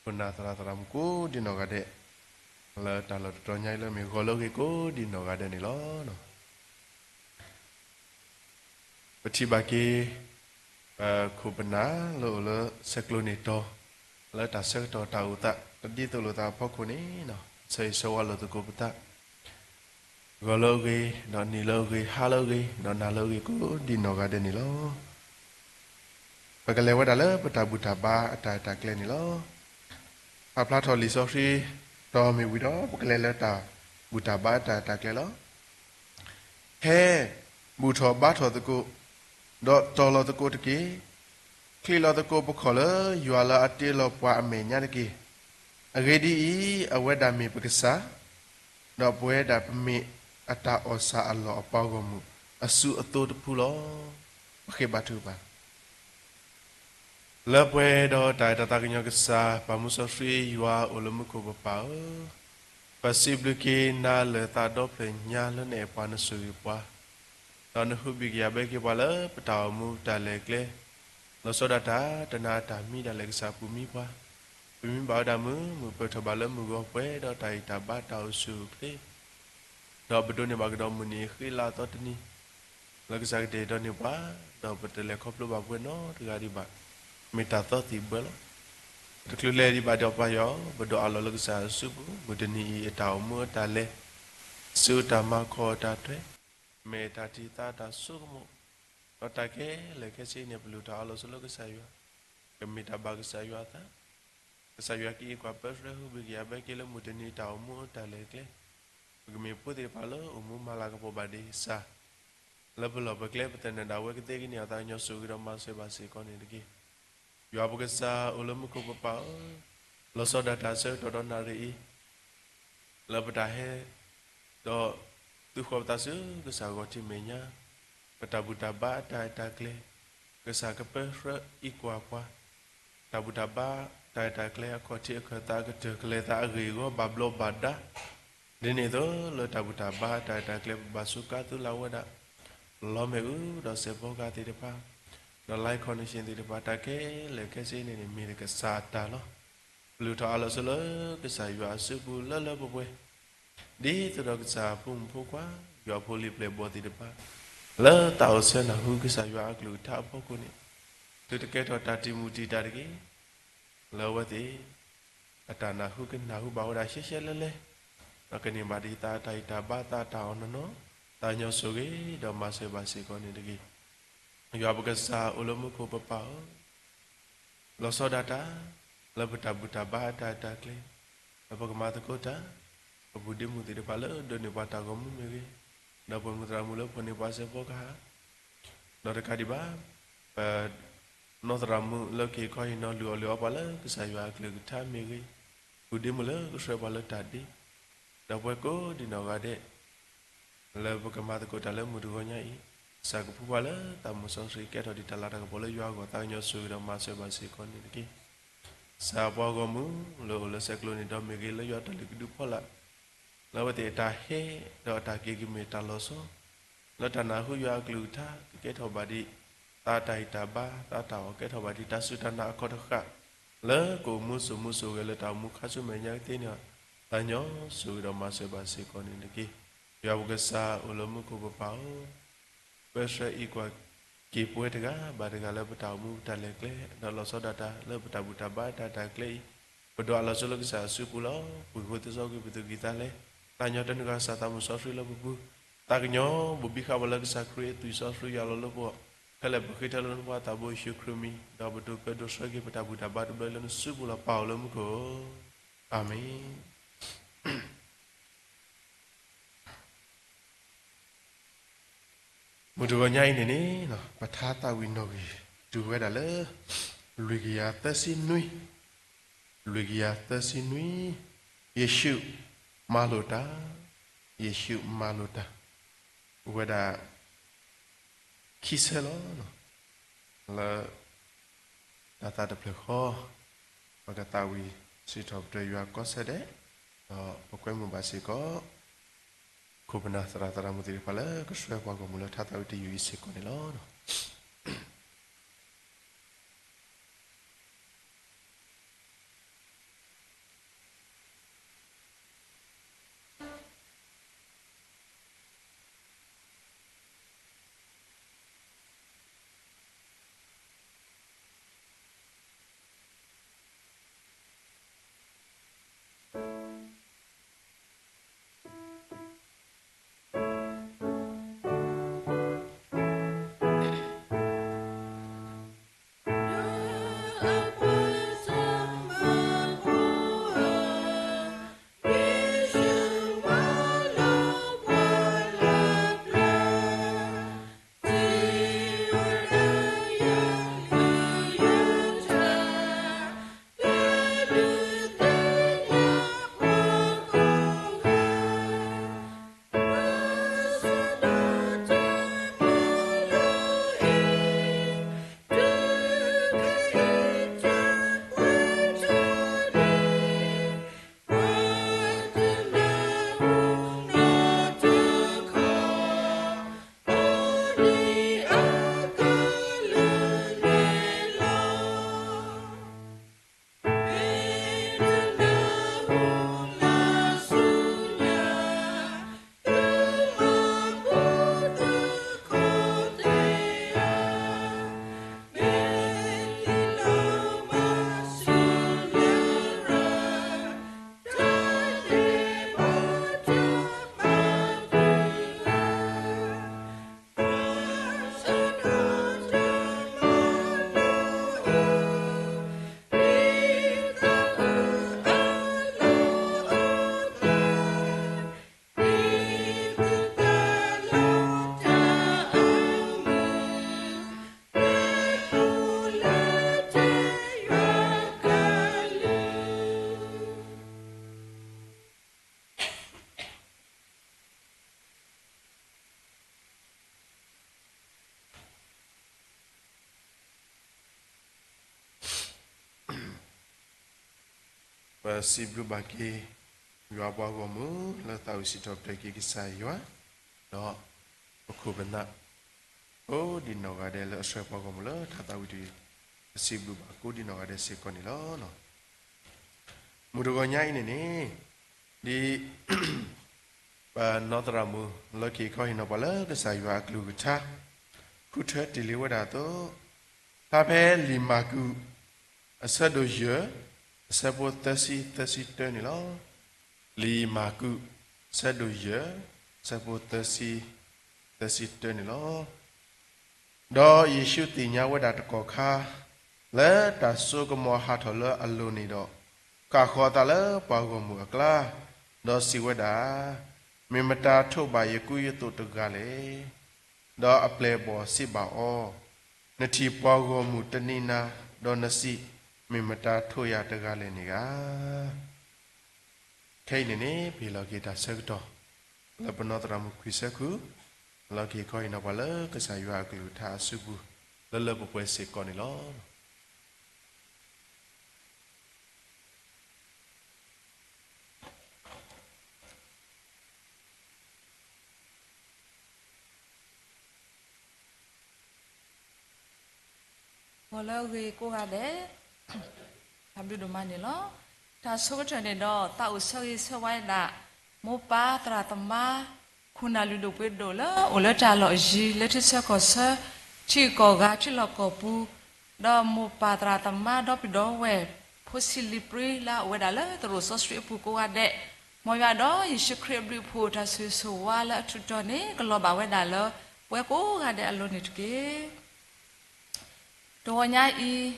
ခိၣ်နၢ်သရၣ်သရၣ်မုၣ်ကိးဒံနီၢ်ဂၤဒဲး, လၢတၢ်လီၢ်တတီၤညါအံၤလၢမ့ၢ်ဂီၤလၢအဂ့ၤကိးဒံနီၢ်ဂၤဒဲးန့ၣ်လီၤ. ပထံၣ်ဘၣ်က့ၤ ပခိၣ်ပနၢ်လၢအိၣ်လၢဆဲးကျိးန့ၢ်တီၤ လၢတၢ်ဆၢကတီၢ်တၢ်အိၣ်သး တဒ်သိးလိာ်သးအဖီခိၣ်န့ၣ်, ဆၢဂ့ၤဆၢဝါလိာ်သကိးပသး, ဂီၤလၢအဂ့ၤ, ဒီးနံၤလၢအဂ့ၤ, ဟါလၢအဂ့ၤ, ဒီးနၤလၢအဂ့ၤကိးဒံနီၢ်ဂၤဒဲးန့ၣ်လီၤ. ပကလဲၤဝဲဒၣ်လၢပတၢ်ဘူၣ်တၢ်ဘါအတၢ်ရဲၣ်တၢ်ကျဲၤန့ၣ်လီၤ. ပာ်ဖျါထီၣ်လံာ်စီဆှံတီၤမ့ၢ်ဝံၤဒီး ပကလဲၤလၢတၢ်ဘူၣ်တၢ်ဘါအတၢ်ရဲၣ်တၢ်ကျဲၤလီၤ. ဟဲ, ဘူၣ်ထီၣ်ဘါထီၣ်သကိး, ဒီးတီၤလီၤသကိးတက့ၢ်. ချံးလီၤသကိးပခီၣ်လၢယွၤလၢအတ့လီၤပှၤအမဲာ်ညါတက့ၢ်. အဂ့ၢ်ဒ်အံၤ, အဝဲဒၣ်မ့ၢ်ပကစၢ်, ဒီးပဝဲဒၣ်ပမ့ၢ်အတၢ်အီၣ်ဆၣ်အလီၢ်အပှၤဂီၢ်မုၢ် အစုအသိတဖုလီၤ. ပဃ့ဘါထုကဖၣ် လၢပှဲၤဒီးတၢ်အဲၣ်တၢ်သးကညီၤကစၢ် ပၢ်မူစီဆှံယွၤအိၣ်လၢမူခိၣ်ပပၢ်ဧၢ, ပစံးဘျုးက့ၤနၤလၢသးဒီဖျၢၣ်ညါလၢနအဲၣ်ပှၤနဆိၣ်ဂ့ၤပှၤ, ဒီးနဟူးဂဲၤက့ၤယၤဘၣ်က့ၤပှၤလၢပတၢ်အိၣ်မူတၢ်လဲၤကျဲ, လီၤဆီဒၣ်တၢ် တနာ်တၢ်မံဒၣ်လဲာ်ကစၢ်ပူၤမံပှၤ, ပမ့ၢ်ဘၣ်ဝဲဒၣ်မုာ်မုာ်ပၢၢ်ထီၣ်ဘၣ်လၢမုၢ်ဂီၤပှဲၤဒီးတၢ်ဂံၢ်တၢ်ဘါတၢ်အိၣ်ဆူၣ်အိၣ်ချ့ ဒီးပဒိးန့ၢ်ဘၣ်ကဒီးမုၢ်နံၤအဃံလၤအသီတနံၤ, လၢကစၢ်ကတဲာ်ကတီၤန့ၢ်ပှၤ, ဒီးပတလဲၤခီဖျိဘၣ်ပဝဲနီတဂၤဒံးဘၣ်, မ့ၢ်တၢ်သီသံၣ်ဘှဲလီၤ. တချုးလဲၤဒံးဘၣ်ဒီးပၢ်ယွၤ, ပဒိးအးလီၤလၢကစၢ်အစုပူၤ, မုၢ်တနံၤအံၤအတၢ်အိၣ်မူအတၢ်လဲၤ, စုတၢ်မၤခီၣ်အတၢ်ထွဲ, မ့ၢ်တၢ်တံာ်သးတၢ်ဆိကမိၣ်, ဒီးတၢ်ခဲလၢာ်ခဲဆ့န့ၣ် ပလူၤတၢ်အးလီၤဆိလၢကစၢ်ယွၤ, ကမ့ၢ်တၢ်ဘၣ်ကစၢ်ယွၤအသး ကစၢ်ယွၤကအံးကွၢ်ပၢဆှၢဟူးဂဲၤက့ၤယၤဘၣ်က့ၤလၢမုၢ်တနံၤတၢ်အိၣ်မူအတၢ်လဲၤကျဲ, ပကမ့ၢ်ဖိသ့ၣ်တဖၣ်လၢအိၣ်မူမၤလၤကပီၤဘၣ်ဒံးကစၢ်, လၢပလီၢ်ပကျဲပသနၢၣ်ဒၣ်ဝဲကသ့ကန့ၢ်အသးကညီၤဆိၣ်ဂ့ၤဒီးမၤစၢၤဘၣ်စ့ၢ်ကီးန့ၣ်တက့ၢ်. ယွၤပကစၢ်အိၣ်လၢမူခိၣ်ပပၢ်ဧၢ, လီၤဆီဒၣ်တၢ်ဆၢကတီၢ်ဒီးနၣ်ရံၣ်အံၤ လၢပတၢ်ဟဲ ဒီးသုးဃီၤပသးဆူကစၢ်ဂီၤထံးမဲာ်ညါ, ပတၢ်ဘူၣ်တၢ်ဘါအတၢ်အဲၣ်တၢ်ကျဲၤ, ကစၢ်ကပၢဆှၢအံးကွၢ်ပှၤ, တၢ်ဘူၣ်တၢ်ဘါတၢ်အဲၣ်တၢ်ကျဲၤအခီၣ်ထံးအခၢၣ်သးအကတၢၢ်ကလဲၤသးအဂ့ၢ်အဂီၢ်ဘၣ်ဘျီးဘၣ်ဒါ, ဒ်န့ၣ်အသိးလၢတၢ်ဘူၣ်တၢ်ဘါတၢ်အဲၣ်တၢ်ကျဲၤပဘၣ်စူးကါသုလၢ်ဝဲဒၣ် လီမ့ၣ်အူဒီးစဲးဖီကဟၣ်သ့ၣ်တဖၣ်, ဒီး live connection သ့ၣ်တဖၣ် တၢ်ခဲလၢာ်ခဲဆ့န့ၣ်န့ၣ် မ့ၢ်ကစၢ်အတၢ်လီၤ. ပလူၤထီၣ်အးလီၤဆိလၢကစၢ်ယွၤအစုပူၤလၢလၢပှဲၤပှဲၤ, ဒ်သိးဒီးကစၢ်အဖိမုၣ်ဖိခွါ, ယွၤဖိလံၤပျဲၢ်ဘီၣ်သ့ၣ်တဖၣ်, လၢသးအိၣ်ဆၢနၢ်ဟူကစၢ်ယွၤအကလုၢ်ကထါအဖီခိၣ်န့ၣ်, သုတကဲထီၣ်တၢ်တံာ်မုၢ်တံာ်တာ်တဂ့ၤ လၢအဝဲသ့ၣ် အတၢ်နၢ်ဟူကနၢ်ဟူဘၣ်ဝဲဒၣ်ရှဲရှဲလဲလဲ, ဒီးကန့ၢ်ဘၣ်ဒံးသးတၢ်ဂံၢ်တၢ်ဘါသးတၢ်အီၣ်နီၢ်နီၢ်, သးကညီၤဆိၣ်ဂ့ၤဒီးမၤစၢၤဘၣ်စ့ၢ်ကီးန့ၣ်တဂ့ၤ. ယွၤပကစၢ်အိၣ်လၢမူခိၣ်ပပၢ်ဧၢ, လီၤဆီဒၣ်တၢ် လၢပတၢ်ဘူၣ်တၢ်ဘါအတၢ်အဲၣ်တၢ်ကျဲၤ, လၢပကမၤသကိးတၢ်, ပပူၤဒ့မုၣ်သ့ၣ်တဖၣ်လၢဒိးန့ၢ်ပှၤတၢ်ဂီၤမူမ့ၢ်ဂ့ၤ, ဒီးပှၤမုၢ်သရၣ်မုၣ်လၢဖီၣ်န့ၢ်ပှၤစဲးဖီကဟၣ် ဒီးတကးဒံးဘၣ်, ပနီၢ်သရၣ်မုၣ်လၢက့ၤခီဟ့ၣ်နီၤလုၢ်အီၣ်လုၢ်အီပှၤလၢကစၢ်ယွၤအကလုၢ်ကထါမ့ၢ်ဂ့ၤ, ပူၤဒ့မုၣ်လၢကဆှၢပှၤလၢတၢ်ဒ့, ဒီးပှၤကိးဒံးနီၢ်ဂၤဒဲး လၢပကမၤသကိးတၢ်လၢမုၢ်တဂီၤညါအံၤ, ကစၢ်ကဖှူပှၤလၢသးမုၢ်စီဆှံကဲထီၣ်ဒံးတၢ်လၤတၢ်ကပီၤလၢယွၤအဂီၢ် သးကညီၤဆိၣ်ဂ့ၤဒီးမၤစၢၤဘၣ်စ့ၢ်ကီးန့ၣ်တက့ၢ်. ကစၢ်ပှၤဂီၢ်မုၢ်လၢအိၣ်လၢဆဲးကျိးန့ၣ်ဒီးမ့ၢ်ဂ့ၤ လၢယွၤတၢ်လုၢ်ကဒုဖီလာ် လၢအဝဲသ့ၣ်အတၢ်ဟဲ ဒီးအတၢ်က့ၤကမ့ၢ်တၢ်လီၤဆီ လၢတၢ်နၢ်ဟူယွၤအကလုၢ်ကထါ ကကဲထီၣ်ဘၣ်ဒံး သးတၢ်ဂံၢ်တၢ်ဘါ သးတၢ်အီၣ်ကဲထီၣ်ဘၣ်ဒံး တၢ်စူၢ်တၢ်နာ်အခီၣ်တဃာ် လၢကအိၣ်မူစိာ်မူစိာ်ဂဲၤလၢတၢ်အိၣ်မူခါဆူမဲာ်ညါကသ့န့ၣ် သးကညီၤဆိၣ်ဂ့ၤဒီးမၤစၢၤဘၣ်စ့ၢ်ကီးန့ၣ်တက့ၢ်. ယွၤပကစၢ်အိၣ်လၢမူခိၣ်ပပၢ်ဧၢ ပၢဆှၢအံးကွၢ်က့ၤပဝဲတဂၤဘၣ်တဂၤလၢပတၢ်အိၣ်မူပတၢ်လဲၤကျဲ ဒီးလီၤဆီဒၣ်တၢ်လၢပတၢ်ဘူၣ်တၢ်ဘါတၢ်တၢ်ကျဲအံၤ ပဒိးအးလီၤဆိလၢကစၢ်အစုပူၤလီၤ. ပှ့ၤဃိသ့စီကွံာ်ပသူၣ်ကံၢ်သးလဲ, သးကညီၤတနုာ်ဃာ်စၢ်သးမုၢ်စီဆှံလၢပပူၤ, သးကညီၤဘိၣ်ဘံဃာ်ပှၤလၢကစၢ်ခရံာ်အသွံၣ်စီဆှံယွၤလီၤလၢပဂီၢ်, ခဲလၢာ်ပဃ့ထဲလၢနဖိသးဘိယ့ၣ်ၡူးခရံာ်မံၤ, ဒီးပဒိးပၢဒိးဆှၢက့ၤပတၢ်ဘူၣ်တၢ်ဘါတဘျီလၢနစုပူၤလီၤ. ပၢ်အိၣ်လၢမူခိၣ်ဧၢ, အၤမ့ၣ်. မုၢ်တဂီၤညါအံၤန့ၣ်န့ၣ် ပထါသးဝံၣ်နီၣ်ဂံၢ် တုၤဝဲဒၣ်လၢ လွံၢ်ကယၤသၢဆံနွံ, လွံၢ်ကယၤသၢဆံနွံ, ယ့ၣ်ၡူးမၤလိာ်တၢ်, ယ့ၣ်ၡူးမၤလိာ်တၢ်, အိၣ်ဝဲဒၣ် ခံဆၢလီၤ. လၢ တၢ်သးတဖျၢၣ်ဃီ ပကသးဝံၣ်စံးထီၣ်ပတြၢၤယွၤကိးဆၢဒဲး, ဒီးပကွဲမုာ်ဘၣ်စ့ၢ်ကီး ခိၣ်ပနၢ်သရၣ်သရၣ်မုၣ်သ့ၣ်တဖၣ်လၢကဆှၢပှၤဂီၢ်မုၢ်လၢထါသးဝံၣ်တယုၢ်အံၤစ့ၢ်ကီးန့ၣ်လီၤ. ပစံးဘျုးဘၣ်က့ၤ ယွၤပှၤဂီၢ်မုၢ်လၢသးဝံၣ်စံးထီၣ်ပတြၢၤက့ၤကစၢ်ယွၤ, ဒီးပခိၣ်ပနၢ် ကိးဒံးနီၢ်ဂၤဒဲးလၢအဆှၢပှၤဂီၢ်မုၢ်လၢထးသးဝံၣ်တယုၢ်, ပစံးဘျုးဘၣ်ကိးဒံးနီၢ်ဂၤဒဲးစ့ၢ်ကီးန့ၣ်လီၤ. မုၢ်တဂီၤညါအံၤန့ၣ်န့ၣ်, ဒ် ပနီၢ်သရၣ်မုၣ်လီၤက့ၤခီဟ့ၣ်နီၤပှၤလၢကစၢ်ယွၤအကလုၢ်ကထါ ဃုထၢတ့ၢ်လံဝဲဒၣ်အသိး, ဖျါဖဲလံာ်မၢ်ကူး အဆၢဒိၣ်ယဲၢ် အဆၢဖိသၢဆံ သၢဆံတၢန့ၣ်လီၤ. လံာ်မၢ်ကူး အဆၢဒိၣ်ယဲၢ် အဆၢဖိသၢဆံ သၢဆံတၢန့ၣ်လီၤ. ဒီးယ့ၣ်ၡူးသ့ၣ်ညါဝဲဒၣ်တကီၢ်ခါ လၢတၢ်စိကမီၤဟးထီၣ်လၢအလိၤန့ၣ်ဒီး, ဃၣ်ဃီၤအသးလၢပှၤဂီၢ်မုၢ်အကျါ, ဒီးစံးဝဲဒၣ်, မ့ၢ်မတၤထိးဘၣ်ယကူယသိးတဂၤလဲၣ်. ဒီးအပျဲၢ်အဘီၣ်စံးဘၣ်အီၤ, နထံၣ်ပှၤဂီၢ်မုၢ်တနံၤနၤ, ဒီးနစံး, မ့ၢ်မတၤထိးယၤတဂၤလဲၣ်န့ၣ်ဂၤ ခဲအံၤန့ၣ်န့ၣ် ပဟ့ၣ်လီၤက့ၤတၢ်ဆၢကတီၢ် လၢပနီၢ်သရၣ်မုၣ်ခွံဆၢခုၣ် လီၤက့ၤခီဟ့ၣ်နီၤပှၤလၢကစၢ်ယွၤအကလုၢ်ကထါအစုပူၤ လၢလၢပှဲၤပှဲၤစ့ၢ်ကီးန့ၣ်လီၤ. ဂီၤလၢအဂ့ၤကိးဂၤဒဲး, တၢ်ဘျုးဒိၣ်မးန့ၣ်လီၤ. တၢ်ဆိကတၢၢ်န့ၣ်ဒီး သးအိၣ်ဆၢဂ့ၤဆၢဝါဝဲဒၣ် မိၢ်ပၢ်သရၣ်သမါ ခိၣ်နၢ်လုၢ်ဒိၣ်ပှ့ၤဒိၣ်လၢအိၣ်လၢတၢ်လီၢ်ယံၤ လၢထံဆၢကီၢ်ဆၢ ထံဂုၤကီၢ်ဂၤ ထံလီၢ်ကီၢ်ပူၤ, ဒီးမိၢ်ပၢ်သရၣ်သမါ ဒီပုၢ်ဒီဝဲၢ် ဖိဆံးလံာ်ပြံ လၢအအိၣ်ဝဲဒၣ်လၢသရိာ်စီဆှံအပူၤကိးဂၤဒဲး, မ်ယွၤဒီးယ့ၣ်ၡူးခရံာ်အဘျုးအဖှိၣ် တၢ်ဆိၣ်ဂ့ၤဆိၣ်ဝါလၢအထူးတီၤန့ၣ် ကလီၤဘၣ်ဝဲဒၣ်လၢပဝဲကိးဂၤဒဲးအလိၤန့ၣ်တက့ၢ်. တဂီၤညါအံၤ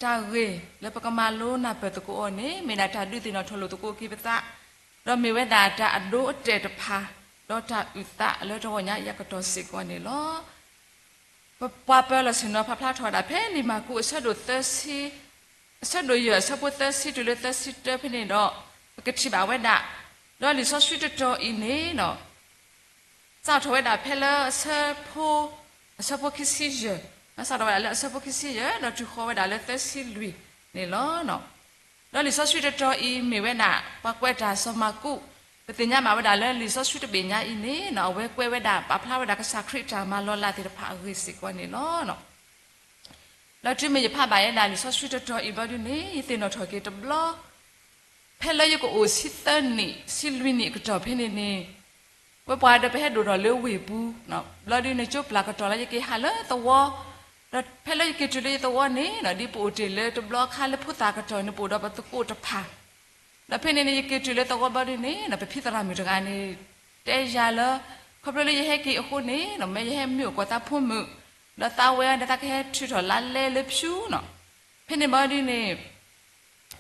တၢ်ဂ့ၢ်လၢပကမၤလိနၢ်ပၢၢ်သကိးအီၤန့ၣ် မ့ၢ်ဒၣ်တၢ်ဒုးသ့ၣ်နီၣ်ထီၣ်လိာ်သကိးက့ၤပသး, ဒီးမ့ၢ်ဝဲဒၣ်တၢ်အဒိအတဲာ်တဖၣ်, ဒီးတၢ်အုၣ်သးလၢတဂီၤညါအံၤအကတီၢ်စ့ၢ်ကီးန့ၣ်လီၤ. ပပှၤပၢၤလီၢ်ဆ့ၣ်နီၤဖးဖျါထီၣ်ဝဲဒၣ်ဖဲလံာ်မၢ်ကူးအဆၢဒိၣ်သၢဆံ, အဆၢဒိၣ်ယဲၢ် အဆၢဖိသၢဆံတုၤလၢသၢဆံတၢဖဲန့ၣ်ဒီး ပကထံၣ်ဘၣ်ဝဲဒၣ်, ဒီးလံာ်စီဆှံတတီၤအံၤန့ၣ် စးထီၣ်ဝဲဒၣ်ဖဲလၢအဆၢဖိ, အဆၢဖိခံဆံယဲၢ်, စးထီၣ်ဝဲဒၣ်လၢအဆၢဖိခံဆံယဲၢ် ဒီးတုၤဃီၤဝဲဒၣ်လၢသၢဆံလွံၢ်န့ၣ်လီၤ. ဒီးလံာ်စီဆှံတတီၤအံၤမ့ၢ်ဝဲဒၣ် ပှၤကွဲးတၢ်စီၤမၢ်ကူး, ပသ့ၣ်ညါဘၣ်ဝဲဒၣ်လၢလံာ်စီဆှံတဘ့ၣ်ညါအံၤန့ၣ် အဝဲကွဲးဝဲဒၣ်ပာ်ဖျါဝဲဒၣ်ကစၢ်ခရံာ်တၢ်မၤလီၤလးသ့ၣ်တဖၣ်အဂ့ၢ်စ့ၢ်ကီးန့ၣ်လီၤ. ဒီးတုၤမ့ၢ်ယဖးဘၣ်ဝဲဒၣ်လံာ်စီဆှံတတီၤအံၤဘျီဒုန့ၣ် ယသ့ၣ်နီၣ်ထီၣ်က့ၤတဘျီ ဖဲလၢယကအိၣ်ဆံသၢနံၣ် ဆံလွံၢ်နံၣ်အကတီၢ်ဖဲန့ၣ်န့ၣ်, ဝဲပှၤဒီးပဟဲဒိၣ်ထီၣ်လၢဝ့ၢ်ပူၤ, ဘျီဒုန့ၣ် ကၠိပျၢ်ကတီၢ်လၢယက့ၤဟးလၢသဝီ, ဒီးဖဲလၢယက့ၤတုၤလၢယသဝီန့ၣ် ဒ်ပအိၣ်တ့ၢ်လၢတဘျီခါလၢဖိသၣ်ကတီၢ်န့ၣ် ပအိၣ်ဒီးပသကိးတဖၣ်, ဒီးဖဲန့ၣ်န့ၣ် ယက့ၤတုၤလၢသဝီဘျီဒုန့ၣ် ပဖံသရၣ်မုၣ်တဂၤန့ၣ် တဲယၤလၢ ခီဖျိလၢယဟဲက့ၤအဃိန့ၣ် မ့ၢ်ယဟဲမံအိၣ်ကီၢ်သးဖိမုၣ်, ဒီးသးဝဲအံၤန့ၣ် သးကဟဲထုးထီၣ်လါလဲလၢဖၠူနီၤ, ဖဲန့ၣ်ဘျီဒုန့ၣ်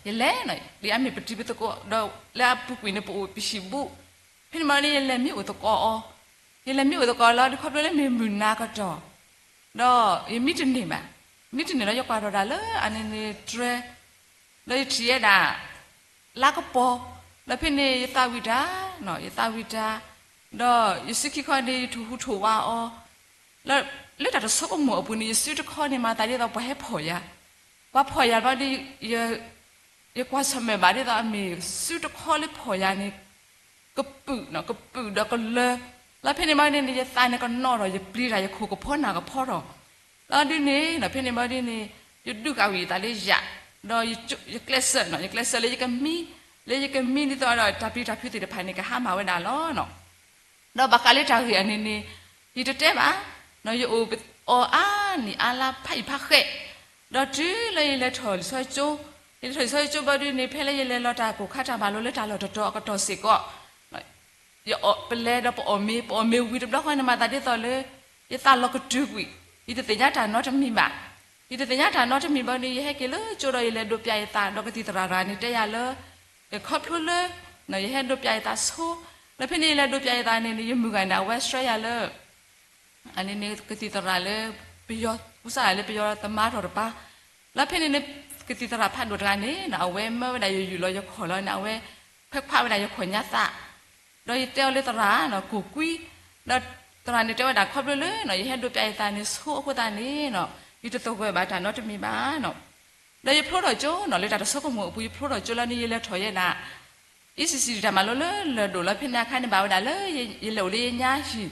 ယလဲၤနီၤ ဒ်အမ့ၢ်ပတံၤပသကိး ဒီးလၢအပူၤကွံာ်န့ၣ် ပအိၣ်ပဟံၣ်ဘူး, ဖဲန့ၣ်ဘျီန့ၣ် ယလဲၤမံအိၣ်သကိးအီၤ, ယလဲၤမံအိၣ်သကိးလီၤ ဒ်ခီဖျိလၢမ့ၢ်မုၢ်နၤကတီၢ်, ဒီးယမံတန့ၢ်ဘၣ်, မံတန့ၢ်လီၤ ယကွၢ်ထီၣ်ဒၣ်လၢအန့ၣ်န့ၣ်တြဲၤ, ဒီးယထံၣ်ဝဲဒၣ် လါကပီၤ, ဒီးဖဲန့ၣ် ယသးဝံၣ်တၢ်, ယသးဝံၣ်တၢ်, ဒီးယစုခံခီန့ၣ် ယထိၣ်ဟူးထိၣ်ဝးအီၤ, လၢတၢ်တဆိကမိၣ်အပူၤန့ၣ် ယစုတခီန့ၣ် မၤသးဒ်သိးပှၤဟဲဖီၣ်ယၤ, ပှၤဖီၣ်ယၤဘျီဒီး ယကွၢ်ဆၢၣ်မဲာ်ဘၣ်ဒ်သိးအမ့ၢ်စုတခီလၢဖီၣ်ယၤန့ၣ် ကပုာ်, ကပုာ်ဒီးကလၢၤ, လၢဖဲန့ၣ်ဘျီဒုန့ၣ် ယသးန့ၣ်ကနီၣ်ထီၣ် ယပျံၤတၢ် ယခိၣ်ကဖီနၢ်ကဖီထီၣ်, လီၤဒုန့ၣ် ဖဲန့ၣ်ဘျီဒုန့ၣ် ယဒုးဃာ်ဝံၣ်ယသးလၢယၤ, ဒီးယကျဲးစၢး, ယကျဲးစၢးလၢယကမံ, လၢယကမံဒ်သိးဒီးတၢ်ပျံၤတၢ်ဖုးသ့ၣ်တဖၣ်န့ၣ် ကဟါမၢ်ဝဲဒၣ်လီၤ. ဒီးဘၣ်ဃးလၢတၢ်ဂ့ၢ်အန့ၣ်န့ၣ် ယတတဲဘၣ်, ယအိၣ်အါနံၣ်အါလါဖးယံာ်ဖးဃဲး, ဒီးတုၤလၢယလဲၤထီၣ်လံာ်စီဆှံကၠိ, ယလဲၤထီၣ်လံာ်စီဆှံကၠိဘျီဒုန့ၣ် ဖဲလၢယလဲၤလီၤတၢ်ကိၢ်ခါတၢ်မၤလိလၢတၢ်လီၢ်တတီၤအကတီၢ်စ့ၢ်ကီး ပလဲၤဒီးပအီၣ်မ့ၤ, ပအီၣ်မ့ၤဝံၤတဘျီဃီန့ၣ် မၤသးဒ်သိးလၢ ယသးလီၤကတုၤကွံာ်, ယတသ့ၣ်ညါတၢ်နီတမံၤဘၣ်. ယတသ့ၣ်ညါတၢ်နီတမံၤဘၣ်န့ၣ် ယဟဲက့ၤလၢကၠိဒီးယလဲၤဒိးပျးယသး ဒီးကသံၣ်သရၣ်တဂၤန့ၣ် တဲယၤလၢ ခီဖျိလၢ ယဟဲဒိးပျးယသးဆိ, ဒီးဖဲန့ၣ်ယလဲၤဒိးပျးယသးန့ၣ်န့ၣ် ယမုၣ်ဂၤန့ၣ် အဝဲဆှၢယၤလၢ အန့ၣ်န့ၣ် ကသံၣ်သရၣ်လၢ ပယီၤ ကူစါလၢပယီၤသမါထီၣ်တပၤ, လၢဖဲန့ၣ်န့ၣ် ကသံၣ်သရၣ်ဖးဒိၣ်တဂၤန့ၣ် အဝဲမၢဝဲဒၣ်ယယူၢ်လီၤယခီၣ်လီၤန့ၣ် အဝဲခွဲးခွါဝဲဒၣ်ယခီၣ်ညါသး, ဒီးယတဲအီၤလၢသရၣ် ကိၢ်ကွံ, ဒီးသရၣ်န့ၣ်တဲဝဲဒၣ်ခီဖျိလၢ ယဟဲဒိးပျးယသးန့ၣ်ဆိအဃိသတးန့ၣ် ယတသဂၢၢ်ဘၣ်တၢ်နီတမံၤဘၣ်နီၤ. ဒီးယဖျိထီၣ်ကၠိနီၤ လၢတၢ်တဆိကမိၣ်အပူၤ ယဖျိထီၣ်ကၠိလီၤန့ၣ် ယလဲၤထီၣ်ယဲဒၣ် အံၣ်စံၣ်စံၣ် တၢ်မၤလိလၢလၢၢ်ဒိၣ်လီၤ. ဖဲန့ၣ်အခါန့ၣ် ဘၣ်ဝဲဒၣ်လၢယလဲၤအိၣ်လၢယညါဟံၣ်,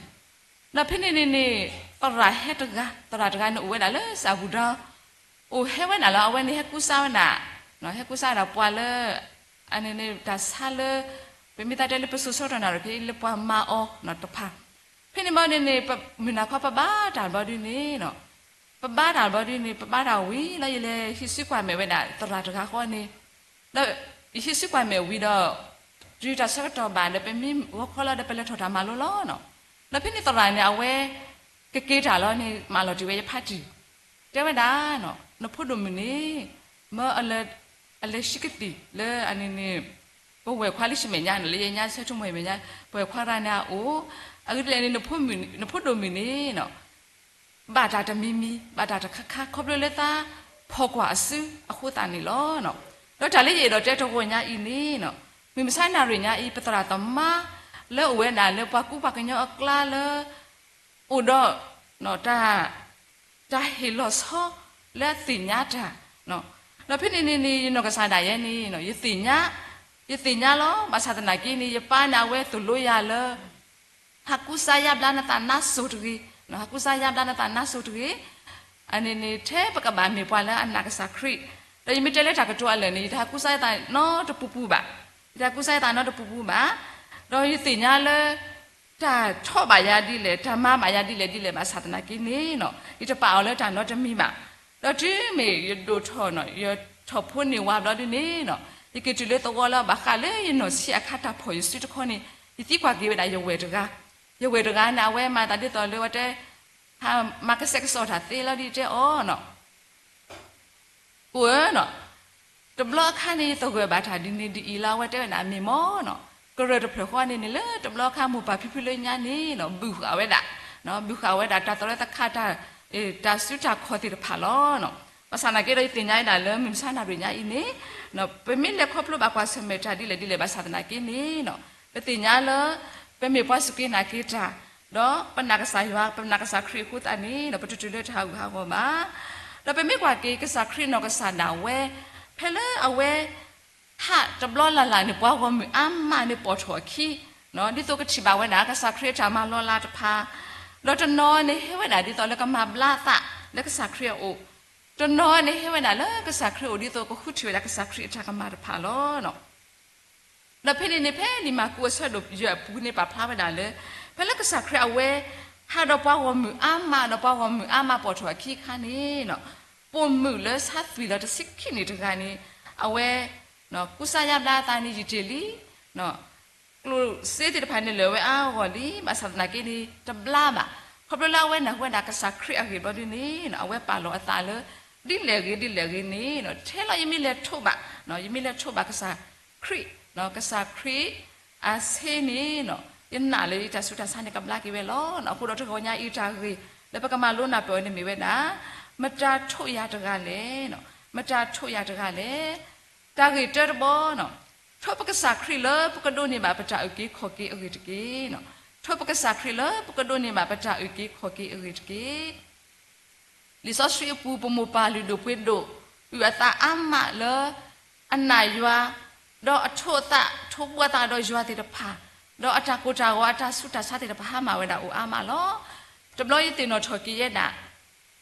ဒီးဖဲန့ၣ်န့ၣ်န့ၣ် သရၣ်ဟဲတဂၤ, သရၣ်တဂၤန့ၣ်အိၣ်ဝဲဒၣ်လၢစးပူၤဒီး အိၣ်ဟဲဝဲဒၣ်လီၤ. အဝဲန့ၣ်ဟဲကူစါဝဲဒၣ်, ဟဲကူစါဝဲဒၣ်ပှၤလၢ အန့ၣ်န့ၣ် တၢ်ဆါလၢ ပမ့ၢ်သးတဲလၢပစိၤဆၢကတီၢ်နၢ်ရံၣ်ဖဲလၢပှၤမၤအီၤတဖၣ်, ဖဲန့ၣ်ဘျီန့ၣ်န့ၣ် ပမုၢ်နၤခီပဘါတၢ်ဘျီဒုန့ၣ် ပဘါတၢ်ဘျီဒုန့ၣ် ပဘါတၢ်ဝံၤလီၤ ယလဲၤဟံးစုကွၢ်မဲာ်ဝဲဒၣ်သရၣ်တဂၤဃီန့ၣ်, ဒီးယဟံးစုကွၢ်မဲာ်ဝံၤဒီး တုၤတၢ်ဆၢကတီၢ်ဘၣ်ဒီး ပမ့ၢ်ဂီၤခီလီၤဒီး ပလဲၤထီၣ်တၢ်မၤလိလီၤနီၤ. ဒီးဖဲန့ၣ်သရၣ်န့ၣ် အဝဲ ကက့ၤတၢ်လီၤန့ၣ် မၢလီၤတ့ၢ်ဝဲယဖါတံၢ်, တဲဝဲဒၣ်, နဖိဒိၣ်မုၣ်န့ၣ် မၢအလဲၤဆံကသံၣ်လၢအန့ၣ်န့ၣ် ပဝဲၢ်ခွါလၢဆံမဲာ်ညါန့ၣ် လၢယညါဆၢထူမိၢ်မဲာ်ညါ ပဝဲၢ်ခွါတဂၤန့ၣ်အအိၣ်, အဂ့ၢ်ဒ်လဲၣ်န့ၣ် နဖိဒိၣ်မုၣ်န့ၣ် ဘၣ်တၢ်တမံၤမံၤ ဘၣ်တၢ်တခါခါ ခီဖျိလၢသးဖီၣ်ကွၢ်အစုအဃိသတးန့ၣ်လီၤ. ဒီးတၢ်လၢယအဲၣ်ဒိးတဲတဂီၢ်ညါအံၤန့ၣ် မုၢ်မဆါနၣ်ရံၣ်ညါအံၤ ပသရၣ်သမါ လၢအိၣ်ဝဲဒၣ်လၢပှၤကူပှၤကညီအကျါလၢ အိၣ်ဒီး တၢ်ဟ့ၣ်လီၤဆီလၢအသ့ၣ်ညါတၢ်, ဒီးဖဲန့ၣ်န့ၣ်န့ၣ် ယနီၢ်ကစၢ်ဒၣ်ယဲန့ၣ် ယသ့ၣ်ညါ, ယသ့ၣ်ညါလီၤ. ဘၣ်ဆၣ်သနာ်က့န့ၣ် ယပၢ်န့ၣ် အဝဲသိၣ်လိယၤလၢ ဟးကူစါယါဘျါနသးနါစိၤတဂ့ၤ, ဟးကူစါယါဘျါနသးနါစိၤတဂ့ၤ, အန့ၣ်န့ၣ် ထဲပကဘၣ်မ့ၢ်ပှၤလၢအနာ်ကစၢ်ခရံာ်, ဒီးယမ့ၢ်တဲလၢတၢ်ကတိၤအလၢာ်န့ၣ် ယတဟးကူစါယသးနီတပူၤပူၤဘၣ်, ယတဟးကူစါယသးနီတပူၤပူၤဘၣ်, ဒီးယသ့ၣ်ညါလၢ တၢ်ထီၣ်ဘၣ်ယၤဒ်လဲၣ် တၢ်မၤဘၣ်ယၤဒ်လဲၣ်ဒ်လဲၣ် ဘၣ်ဆၣ်သနာ်က့န့ၣ် ယတပာ်အီၤလၢတၢ်နီတမံၤဘၣ်. ဒီးတုၤမ့ၢ်ယဒိၣ်ထီၣ် ယထီၣ်ဖိန့ၢ်ဝၤဘျီဒုန့ၣ် ယက့ၤတုၤလၢသဝီလၢဘၣ်ဃးလၢယနီၢ်ဆံးအခါတၢ်ဖီၣ်ယစုတခီန့ၣ် ယသံကွၢ်က့ၤဝဲဒၣ်ယဝဲၢ်တဂၤ, ယဝဲၢ်တဂၤန့ၣ် အဝဲမၤသးဒ်သိးလၢဝဲတဲ ဟးမၤကစဲးကစီးတၢ်သ့လီၤဒ်တဲအီၤ ကိးဧၢ, တဘျီအခါန့ၣ် ယသဂၢၢ်ဘၣ်တၢ်ဒ်န့ၣ်ဒ်အံၤလီၤ အဝဲတဲဝဲဒၣ်မ့ၢ်မ့ၢ်နီၤ, ကရၢၢ်တဖျၢၣ်ဃီန့ၣ်န့ၣ် လၢတဘျီအခါမိၢ်ပၢ်ဖံဖုလၢညါန့ၣ် ဘုၣ်ဃာ်ဝဲဒၣ်, ဘုၣ်ဃာ်ဝဲဒၣ်တၢ်သရၢသခါတၢ်, တၢ်စုတၢ်ခီၣ်သ့ၣ်တဖၣ်လီၤ. ဘၣ်ဆၣ်သနာ်က့ဒီး ယသ့ၣ်ညါဝဲဒၣ်လၢမုၢ်မဆါနၣ်ရံၣ်ညါအံၤန့ၣ် ပမ့ၢ်လဲၤခီဖျိဘၣ်ကွၢ်ဆၢၣ်မဲာ်တၢ်ဒ်လဲၣ်ဒ်လဲၣ်ဘၣ်ဆၣ်သနာ်က့န့ၣ် ပသ့ၣ်ညါလၢ ပမ့ၢ်ပှၤစူၢ်က့ၤနာ်က့ၤတၢ်, ဒီးပနာ်ကစၢ်ယွၤ ပနာ်ကစၢ်ခရံာ်အဃိသတးန့ၣ် ပတတုၤလၢတၢ်ဟးဂူာ်ဟးဂီၤဘၣ်. ဒီးပမ့ၢ်ကွၢ်က့ၤကစၢ်ခရံာ်နီၢ်ကစၢ်ဒၣ်ဝဲ ဖဲလၢအဝဲ ဟးတဘျီလၢ်လၢ်န့ၣ် ပှၤဂီၢ်မုၢ်အါမးန့ၣ်ပိာ်ထီၣ်အခံ, ဒ်သိးကထံၣ်ဘၣ်ဝဲဒၣ် ကစၢ်ခရံာ်အတၢ်မၤလီၤလးတဖၣ်, ဒီးတနီၤန့ၣ်ဟဲဝဲဒၣ်ဒ်သိးလၢကမၤဘျါအသးလၢကစၢ်ခရံာ်အအိၣ်, တနီၤန့ၣ်ဟဲဝဲဒၣ်လၢကစၢ်ခရံာ်အအိၣ်ဒ်သိးကဃုထံၣ်ဝဲဒၣ်ကစၢ်ခရံာ်အတၢ်ကမၣ်တဖၣ်လီၤ. ဒီးဖဲန့ၣ်န့ၣ် ဖဲလံာ်မၢ်ကူးအဆၢဒိၣ်ယဲၢ်အပူၤန့ၣ် ပာ်ဖျါဝဲဒၣ်လၢ ဖဲလၢကစၢ်ခရံာ်အဝဲ ဟးဒီးပှၤဂီၢ်မုၢ်အါမး ဒီးပှၤဂီၢ်မုၢ်အါမးပိာ်ထီၣ်အခံအခါန့ၣ် ပိာ်မုၣ်လၢဆါသွံၣ်လီၤတဆံခံနံၣ်တဂၤန့ၣ် အဝဲ ကူစါယါဘျါအသးန့ၣ်ယံာ်တ့ၢ်လံ, ကျိၣ်စ့သ့ၣ်တဖၣ်န့ၣ်လၢာ်ဝဲအါဂီၢ်လံ, ဘၣ်ဆၣ်သနာ်က့န့ၣ် တဘျါဘၣ်. ခီဖျိလၢအဝဲနၢ်ဟူဝဲဒၣ်ကစၢ်ခရံာ်အဂ့ၢ်ဘျီဒုန့ၣ် အဝဲပာ်လီၤအသးလၢ ဒ်လဲၣ်ဂ့ၤဒ်လဲၣ်ဂ့ၤန့ၣ် ထဲလီၤယမ့ၢ်လဲၤထိးဘၣ်, ယမ့ၢ်လဲၤထိးဘၣ်ကစၢ်ခရံာ်, ကစၢ်ခရံာ်အဆ့န့ၣ် ယနာ်လၢယတၢ်ဆူးတၢ်ဆါန့ၣ်ကဘျါက့ၤဝဲလီၤ. အဃိဒီးတဂီၤညါအံၤတၢ်ဂ့ၢ်လၢပကမၤလိနၢ်ပၢၢ်အီၤန့ၣ်မ့ၢ်ဝဲဒၣ် မတၤထိးယၤတဂၤလဲၣ်, မတၤထိးယၤတဂၤလဲၣ်. တၢ်ဂ့ၢ်တၢတဘီ, ထိးပကစၢ်ခရံာ်လၢပကဒိးန့ၢ်ဘၣ်ပတၢ်အုၣ်က့ၤခီၣ်က့ၤအဂ့ၢ်တက့ၢ်. ထိးပကစၢ်ခရံာ်လၢပကဒိးန့ၢ်ဘၣ်ပတၢ်အုၣ်က့ၤခီၣ်က့ၤအဂ့ၢ်တက့ၢ်. လံာ်စီဆှံအပူၤ ပမိၢ်ပၢ်လုၢ်ဒိၣ်ပှ့ၤဒိၣ် အုၣ်အသးအါမးလၢ အနာ်ယွၤ, ဒီးအထိးအသး ထိးဘၣ်အသးဒီးယွၤသ့ၣ်တဖၣ်, ဒီးအတၢ်ကိၢ်တၢ်ဂီၤအတၢ်ဆူးတၢ်ဆါသ့ၣ်တဖၣ်ဟါမၢ်ဝဲဒၣ်အိၣ်အါမးလီၤ. တဘျီယသ့ၣ်နီၣ်ထီၣ်က့ၤယဲဒၣ်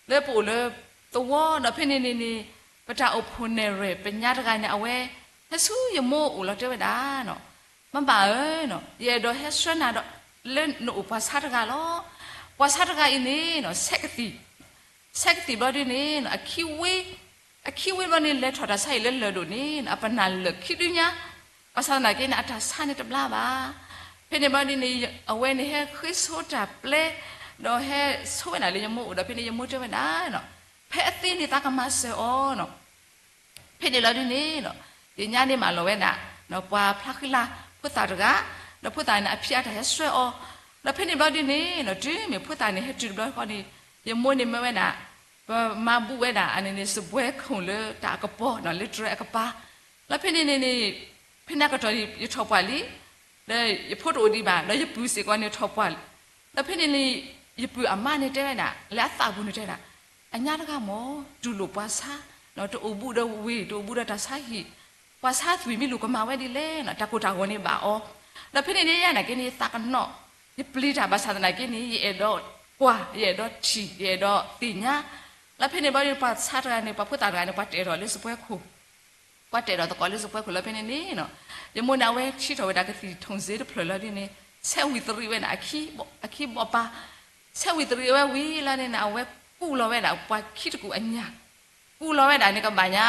လၢပအိၣ်လၢသဝီဒီးဖဲန့ၣ်န့ၣ်န့ၣ် ပတၢ်အိၣ်ဖှိၣ်နဲၣ်ရွဲၣ်ပညါတဂၤန့ၣ် အဝဲ ဟဲဆူယမိၢ်အိၣ်လီၤတဲဝဲဒၣ် မါဘၣ်ဧၢ, ယအဲၣ်ဒိးဟဲဆှၢနၤဒီး လၢနအိၣ်ပှၤဆါတဂၤလီၤ. ပှၤဆါတဂၤအံၤန့ၣ် ဆဲးကသံၣ်, ဆဲးကသံၣ်ဘျီဒုန့ၣ် အခံဝ့, အခံဝ့ဘျီန့ၣ် လဲၤထီၣ်တၢ်ဆါအံၤလၢလၢၢ်ဒိၣ်န့ၣ် အပနၢ်လၢာ်ခံဒုညါ, ဘၣ်ဆၣ်သနာ်က့န့ၣ် အတၢ်ဆါန့ၣ်တဘျါဘၣ်. ဖဲန့ၣ်ဘျီဒုန့ၣ် အဝဲန့ၣ်ဟဲဃ့ဆိတၢ်ပျဲ ဒီးဟဲဆိဝဲဒၣ်လၢယမိၢ်အိၣ်ဒီး ဖဲန့ၣ်ယမိၢ်တဲဝဲဒၣ် ဖဲအသ့န့ၣ်သးကမၤစၢၤအီၤ ဖဲန့ၣ်လီၤဒုန့ၣ် ယညါန့ၣ်မၢလီၤဝဲဒၣ် ပှၤဖျါဃံလၤဖိသၣ်တဂၤ, ဒီးဖိသၣ်န့ၣ် အဖံအတၢ်ဟဲဆှၢအီၤ, ဒီးဖဲန့ၣ်ဘျီဒုန့ၣ် တုၤမ့ၢ်ဖိသၣ်န့ၣ် ဟဲတုၤတဘျီဃီန့ၣ် ယမိၢ်န့ၣ်မၢဝဲဒၣ် ပမၤဘူးဝဲဒၣ်အန့ၣ်န့ၣ် စပွဲခုၣ်လၢတၢ်အကပီၤ လၢတြဲၤအကပၤ, ဒီးဖဲန့ၣ်န့ၣ်န့ၣ် ဖဲန့ၣ်အကတီၢ်န့ၣ် ယထီၣ်ပှၢ်လံ, ဒီးယဖိတအိၣ်ဒံးဘၣ် ဒီးယပုၢ်စ့ၢ်ကီးန့ၣ်ထီၣ်ပှၢ်လံ, ဒီးဖဲန့ၣ်န့ၣ် ယပုၢ်အမါန့ၣ်တဲဝဲဒၣ် လၢအသးပူၤန့ၣ်တဲဝဲဒၣ် အညါတဂၤမ့ၢ် တူၢ်လိာ်ပှၤဆါ တအိၣ်ဘူးဒီးဝ့ၢ် တအိၣ်ဘူးဒီးတၢ်ဆါဟံၣ်, ပှၤဆါသွံၣ်မံလူၤကမၤဝဲဒ်လဲၣ်နီၤ, တၢ်ကိၢ်တၢ်ဂီၤန့ၣ်ဘၣ်အီၤ. ဒီးဖဲန့ၣ်န့ၣ် ယနာ်က့န့ၣ် ယသးကနီၣ်, ယပျံၤတၢ်ဘၣ်ဆၣ်သနာ်က့န့ၣ် ယအဲၣ်ဒိးကွၢ်, ယအဲၣ်ဒိးထံၣ်, ယအဲၣ်ဒိးသ့ၣ်ညါ. လၢဖဲန့ၣ်ဘျီဒ်န့ၣ် ပှၤဆါတဂၤန့ၣ် ပှၤဖိသၣ်တဂၤန့ၣ် ပှၤတအဲၣ်ထီၣ်လၢစပွဲခိၣ် ပှၤတအဲၣ်ဒိးသကိးလၢစပွဲခိၣ်လၢဖဲန့ၣ်န့ၣ်နီၤ, ယမိၢ်န့ၣ် အဝဲထံၣ်ထီၣ်ဝဲဒၣ်ကသံၣ်ထိၣ်စ့တဖျၢၣ်လၢဒ်န့ၣ် ဆဲးဝံၤသရံးဝဲဒၣ်အခံဘီၣ်ပၤ, ဆဲးဝံၤသရံးဝဲဝံၤလီၤန့ၣ် အဝဲကူၣ်လီၤဝဲဒၣ်ပှၤခံတကူၣ်အညၣ်, ကူၣ်လီၤဝဲဒၣ်န့ၣ်ကဘၣ်ညါ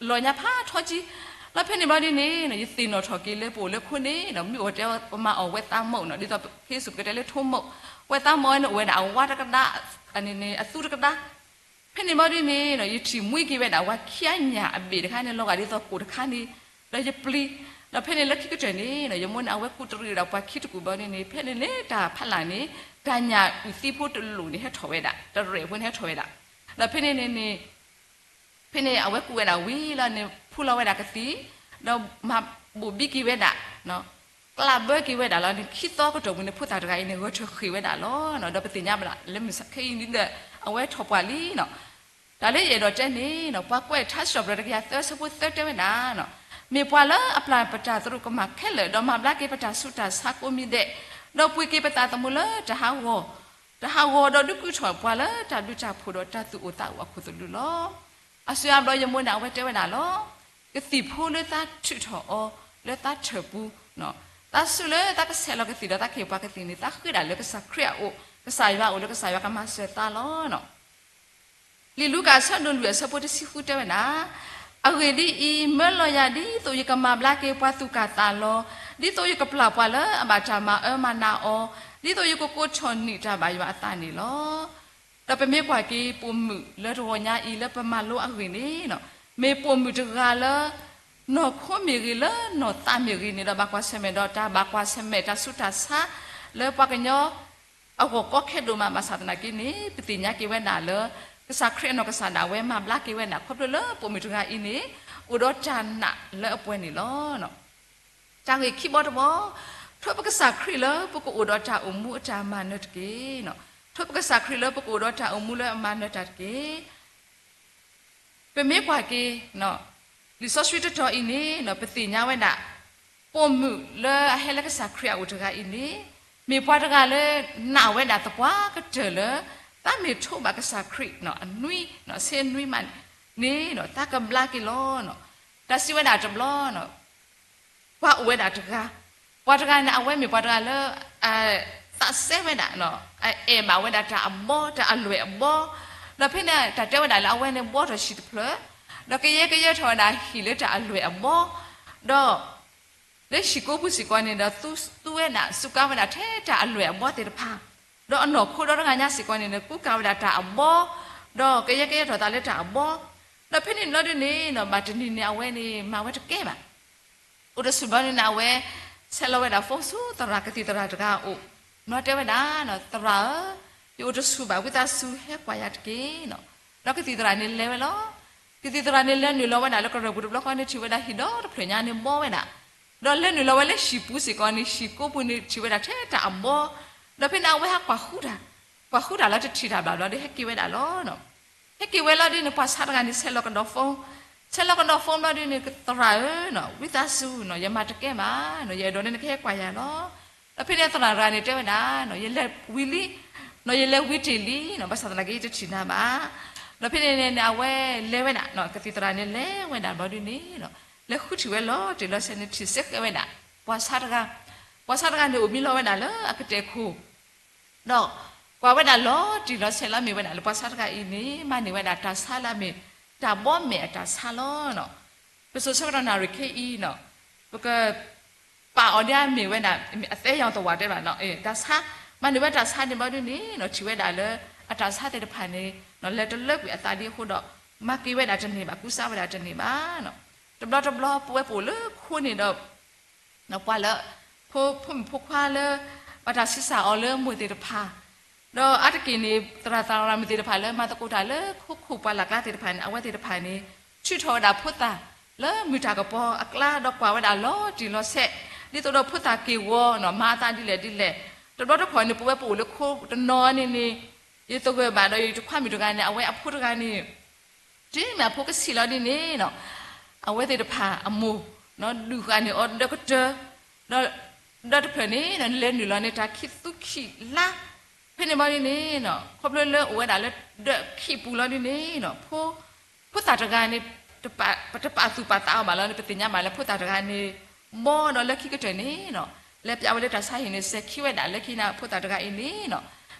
လီၤညါဖးထီကံ, လၢဖဲန့ၣ်ဘျီဒ်န့ၣ် ယသ့ၣ်နီၣ်ထီၣ်က့ၤလၢပအိၣ်လၢခိန့ၣ်နီၤ, မ့ၢ်အိၣ်တဲပမၤအီၣ်ဝဲသးမိၢ်နီၤ, ဒ်သိးခဲအံၤစူၢ်ပကတဲလၢထိမိၢ်, ဝဲသးမိၢ်န့ၣ်အိၣ်ဝဲဒၣ်အဝါတကဒါ, အသူတကဒါ ဖဲန့ၣ်ဘျီဒ်န့ၣ် ယထံၣ်မှံက့ၤဝဲဒၣ်ပှၤခံအညၣ်အဘ့ၣ်တခါန့ၣ် လီၤဂာ်ဒ်သိးကိၣ်တခါန့ၣ်, ဒီးယပျံၤ, ဒီးဖဲန့ၣ်လၢခံကတၢၢ်န့ၣ် ယမိၢ်န့ၣ် အဝဲကူၣ်တရံးဝဲဒၣ်ပှၤခံတကူၣ်ဘျီဒ်န့ၣ် ဖဲန့ၣ်န့ၣ် တၢ်ဖးလၢ်န့ၣ် တၢ်ညၣ်အုၣ်သံဖိတလိၣ်န့ၣ် ဟဲထီၣ်ဝဲဒၣ်, တရဲၣ်ဖိန့ၣ်ဟဲထီၣ်ဝဲဒၣ်, ဒီးဖဲန့ၣ်န့ၣ်န့ၣ် ဖဲန့ၣ် အဝဲကူၣ်ဝဲဒၣ်ဝံၤလီၤန့ၣ် ဖူလီၤဝဲဒၣ်ကသံၣ်, ဒီးမၤဘိၣ်ဘံက့ၤဝဲဒၣ်, ကျးဘၢက့ၤဝဲဒၣ်လီၤန့ၣ် ခံသီကတီၢ်ပူၤန့ၣ် ဖိသၣ်တဂၤအံၤန့ၣ် ဂဲၤထၢၣ်ဃ့ၣ်ဝဲဒၣ်လီၤ. ဒီးပသ့ၣ်ညါဘၣ်လၢမုၢ်ဆါခဲအံၤန့ၣ်ဒီး အဝဲထီၣ်ပှၢ်လံနီၤ. တၢ်လၢယအဲၣ်ဒိးတဲန့ၣ် ပှၤကွဲးထါစံးထီၣ်ပတြၢၤတကယၤသၢဆၢဖိသၢတဲဝဲဒၣ်, မ့ၢ်ပှၤလၢအပျၢ်ပတၢ်သရူးကမၣ်ခဲလၢာ် ဒီးမၤဘျါက့ၤပတၢ်ဆူးတၢ်ဆါကိးမံၤဒဲး, ဒီးပှ့ၤက့ၤပသးသမူလၢတၢ်ဟးဂီၤ တၢ်ဟးဂီၤဒီးဒုးကုၢ်ထီၣ်ပှၤလၢတၢ်ဘျုးတၢ်ဖှိၣ်ဒီးတၢ်သူၣ်အိၣ်သးအိၣ်အခိၣ်သလုးလီၤ. အစှၤအဘျီယမိၢ်န့ၣ် အဝဲတဲဝဲဒၣ်လီၤ. ကသံၣ်ဖိလၢသးထုးထီၣ်အီၤ လၢသးထၢၣ်ပူၤ, သးစူၢ်လၢသးကဆဲးလီၤကသံၣ်ဒီးသးကဟ့ၣ်ပှၤကသံၣ်န့ၣ် သးဃ့ဒၣ်လၢကစၢ်ခရံာ်အအိၣ်, ကစၢ်ယွၤအိၣ်လၢကစၢ်ယွၤကမၤစၢၤသးလီၤ. လံာ်လူၤကၣ်အဆၢဒိၣ်လွံၢ်အဆၢဖိတဆံဃုတဲဝဲဒၣ်, အဂ့ၢ်ဒ်အံၤ, မၢလီၤယၤဒ်သိးယကမၤဘျါက့ၤပှၤသူၣ်ကၢ်သးလီၤ, ဒ်သိးယကပျၢ်ပှၤလၢအဘၣ်တၢ်မၤအၢမၤနးအီၤ, ဒ်သိးယကကိးထီၣ်နံၣ်တၢ်ဘၣ်ယွၤအသးန့ၣ်လီၤ. ဒီးပမ့ၢ်ကွၢ်က့ၤပိာ်မုၣ်လၢတဂီၤညါအံၤ လၢပမၤလိအဂ့ၢ်န့ၣ်, မ့ၢ်ပိာ်မုၣ်တဂၤလၢ နီၢ်ခိမ့ၢ်ဂ့ၤ လၢနီၢ်သးမ့ၢ်ဂ့ၤန့ၣ်ဒီး ဘၣ်ကွၢ်ဆၢၣ်မဲာ်ဒီးတၢ်ဘၣ်ကွၢ်ဆၢၣ်မဲာ်တၢ်ဆူးတၢ်ဆါ လၢပှၤကညီအဂီၢ်ကီခဲဒိၣ်မး ဘၣ်ဆၣ်သနာ်က့န့ၣ် ပသ့ၣ်ညါက့ၤဝဲဒၣ်လၢ ကစၢ်ခရံာ်အနီၢ်ကစၢ်ဒၣ်ဝဲမၤဘျါက့ၤဝဲဒၣ် ခီဖျိလၢပိာ်မုၣ်တဂၤအံၤန့ၣ် အိၣ်ဒီးတၢ်နာ်လၢအပှဲၤန့ၣ်လီၤ. တၢ်ဂ့ၢ်ခံဘီတဘီ, ထိးပကစၢ်ခရံာ်လၢပကအိၣ်ဒီးတၢ်အိၣ်မူအတၢ်မၤနၢၤတက့ၢ်. ထိးပကစၢ်ခရံာ်လၢပကအိၣ်ဒီးတၢ်အိၣ်မူလၢအမၤနၢၤတၢ်တက့ၢ်. ပမ့ၢ်ကွၢ်က့ၤ လံာ်စီဆှံတတီၤအံၤန့ၣ် ပသ့ၣ်ညါဝဲဒၣ် ပိာ်မုၣ်လၢအဟဲလၢကစၢ်ခရံာ်အအိၣ်တဂၤအံၤန့ၣ် မ့ၢ်ပှၤတဂၤလၢနာ်ဝဲဒၣ်သပှၢ်ကတၢၢ်လၢ သးမ့ၢ်ထိးဘၣ်ကစၢ်ခရံာ်အနွံ ဆ့နွံမးန့ၣ် သးကဘျါက့ၤလီၤ. တၢ်စံးဝဲဒၣ်တဘျီ ပှၤအိၣ်ဝဲဒၣ်တဂၤ, ပှၤတဂၤန့ၣ် အဝဲမ့ၢ်ပှၤတဂၤလၢ သးစဲဝဲဒၣ် အအဲၣ်ဘၣ်ဝဲဒၣ်တၢ်အဘီ တၢ်အလွဲၢ်အဘီ, ဒီးဖဲန့ၣ် တၢ်တဲဝဲဒၣ်လၢအဝဲန့ၣ်ဘှီထီၣ်ဟံၣ်တဖျၢၣ်, ဒီးကယဲၢ်ကယဲၢ်ထီၣ်ဝဲဒၣ်ဟံၣ်လၢတၢ်အလွဲၢ်အဘီ, ဒီး လၢဟံၣ်ကိးပူၤစ့ၢ်ကီးန့ၣ်ဒီး သူဝဲဒၣ် စူးကါဝဲဒၣ်ထဲတၢ်အလွဲၢ်အဘီသ့ၣ်တဖၣ်, ဒီးအနီၢ်ခိဒီတဂၤညါစ့ၢ်ကီးန့ၣ်ဒီး ကူကၤဝဲဒၣ်တၢ်အဘီ, ဒီးကယဲၢ်ကယဲၢ်ထီၣ်သးလၢတၢ်အဘီ, ဒီးဖဲန့ၣ်ဘျီဒ်န့ၣ် ဘၣ်တနံၤန့ၣ် အဝဲန့ၣ် မၤဝဲတကဲဘၣ် အိၣ်တဆူၣ်ဘျီန့ၣ် အဝဲ ဆဲးလီၤဝဲဒၣ် phone ဆူသရၣ် ကသံၣ်သရၣ်တဂၤအအိၣ်, နီၢ်တဲဝဲဒၣ် သရၣ်ဧၢ, ယအိၣ်တဆူၣ်ဘၣ် ဝံသးစူၤဟဲကွၢ်ယၤတက့ၢ်. ဒီးကသံၣ်သရၣ်န့ၣ်လဲၤဝဲလီၤ. ကသံၣ်သရၣ်န့ၣ်လဲၤနုာ်လီၤဝဲဒၣ်လၢကရၢၢ်ပူၤတဘျီဃီန့ၣ် ထံၣ်ဝဲဒၣ်ဟံၣ်ဒီတဖျၢၣ်ညါန့ၣ်ဘှီဝဲဒၣ်, ဒီးလဲၤနုာ်လီၤဝဲလၢဟံၣ်ပူၤစ့ၢ်ကီးန့ၣ် ဟံၣ်ကိးပူၤန့ၣ်ထံၣ်ဝဲဒၣ်ထဲတၢ်အဘီ, ဒီးဖဲန့ၣ်အဝဲဟးကွၢ်ဃုတၢ်, ကွၢ်ဃုတၢ်လၢတထံၣ်တၢ်ဘၣ်ဘျီဒီး ဟဲက့ၤဝဲဒၣ်လီၤ. ဟဲက့ၤဝဲလီၤဒ်န့ၣ် ပှၤဆါတဂၤန့ၣ် ဆဲးလီၤကဒီး phone, ဆဲးလီၤကဒီး phone ဘျီဒ်န့ၣ် သရၣ်ဧၢ, ဝံသးစူၤ ယမၤတကဲဘၣ်, ယအဲၣ်ဒိးန့ၣ်နကဟဲကွၢ်ယၤလီၤ. ဒီးဖဲန့ၣ်သရၣ်တဂၤန့ၣ်တဲဝဲဒၣ် ယလဲၤဝံၤလံ, ယလဲၤဝံၤတ့ၢ်လံ, ဘၣ်ဆၣ်သနာ်က့ယတထံၣ်နၤဘၣ်. ဒီးဖဲန့ၣ်န့ၣ် အဝဲလဲၤဝဲဒၣ်, ကသံၣ်သရၣ်န့ၣ်လဲၤဝဲဒၣ်ဘျီဒ်န့ၣ် လဲၤဃုထံၣ်ဝဲလီၤတံၢ်လီၤဆဲးန့ၣ် ထံၣ်စ့ၢ်ကီးဝဲဒၣ် ပှၤဆါတဂၤ, ပှၤဆါတဂၤန့ၣ်အိၣ်မံလီၤဝဲဒၣ်လၢအကတဲာ်ခိၣ် ဒီးကွၢ်ဝဲဒၣ်လီၤတံၢ်လီၤဆဲးလၢအမ့ၢ်ဝဲဒၣ်လၢပှၤဆါတဂၤအံၤန့ၣ် မၤန့ၢ်ဝဲဒၣ်တၢ်ဆါလၢအမ့ၢ် တၢ်ဘီမဲာ်အတၢ်ဆါလီၤ. ပစိၤဆၢကတီၢ်နၣ်ရံၣ်ခဲအံၤ ပက ပာ်အီၤဒ်အမ့ၢ်ဝဲဒၣ် အသဲယီၤသဝးတဲဘၣ် တၢ်ဆါ, မၤန့ၢ်ဝဲတၢ်ဆါန့ၣ်ဘျီဒ်န့ၣ် ထံၣ်ဝဲဒၣ်လၢ အတၢ်ဆါသ့ၣ်တဖၣ်န့ၣ် လဲၤတလၢကွံာ်အသးဒ်အဃိဒီး မၤက့ၤဝဲဒၣ်တန့ၢ်ဘၣ် ကူစါဝဲဒၣ်တန့ၢ်ဘၣ်. တဘျီတဘျီ ပဝဲပအိၣ်လၢခိန့ၣ်ဒီး ပှၤလၢ ဖိမုၣ်ဖိခွါလၢ ဘၣ်တၢ်ဆံးစၢ်အီၤလၢမိၢ်သ့ၣ်တဖၣ်, ဒီးအါတက့ၢ်န့ၣ် သရၣ်သရၣ်မုၣ်သ့ၣ်တဖၣ်လၢမၤသကိးတၢ်လၢခိခိၣ်ပှၢ်လၢ်ကျါသ့ၣ်တဖၣ်န့ၣ် အဝဲသ့ၣ်တဖၣ်န့ၣ် ထုးထီၣ်ဝဲဒၣ်ဖိသၣ်လၢမုၢ်တၢ်ကပီၤအကျါ ဒီးကွၢ်ဝဲဒၣ်လီၤတံၢ်လီၤဆဲး ဒ်သိးဒီးဖိသၣ်က့ၢ်ဂီၤနီၤ မၤအသးဒ်လဲၣ်ဒ်လဲၣ်. တဘျီတခီၣ်န့ၣ် ပဝဲပအိၣ်လၢခိတနီၤန့ၣ်န့ၣ် ယသဂၢၢ်ဘၣ်ဒီးယတခွါမုၣ်တဂၤန့ၣ် အဝဲအဖိတဂၤန့ၣ် တုၤမ့ၢ်အဖိကဆံးလီၤဒ်န့ၣ်နီၤ, အဝဲသ့ၣ်တဖၣ်အမိၢ် ဒုးဃာ်န့ၢ်အီၤဒၢးကတၢၢ်, ဒီး ဒီးတဖျၢၣ်န့ၣ် နလဲၤနုာ်လီၤန့ၣ်တၢ်ခံသူခံလါ, ဖဲန့ၣ်ဘီဒ်န့ၣ်နီၤ, ခီဖျိလၢအိၣ်ဝဲဒၣ်လၢဒၢးခံပူၤလီၤဒ်န့ၣ်နီၤ, ဖိ ဖိသၣ်တဂၤန့ၣ် ပတပာ်သူၣ်ပာ်သးအီၤဘၣ်လီၤန့ၣ် ပသ့ၣ်ညါဘၣ်လၢဖိသၣ်တဂၤန့ၣ် ဘီဒီးလၢခံကတၢၢ်န့ၣ်နီၤ, လဲၤပျးဝဲလၢတၢ်ဆါဟံၣ်န့ၣ် စဲၤခံဝဲဒၣ်လၢခံန့ၣ် ဖိသၣ်တဂၤအံၤန့ၣ်နီၤ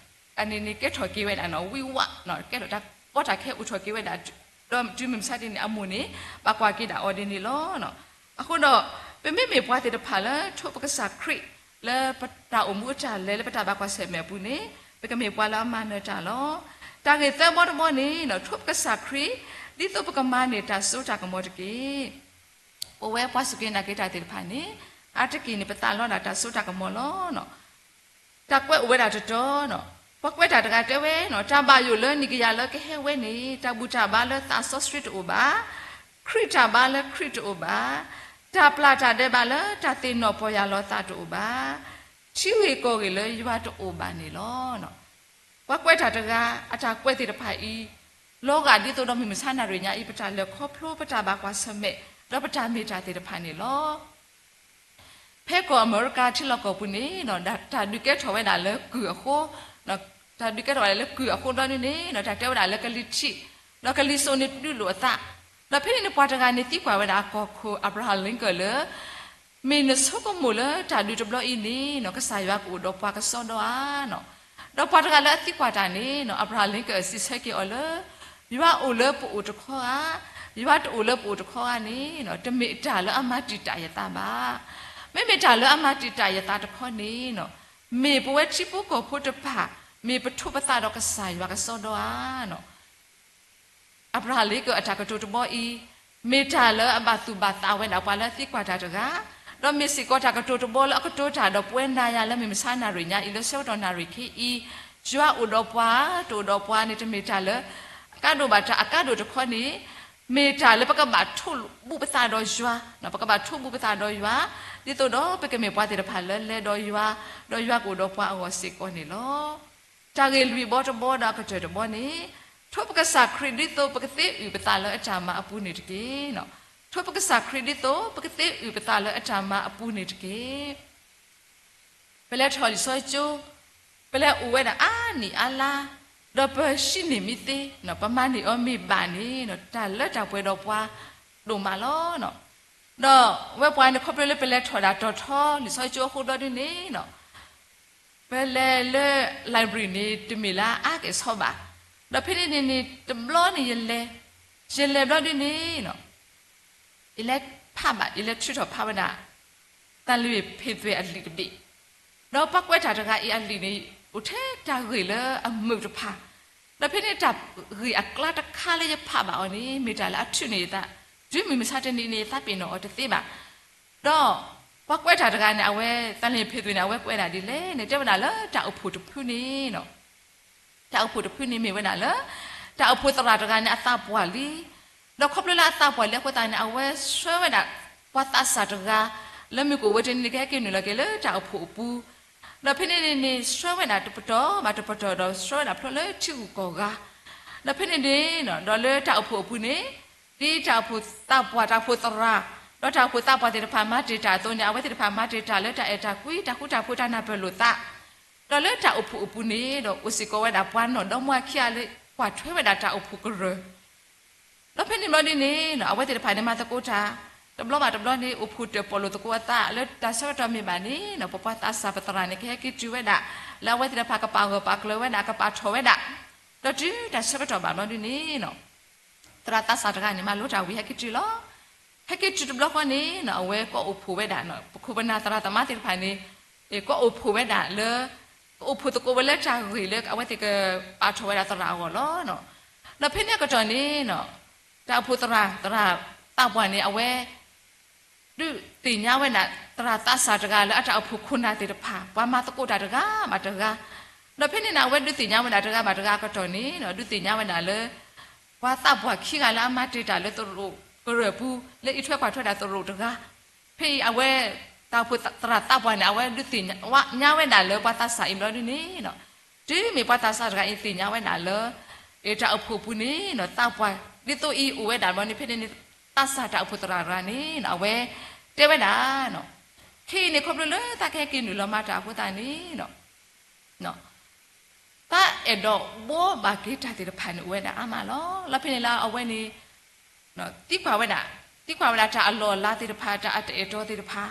အန့ၣ်န့ၣ်ကဲထီၣ်က့ၤဝဲဒၣ်နီၤ ဝံဝးနီၤ ကဲထီၣ်တၢ်ကီတၢ်ခဲအိၣ်ထီၣ်က့ၤဝဲဒၣ်, ဒီးတုၤမုၢ်မဆါတနံၤန့ၣ် အမိၢ်န့ၣ် ဘၣ်ကွၢ်က့ၤဒၣ်အီၤဒ်န့ၣ်လီၤ. အဃိဒီး ပမ့မ့ၢ်ပှၤသ့ၣ်တဖၣ်လၢ ထိးပကစၢ်ခရံာ် လၢပတၢ်အိၣ်မူအတၢ်လဲၤလၢပတၢ်ဘၣ်ကွၢ်ဆၢၣ်မဲာ်အပူၤန့ၣ် ပကမ့ၢ်ပှၤလၢအမၤနၢၤတၢ်လီၤ. တၢ်ဂ့ၢ်သၢဘီတဘီန့ၣ်နီၤ ထိးပကစၢ်ခရံာ် ဒ်သိးပကမၤန့ၢ်တၢ်စိတၢ်ကမီၤတက့ၢ်. ပဝဲပှၤစူၢ်က့ၤနာ်က့ၤတၢ်သ့ၣ်တဖၣ်န့ၣ် အါတက့ၢ်န့ၣ် ပသးလီဒၣ်တၢ်စိတၢ်ကမီၤလီၤ. တၢ်ကွဲးအိၣ်ဝဲဒၣ်တတီၤနီၤ, ပှၤကွဲးတၢ်တဂၤတဲဝဲနီၤ တၢ်ဘၣ်ယိၣ်လၢနံၣ်ကယၤလၢကဟဲဝဲန့ၣ် တၢ်ဘူၣ်တၢ်ဘါလၢသးစီဆှံတအိၣ်ဘၣ်, ခရံာ်တၢ်ဘါလၢခရံာ်တအိၣ်ဘၣ်, တၢ်ပျၢ်တၢ်ဒဲးဘးလၢတၢ်သ့ၣ်နီၣ်ပီၢ်ယၢ်လီၤသးတအိၣ်ဘၣ်, ထံဂ့ၢ်ကီၢ်ဂ့ၢ်လၢယွၤတအိၣ်ဘၣ်န့ၣ်လီၤ. ပှၤကွဲးတၢ်တဂၤ အတၢ်ကွဲးသ့ၣ်တဖၣ်အံၤ လီၤဂာ်ဒ်သိးဒီးမုၢ်မဆါနၣ်ရံၣ်ညါအံၤ ပတၢ်လဲၤခီဖျိ ပတၢ်ဘၣ်ကွၢ်ဆၢၣ်မဲာ် ဒီးပတၢ်မ့ၢ်တၢ်သ့ၣ်တဖၣ်န့ၣ်လီၤ. ဖဲကီၢ်အမဲရကၤထံလီၢ်ကီၢ်ပူၤန့ၣ် တၢ်ဒုးကဲထီၣ်ဝဲဒၣ်လၢကုၢ်အဃိ, တၢ်ဒုးကဲထီၣ်ဝဲဒၣ်လၢကုၢ်အဃိဘျီဒ်န့ၣ် တၢ်တဲဝဲဒၣ်လၢကလံၤထံး ဒီးကလံၤစိးန့ၣ်ဒုးလိာ်အသး, ဒီးဖဲန့ၣ်န့ၣ်ပှၤတဂၤန့ၣ်သံကွၢ်ဝဲဒၣ်ကီၢ်ခိၣ် Abraham Lincoln လၢ မ့ၢ်နဆိကမိၣ်လၢတၢ်ဒုးတဘျီအံၤန့ၣ်နီၤ ကစၢ်ယွၤကအိၣ်ဒီးပှၤကစီဒီဧါနီၤ. ဒီးပှၤတဂၤလၢအသံကွၢ်တၢ်န့ၣ်နီၤ Abraham Lincoln စံးဆၢက့ၤအီၤလၢ ယွၤအိၣ်လၢပအိၣ်တခီဧါ, ယွၤတအိၣ်လၢပအိၣ်တခီဧါန့ၣ်နီၤ တမ့ၢ်တၢ်လၢအမၤတံာ်တာ်ယသးဘၣ်. မ့မ့ၢ်တၢ်လၢအမၤတံာ်တာ်ယသးတခီန့ၣ်နီၤ မ့ၢ်ပဝဲထံဖိကီၢ်ဖိတဖၣ် မ့ၢ်ပထိးပသးဒီးကစၢ်ယွၤကစီဒီဧါနီၤ. အၤဘြၤဟၣ်လ့ကၢၣ်အတၢ်ကတိၤတဘီအံၤ မ့ၢ်တၢ်လၢအဘၣ်သူၣ်ဘၣ်သးဝဲဒၣ်ပှၤလၢအသံကွၢ်တၢ်တဂၤ, ဒီးမ့ၢ်စ့ၢ်ကီးတၢ်ကတိၤတဘီလၢအကတိၤတၢ်ဒီးပဝဲနၤယၤလၢမုၢ်မဆါနၣ်ရံၣ်ညါအံၤ လၢဆၢကတီၢ်နၣ်ရံၣ်ခဲအံၤ, ယွၤအိၣ်ဒီးပှၤ တအိၣ်ဒီးပှၤန့ၣ် တမ့ၢ်တၢ်လၢ အကါဒိၣ်ဘၣ်. တၢ်အကါဒိၣ်တခီန့ၣ် မ့ၢ်တၢ်လၢပကဘၣ်ထိးဘူးပသးဒီးယွၤ, ပကဘၣ်ထိးဘူးပသးဒီးယွၤ ဒ်သိးဒီးပကမ့ၢ်ပှၤသ့ၣ်တဖၣ်လၢလဲၤဒီးယွၤ, ဒီးယွၤကအိၣ်ဒီးပှၤအဂီၢ်စ့ၢ်ကီးန့ၣ်လီၤ. တၢ်ဂ့ၢ်လွံၢ်ဘီတဘီဒီးအကတၢၢ်တဘီန့ၣ်, ထိးပကစၢ်ခရံာ်ဒ်သိးပကသ့အုၣ်ပသးလၢအတၢ်မၤအပူၤန့ၣ်တက့ၢ်. ထိးပကစၢ်ခရံာ်ဒ်သိးပကသ့အုၣ်ပသးလၢအတၢ်မၤအပူၤန့ၣ်တက့ၢ်. ပလဲၤထီၣ်လံာ်စီဆှံကၠိ, ပလဲၤအိၣ်ဝဲဒၣ်အါနံၣ်အါလါ, ဒီးပဟံးန့ၢ်မ့ၢ်သ့, ပမၤန့ၢ်အီၤမ့ၢ်ဘၣ်န့ၣ် တၢ်လၢတၢ်ပှဲၤဒီးပှၤဒိၣ်မးလီၤ. ဒီးဝဲပှၤန့ၣ် ခီဖျိလၢပလဲၤထီၣ်ဒၣ်တီၤထီလံာ်စီဆှံကၠိအဃိဘျီဒ်န့ၣ်နီၤ, ပလဲၤလၢ library န့ၣ် တမ့ၢ်လၢအအါကဲၣ်ဆိးဘၣ်. ဒီးဖဲန့ၣ်န့ၣ်န့ၣ် တဘျီန့ၣ်ယလဲၤ, ယလဲၤဘျီဒ်န့ၣ်နီၤ, ယလဲၤဖးဘၣ်, ယလဲၤထုးထီၣ်ဖးဝဲဒၣ် သၣ်လွံၢ်ဖ့းသွဲၣ်အလံာ်တဘ့ၣ်, ဒီးပှၤကွဲးတၢ်တဂၤအံၤအလံာ်န့ၣ် အိၣ်ထဲတၢ်ဂ့ၢ်လၢအမုာ်တဖၣ်, ဒီးဖဲန့ၣ်တၢ်ဂ့ၢ်အကျါတခါလၢယဖးဘၣ်အီၤန့ၣ် မ့ၢ်တၢ်လၢအထုးန့ၢ်ယသး, တုၤမုၢ်မဆါတနံၤန့ၣ် ယသးပ့ၤနီၣ်အီၤတသ့ဘၣ်. ဒီးပှၤကွဲးတၢ်တဂၤန့ၣ် အဝဲ သၣ်လွံၢ်ဖ့းသွဲၣ်န့ၣ် အဝဲကွဲးဒၣ်ဒ်လဲၣ်န့ၣ် တဲဝဲဒၣ်လၢတၢ်အိၣ်ဖှိၣ်တဖုန့ၣ်နီၤ, တၢ်အိၣ်ဖှိၣ်တဖုန့ၣ်မ့ၢ်ဝဲဒၣ်လၢ တၢ်အိၣ်ဖှိၣ်သရၣ်တဂၤန့ၣ် အသးပှၢ်လံ, ဒီးခီဖျိလၢအသးပှၢ်လံအဃိသတးန့ၣ် အဝဲဆှၢဝဲဒၣ် ပှၤသးစၢ်တဂၤ လၢမုၢ်ကအိၣ်ဝဲတနံၤန့ၣ် ကဟဲက့ၤနုာ်လီၤက့ၤလၢတၢ်အိၣ်ဖှိၣ်အပူၤ, ဒီးဖဲန့ၣ်န့ၣ်န့ၣ် ဆှၢဝဲဒၣ်တပတီၢ်ဘၣ်တပတီၢ်ဒီး ဆှၢဝဲဒၣ်ဖျိလၢထံဂုၤကီၢ်ဂၤ, ဒီးဖဲန့ၣ်န့ၣ် ဒီးလၢတၢ်အိၣ်ဖှိၣ်အပူၤန့ၣ် ဒ်တၢ်အိၣ်ဖှိၣ်သးပှၢ် တၢ်အိၣ်ဖှိၣ်သရၣ် ဒီးတၢ်အိၣ်ဖှိၣ်သးပှၢ်သ့ၣ်တဖၣ်မၤတ့ၢ်တၢ်အသိးန့ၣ် အဝဲသ့ၣ်တဖၣ်မၤတ့ၢ်တၢ်လၢတၢ်အဲၣ်တၢ်ကွံ တၢ်ဃူတၢ်ဖိး တၢ်နၢ်ပၢၢ်လိာ်သး, ဒီးလၢတၢ်အိၣ်ဖှိၣ်အပူၤန့ၣ်ဒီး အိၣ်စ့ၢ်ကီးဝဲဒၣ်ပှၤနီၢ်ဒီမါဝၤခံဂၤလၢ ကွၢ်ထွဲဝဲဒၣ်တၢ်အိၣ်ဖှိၣ်ကရၢၢ်, ဒီးဖဲန့ၣ်ဘျီဒ်န့ၣ် အဝဲသ့ၣ်တဖၣ်န့ၣ်မၤသကိးတၢ် တဘျီဘၣ်တဘျီန့ၣ် အိၣ်ဖှိၣ်တၢၣ်ပီၣ်လိာ်သကိးအသး လၢတၢ်ဆၢကတီၢ်မ့ၢ်ဘၣ်န့ၣ် ပပှၤသးစၢ်ပသရၣ်န့ၣ် ကဟဲက့ၤတုၤဝဲဒၣ် လၢအဝဲသ့ၣ်တဖၣ်ကပာ်ဂၢၢ်ပာ်ကျၢၤဝဲဒၣ် ကပာ်ထီၣ်ဝဲဒၣ်, ဒီးတုၤတၢ်ဆၢကတီၢ်ဘၣ်ဘျီဒ်န့ၣ် သရၣ်သးစၢ်တဂၤန့ၣ် မၤလိတၢ်ဝံၤဟဲက့ၤတုၤလီၤ. ဟဲက့ၤတုၤတဘျီဃီန့ၣ် အဝဲကအိၣ်ဖှိၣ်ဝဲဒၣ် ပခိၣ်ပနၢ်သရၣ်သမါသ့ၣ်တဖၣ်န့ၣ် ကအိၣ်ဖှိၣ်ဝဲဒၣ်လၢ ကအိၣ်ဖှိၣ်သကိးဝဲလၢတၢ်ဂ့ၢ်လၢအဝဲသ့ၣ်ကပာ်ထီၣ်ဝဲဒၣ်သရၣ်အဂီၢ်လီၤ. ဒီးဖဲန့ၣ်အကတီၢ်န့ၣ် တၢ်အိၣ်ဖှိၣ်သရၣ် သရၣ်သးပှၢ်န့ၣ် အဝဲ ဒုးသ့ၣ်ညါဝဲဒၣ် သရၣ်သးစၢ်တဂၤလၢအတၢ်အိၣ်ဖှိၣ်ခိၣ်နၢ်သ့ၣ်တဖၣ် ပှၤမၤသကိးတၢ်တဂၤဘၣ်တဂၤ, ဒီးဖဲန့ၣ်န့ၣ် အဝဲဒုးသ့ၣ်ညါဝဲဒၣ်တဂၤဘၣ်တဂၤအကတီၢ်န့ၣ် ဒုးသ့ၣ်ညါဝဲဒၣ်လၢ ပှၤသးပှၢ်ခံဂၤလၢအမၤတ့ၢ်တၢ်လၢသရိာ်ကရၢၢ်ပူၤ လၢအံးထွဲကွၢ်ထွဲဒၣ်သရိာ်တဂၤ, ဖဲအံၤအဝဲ တၢ်အိၣ်ဖှိၣ်သရၣ်သးပှၢ်န့ၣ် အဝဲဒုးသ့ၣ်ညါဝဲဒၣ်လၢပှၤသးစၢ်အံၤဘျီဒ်န့ၣ် တုၤမ့ၢ်ပှၤသးစၢ်တဂၤအံၤသ့ၣ်ညါဝဲဒၣ်လၢ တၢ်အိၣ်ဖှိၣ်ပူၤန့ၣ် သးပှၢ် ဒ်သိးအံၤအိၣ်ဝဲဒၣ်ဘျီန့ၣ် ဖဲန့ၣ်န့ၣ် သးစၢ်တၢ်အိၣ်ဖှိၣ်သရၣ်တဂၤန့ၣ် အဝဲတဲဝဲဒၣ်, ခဲအံၤန့ၣ် ခီဖျိလၢသးကဟဲက့ၤနုာ်လီၤမၤတၢ်အဃိသတးန့ၣ် သးအဲၣ်ဒိးဘှီဘၣ်က့ၤတၢ်သ့ၣ်တဖၣ်န့ၣ် အိၣ်ဝဲဒၣ်အါမးလီၤ. လီၤဖဲန့ၣ်လၢအဝဲန့ၣ် သံကွၢ်ဝဲဒၣ်, သံကွၢ်ဝဲဒၣ်တၢ်အလီၢ်အလၤသ့ၣ်တဖၣ် တၢ်အတအဲၣ်တီသ့ၣ်တဖၣ်,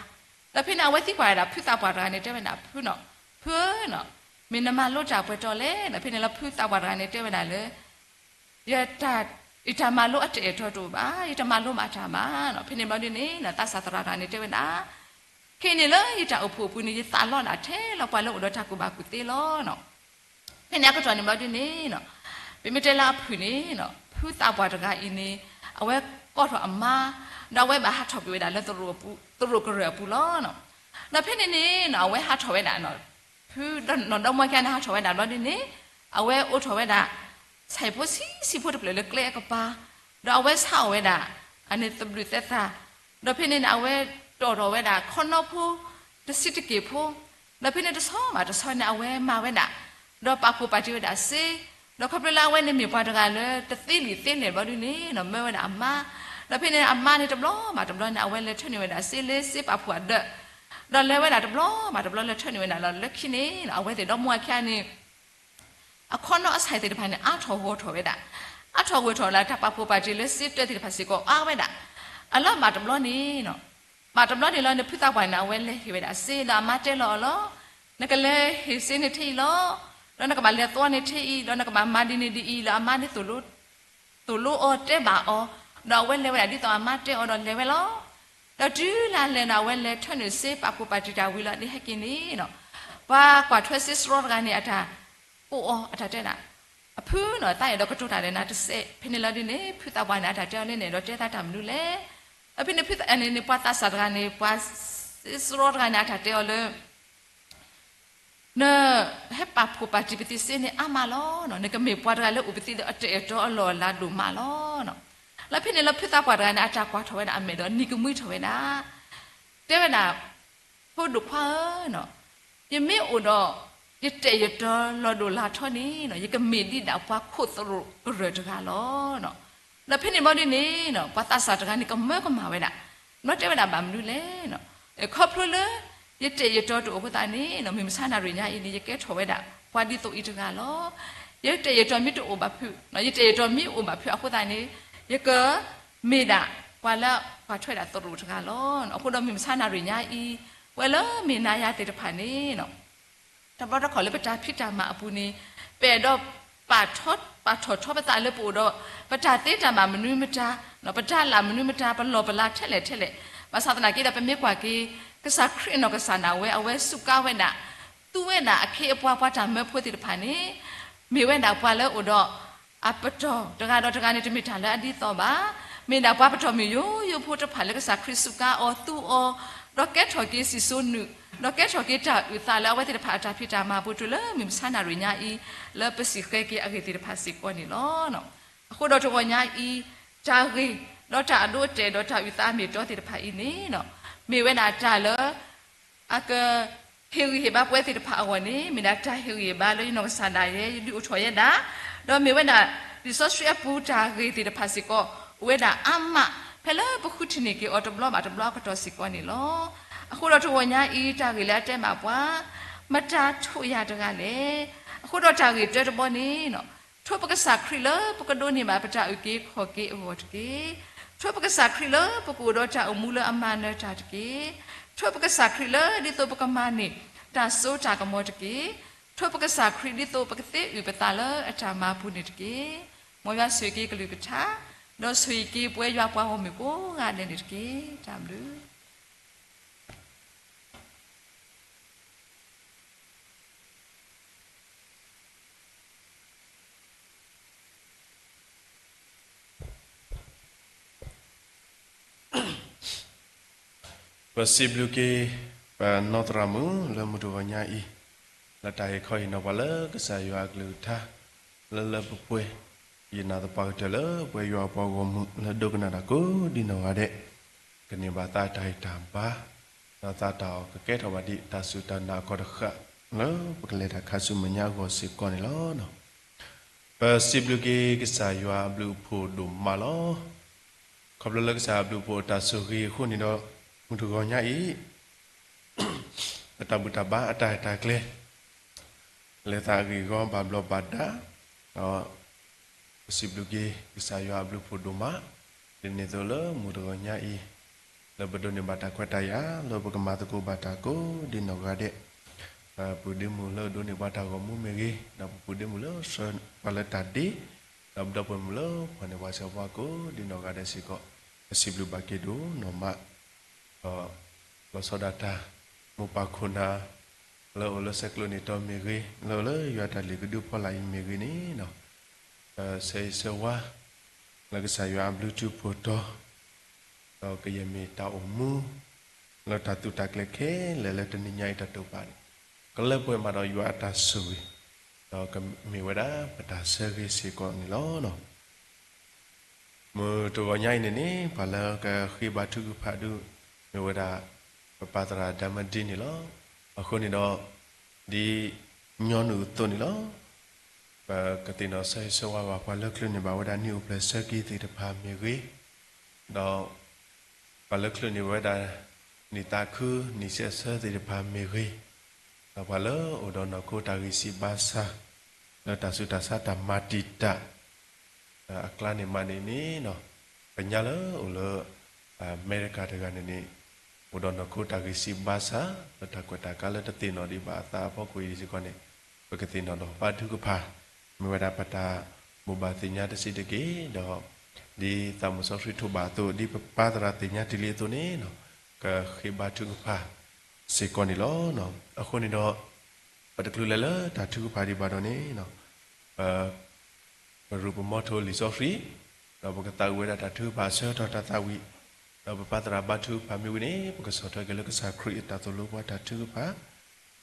ဒီးဖဲန့ၣ် အဝဲသံကွၢ်ဝဲဒၣ် ဖုသးပှၢ်တဂၤန့ၣ် တဲဝဲဒၣ် ဖုနီၤ, ဖုဧၢနီၤ, မ့ၢ်နမၤလိတၢ်ပှဲၤတီလဲၣ်. ဒီးဖဲန့ၣ်လီၤ ဖုသးပှၢ်တဂၤန့ၣ် တဲဝဲဒၣ်လၢ ယတၢ်, ယတၢ်မၤလိအတအဲၣ်တီတအိၣ်ဘၣ်, ယတမၤလိမၤတၢ်ဘၣ်နီၤ. ဖဲန့ၣ်ဘျီဒ်န့ၣ် သးစၢ်သရၣ်တဂၤန့ၣ် တဲဝဲဒၣ် ခဲအံၤန့ၣ်လၢယတၢ်အိၣ်ဖှိၣ်အပူၤန့ၣ် ယသးလီဒၣ်ထဲလီၤပှၤလၢအိၣ်ဒီးတၢ်ကူၣ်ဘၣ်ကူၣ်သ့လီၤ. ဖဲန့ၣ်အကတီၢ်န့ၣ်ဘျီဒ်န့ၣ် ပမ့ၢ်တဲလၢအဖုၣ်န့ၣ် ဖုသးပှၢ်တဂၤအံၤန့ၣ် အဝဲကိးထီၣ်အမါ, ဒီးအဝဲဘၣ်ဟးထီၣ်ကွံာ်ဝဲဒၣ်လၢ သရိာ်ကရၢၢ်အပူၤလီၤ. ဒီးဖဲန့ၣ်န့ၣ် အဝဲဟးထီၣ်ဝဲဒၣ် ဖုဒီးနီၢ်ဒီမါဝၤခံဂၤန့ၣ် ဟးထီၣ်ဝဲဒၣ်ဘျီဒ်န့ၣ် အဝဲအိးထီၣ်ဝဲဒၣ် ဆၣ်ဖိဆံးဆံးဖိတဖျၢၣ်လၢကျဲအကပၤ, ဒီးအဝဲဆါအီၣ်ဝဲဒၣ် အန့ၣ်သဘျုးသဲသၣ်, ဒီးဖဲန့ၣ်န့ၣ် အဝဲတီၣ်ထီၣ်ဝဲဒၣ်ခီနီဖိ တဆံးတက့ၢ်ဖိ, ဒီးဖဲန့ၣ်တဆီဘၣ်တဆီန့ၣ် အဝဲမၤဝဲဒၣ်, ဒီးပာ်ဖှိၣ်ပာ်တံၢ်ဝဲဒၣ်စ့, ဒီးခီဖျိလၢအဝဲန့ၣ်မ့ၢ်ပှၤတဂၤလၢတသ့လံာ်သ့လဲၢ်ဘျီဒ်န့ၣ် မၢဝဲဒၣ်အမါ, ဒီးဖဲန့ၣ်အမါန့ၣ်တဘျီဘၣ်တဘျီန့ၣ် အဝဲလဲၤထၢနုာ်ဝဲဒၣ်စ့လၢစ့ပာ်ဖှိၣ်အဒၢး, ဒီးလဲၤဝဲဒၣ်တဘျီဘၣ်တဘျီလဲၤထၢနုာ်ဝဲဒၣ်လီၤ. လၢခံန့ၣ် အဝဲသ့ၣ်ဒီမါဝၤခံဂၤန့ၣ် အခီနီအဆၣ်သ့ၣ်တဖၣ်န့ၣ် အါထီၣ်ဂီၢ်ထီၣ်ဝဲဒၣ်, အါထီၣ်ဂီၢ်ထီၣ်လၢတၢ်ပာ်ဖှိၣ်ပာ်တံၢ်လၢစ့တၢသ့ၣ်တဖၣ်စ့ၢ်ကီးအါဝဲဒၣ်, အလီၤဘၣ်တဘျီန့ၣ် ဘၣ်တဘျီန့ၣ်လီၤန့ၣ် ဖုသးပှၢ်န့ၣ် အဝဲလဲၤဟ့ၣ်ဝဲဒၣ်စ့ဒီးအမါတဲလီၤအီၤလီၤ, နကလဲၤဟ့ၣ်စ့န့ၣ်ထဲအံၤလီၤ, ဒီးနကဘၣ်လဲၤသွီန့ၣ်ထဲအံၤ, ဒီးနကဘၣ်မၤဒ်န့ၣ်ဒ်အံၤလၢအမါန့ၣ် သိၣ်လိအီၤတဲဘၣ်အီၤ, ဒီးအဝဲလဲၤဝဲဒၣ်ဒ်သိးအမါတဲအီၤဒီးလဲၤဝဲလီၤ. ဒီးတုၤလၢလဲၤန့ၣ် အဝဲလဲၤထၢနုာ်စ့ပာ်ဖှိၣ်ပာ်တံၢ်တၢ်ဝံၤလီၤန့ၣ် ဟဲက့ၤန့ၣ် ပှၤကွၢ်ထွဲစ့စရီတဂၤန့ၣ် အတၢ်ကိးအီၤ အတၢ်တဲဒၣ်, အဖုနီၤ သးအဲၣ်ဒိးကတိၤတၢ်ဒီးနၤတစဲး. ဖဲန့ၣ်လီၤဒ်န့ၣ် ဖုသးပှၢ်န့ၣ် အတၢ်တဲအီၤလၢန့ၣ် ဒီးတဲသးတၢ်မနုၤလဲၣ်. ဒီးဖဲန့ၣ်ဖုသးန့ၣ် ပှၤသးစၢ်တဂၤန့ၣ် ပှၤစ့စရီတဂၤန့ၣ် အတၢ်တဲအီၤလၢ နဟဲပာ်ဖှိၣ်ပာ်တံၢ်ပသံးစ့န့ၣ်အါမးလီၤ. နကမ့ၢ်ပှၤတဂၤလၢအိၣ်ပသံးဒီးအတအဲၣ်တီအလီၢ်အလၤဒိၣ်မးလီၤ. လၢဖဲန့ၣ်လၢဖုသးပှၢ်တဂၤန့ၣ် အတၢ်ကွၢ်ထီၣ်ဝဲဒၣ်အမဲာ်ဒီးနံၤကမှံထီၣ်ဝဲဒၣ်, တဲဝဲဒၣ်, ဖိဒိၣ်ခွါဧၢ, ယမ့ၢ်အိၣ်ဒီး ယတအဲၣ်ယတီလီၤဒိၣ်လၤထီန့ၣ် ယကမ့ၢ်ဒ်ဒၣ်ပှၤခိးသရိာ်ကရၢၢ်တဂၤလီၤ. ဒီးဖဲန့ၣ်ဘျီဒ်န့ၣ် ပှၤသးစၢ်တဂၤန့ၣ် ကမၢကမၣ်ဝဲဒၣ်, ဘျီတဲဝဲဒၣ်ဘၣ်မနုၤလဲၣ်. ခီဖျိလၢ ယတအဲၣ်ယတီတအိၣ်အဃိသတးန့ၣ် မုၢ်မဆါနၣ်ရံၣ်ညါအံၤန့ၣ် ယကဲထီၣ်ဝဲဒၣ် ပှၤဒ်သိးအံၤတဂၤလီၤ. ယတအဲၣ်ယတီမ့ၢ်တအိၣ်ဘၣ်ဖုး, ယတအဲၣ်ယတီမ့ၢ်အိၣ်ဘၣ်ဖုးအဃိသတးန့ၣ် ယကမ့ၢ်ဒၣ်ပှၤလၢကွၢ်ထွဲဒၣ်သရိာ်တဂၤလီၤ. အဃိဒီးမုၢ်မဆါနၣ်ရံၣ်ညါအံၤ ပှၤလၢမ့ၢ်နၤယၤသ့ၣ်တဖၣ်န့ၣ် တဘျီတခီၣ်လၢပတၢ်ဖံးတၢ်မၤအပူၤန့ၣ် ပအဲၣ်ဒိး ပာ်ထီၣ်ထီပသးလၢပအိၣ်ဒီး ပတၢ်သ့တၢ်ဘၣ်မနုၤမတၤ, ပတၢ်လၢ်မနုၤမတၤ, ပလီၢ်ပလၤထဲလဲၣ်ထဲလဲၣ်, ဘၣ်ဆၣ်သနာ်က့ဒီး ပမ့ၢ်ကွၢ်က့ၤ ကစၢ်ခရံာ်အနီၢ်ကစၢ်ဒၣ်ဝဲ အဝဲစူးကါဝဲဒၣ်, သူဝဲဒၣ်အခ့အပှၤပှၤတၢ်မၢဖိသ့ၣ်တဖၣ်န့ၣ် မ့ၢ်ဝဲဒၣ်ပှၤလၢအိၣ်ဒီး အပတီၢ်တဂၤဒီးတဂၤန့ၣ် တမ့ၢ်တၢ်လၢအဒ်သိးဘၣ်. မ့ၢ်ဒၣ်ပှၤပတီၢ်မုၢ်ယိယိဖိတဖၣ်လၢကစၢ်ခရံာ်စူးကါအီၤသူအီၤ, ဒီးကဲထီၣ်က့ၤစံၣ်စိၤနုာ်, ဒီးကဲထီၣ်က့ၤတၢ်အုၣ်သးလၢအဝဲသ့ၣ်တဖၣ်အတၢ်ဖံးတၢ်မၤအပူၤတုၤလၢမုၢ်မဆါနၣ်ရံၣ်ညါအံၤ လၢပစံၣ်ဃဲၤက့ၤအဂ့ၢ်သ့ၣ်တဖၣ်စ့ၢ်ကီးန့ၣ်လီၤ. အဃိဒီးတဂီၢ်ညါအံၤ တၢ်ဂ့ၢ် ဒီးတၢ်အဒိအတဲာ် ဒီးတၢ်အုၣ်သးအမ့ၢ်အတီသ့ၣ်တဖၣ်အံၤန့ၣ် မ့ၢ်ဝဲဒၣ်တၢ်လၢ အက ဟ့ၣ်ဂံၢ်ဟ့ၣ်ဘါပဝဲသ့ၣ်တဖၣ်အဂီၢ်န့ၣ် မ့ၢ်ဒၣ်တၢ်ဟ့ၣ်ဂံၢ်ဟ့ၣ်ဘါလၢယနီၢ်ကစၢ်ဒၣ်ယဲ ယဒုးအိၣ်ထီၣ်ယဲဒၣ်, ဒီးမ့ၢ်ဝဲဒၣ် လံာ်စီဆှံအပူၤတၢ်ဂ့ၢ်သ့ၣ်တဖၣ်စ့ၢ်ကီး အိၣ်ဝဲဒၣ်အါမး ဖဲလၢပဃုထံၣ်န့ၢ်က့ၤအီၤတဘျီဘၣ်တဘျီအကတီၢ်စ့ၢ်ကီးန့ၣ်လီၤ. အဃိဒီးတဂီၢ်ညါအံၤ တၢ်ဂ့ၢ်လၢအတဲဘၣ်ပှၤ မတၤထိးယၤတဂၤလဲၣ်. အဃိဒီးတၢ်ဂ့ၢ်တၢတဘီန့ၣ် ထိးပကစၢ်ခရံာ်လၢပကဒိးန့ၢ်ဘၣ်ပတၢ်အုၣ်က့ၤခီၣ်က့ၤအဂီၢ်တက့ၢ်. ထိးပကစၢ်ခရံာ်လၢပကအိၣ်ဒီးတၢ်အိၣ်မူလၢအမၤနၢၤတၢ်တက့ၢ်. ထိးပကစၢ်ခရံာ်လၢဒ်သိးပကမၤန့ၢ်တၢ်စိတၢ်ကမီၤတက့ၢ်. ထိးပကစၢ်ခရံာ်ဒ်သိးပကသ့အုၣ်ပသးလၢအတၢ်မၤအပူၤန့ၣ်တက့ၢ်. မ်ယွၤဆိၣ်ဂ့ၤက့ၤကလုၢ်ကထါ, ဒီးဆိၣ်ဂ့ၤက့ၤပဝဲယွၤပှၤဂီၢ်မုၢ်ကိးဂၤဒဲးန့ၣ်တက့ၢ်. တၢ်ဘျုး ပစံးဘျုးက့ၤ ပနီၢ်သရၣ်မုၣ်လၢမုၢ်တဂီၤညါအံၤ လၢတၢ်ဟ့ၣ်ခီဟ့ၣ်နီၤပှၤလၢကစၢ်ယွၤအကလုၢ်ကထါ လၢလၢပှဲၤပှဲၤ, ယနာ်သပှၢ်ကတၢၢ်လၢပဝဲယွၤအပှၤဂီၢ်မုၢ်လၢဒိကနၣ်တၢ်ကိးဒံနီၢ်ဂၤဒဲး ကန့ၢ်ဘၣ်သးတၢ်ဂံၢ်တၢ်ဘါ, ဒီးသးတၢ်အီၣ်ကကဲထီၣ်ဘၣ်ဒ်တၢ်စူၢ်တၢ်နာ်အခီၣ်တဃၣ် လၢပကလဲၤတၢ်ခါဆူမဲာ်ညါအဂီၢ်စ့ၢ်ကီးန့ၣ်လီၤ. ပစံးဘျုးက့ၤကစၢ်ယွၤအဘျုးအဖှိၣ်ဒိၣ်မးလီၤ. ခီဖျိလၢကစၢ်အဘျုးအဖှိၣ်အတၢ်ဆိၣ်ဂ့ၤအဃိန့ၣ်ဒီး မုၢ်တဂီၤညါအံၤ ပတၢ်ဘူၣ်တၢ်ဘါအတၢ်ရဲၣ်တၢ်ကျဲၤ လဲၤသးအဂ့ၢ်အဂီၢ်ဘၣ်ဘျီးဘၣ်ဒါ, ဒီး ပစံးဘျုးက့ၤကစၢ်ယွၤအဘျုးအဖှိၣ်ဒိၣ်မး, ဒ်န့ၣ်အသိးလၢမုၢ်တဂီၤညါအံၤ လၢပဒိးန့ၢ်ဘၣ်တၢ်ခွဲးတၢ်ယာ် လၢပကမၤသကိးဘၣ်တၢ်ကိးဒ်နီၢ်ဂၤဒဲး, ပပုၢ်ဒ့မုၣ်လၢအဒိးန့ၢ်ပှၤတၢ်ဂီၤမူမ့ၢ်ဂ့ၤ, ဒီးပပုၢ်ဒ့မုၣ်လၢဆှၢပှၤလၢတၢ်ဒ့, ဒီးပဒီပုၢ်ဝဲၢ်မုၣ်လၢဖီၣ်န့ၢ်ပှၤစ့ၢ်ကီးကိးဒ်နီၢ်ဂၤဒဲးစ့ၢ်ကီး, ပစံးဘျုးဘၣ်က့ၤဒိၣ်နီၢ်မး ဒီး လီၤဆီဒၣ်တၢ် မိၢ်ပၢ်ခိၣ်နၢ် လၢအိၣ်လၢဆဲးကျိးန့ၣ်တီမ့ၢ်ဂ့ၤ, လၢအိၣ်လၢယွၤတၢ်လ့ၣ်ကဒုဖီလာ်အံၤမ့ၢ်ဂ့ၤန့ၣ်, ဆၢဂ့ၤဆၢဝါ လၢကစၢ်ယွၤအဘျုးထူဖှိၣ်တီၤ ဒီးကယဲၢ်မ့ၢ်တၢ်အိၣ်မူ လၢတၢ်သူၣ်တၢ်ကျဲၤခဲလၢာ်လၢတနံၤညါအံၤတၢ်တိာ်ပာ်န့ၣ် ကလၢပှဲၤမးဒီးယွၤအတၢ်ဆိၣ်ဂ့ၤ, ဒီးကမ့ၢ်ဝဲဒၣ်ပတၢ်ဆၢဂ့ၤစ့ၢ်ကီးန့ၣ်လီၤ. မုၢ်တဂီၤညါအံၤန့ၣ်န့ၣ် ပှၤလၢကဃ့ဘါထုကဖၣ်ဒုး မ့ၢ်ဝဲဒၣ် ပပၢ်သရၣ်ဒၣ်မဒံန့ၣ်လီၤ. အဃိန့ၣ်ဒီး ဒ်ညီနုၢ်အသိးန့ၣ်လီၤ. ပကသ့ၣ်နီၣ်ဆၢဂ့ၤဆၢဝါဘၣ်ပှၤလၢချုးန့ၢ်ဘၣ်ဝဲဒၣ်နံၣ်အိၣ်ဖျဲၣ်ဆၢက့ၤသ့ၣ်တဖၣ်မ့ၢ်ဂ့ၤ, ဒီး ပှၤလၢချုးန့ၢ်ဝဲဒၣ် နံၣ်သးခု နံၣ်ဆံးဆၢသ့ၣ်တဖၣ်မ့ၢ်ဂ့ၤ, ဒီးပှၤလၢအိၣ်ဒီးနီၢ်ခိတၢ်ဂံၢ်စၢ်ဘါစၢ် လၢတၢ်ဆူးတၢ်ဆါတၢ်မၤတံာ်တာ် အကျါန့ၣ်မးန့ၣ်န့ၣ်, ပညါလၢအိၣ်လၢ အမဲရကၤတဂၤန့ၣ်န့ၣ် အိၣ်ဒီးနီၢ်ခိတၢ်ဂံၢ်စၢ်ဘါစၢ် လၢတၢ်ကွဲးတၢ်ကါလၢတသ့ၣ်နီၣ်ဒံးဘၣ်အသးအဖီခိၣ်အံၤစ့ၢ်ကီးန့ၣ်, ပကသ့ၣ်နီၣ်ဒီးဘါထုကဖၣ် မ့ၢ်ဝဲဒၣ်ပတၢ်ဘိးဘၣ်သ့ၣ်ညါတစဲးတက့ၢ်, ဒီး ဒ်သးမုၢ်စီဆှံထိးဘၣ်အသိး ဒ်ပပၢ်သရၣ်သ့ၣ်ညါတ့ၢ်လံအသိးန့ၣ်, ကဃ့ဘါထုကဖၣ်စ့ၢ်ကီးန့ၣ်လီၤ. အဃိန့ၣ်ဒီး ပတချုးလဲၤလၢတၢ်ထုကဖၣ်ဒံးဘၣ်ဒီးန့ၣ်, ပ ပရူးပမီထိလံာ်စီဆှံ, ဒီးပကသးဝံၣ်ဝဲဒၣ်တၢ်ထုကဖၣ်အဆၢကတီၢ်တၢ်သးဝံၣ်, ဒီးပပၢ်သရၣ်ဘါထုကဖၣ်မ့ၢ်ဝံၤန့ၣ် ပကဆီၣ်ထွဲက့ၤလၢကစၢ်ခရံာ်အတၢ်သိၣ်လိပှၤတၢ်ထုကဖၣ်,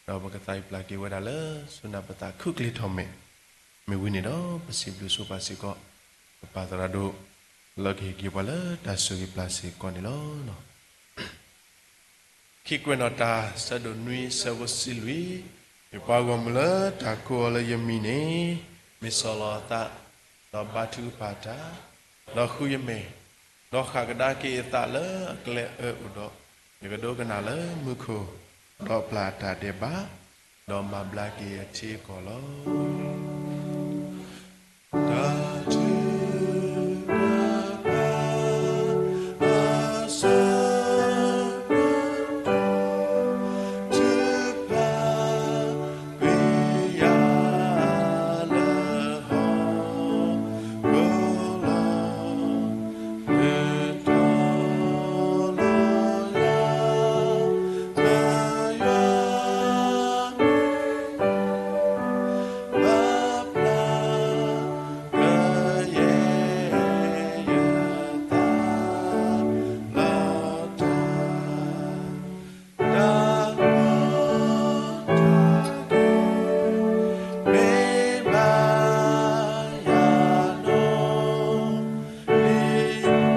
ဒီးပကသးဝံၣ်ပျၢ်က့ၤဝဲဒၣ်လၢ ဆူနၢ်ပသးခုကျ့ထီၣ်မဲာ်, မ့ၢ်ဝံၤန့ၣ်ဒီး ပစံးဘျုးဆိပာ်စ့ၢ်ကီး ပပၢ်သရၣ်ဒိၣ် လၢကဟ့ၣ်က့ၤပှၤလၢတၢ်ဆိၣ်ဂ့ၤပျၢ်စ့ၢ်ကီးန့ၣ်လီၤ. ခံကွဲးနီၣ်တၢ် ဆၢဒိၣ်နွံ ဆၢဖိတဆံလွံၢ်, မ့ၢ်ပှၤဂီၢ်မုၢ်လၢတၢ်ကိးအီၤလၢယမံၤန့ၣ်, မ့ၢ်ဆီၣ်လီၤအသး, ဒီးဘါထုကဖၣ်တၢ်, ဒီးဃုယမဲာ်, ဒီးဃၣ်ကဒါက့ၤအသးလၢအကျဲအၢအိၣ်ဒီး, ယကဒိကနၣ်လၢမူခိၣ်, ဒီးပျၢ်အတၢ်ဒဲးဘး, ဒီးမၤဘျါက့ၤအထံအကီၢ်လီၤ. တၢ်ထုကဖၣ် အဆၢကတီၢ် ထုကဖၣ် ကွံာ်ယၤလၢဟီၣ်ခိၣ်လီၤ. လၢတီၤလီၤယၤ လၢယွၤ ဘၣ်ပျၢ် က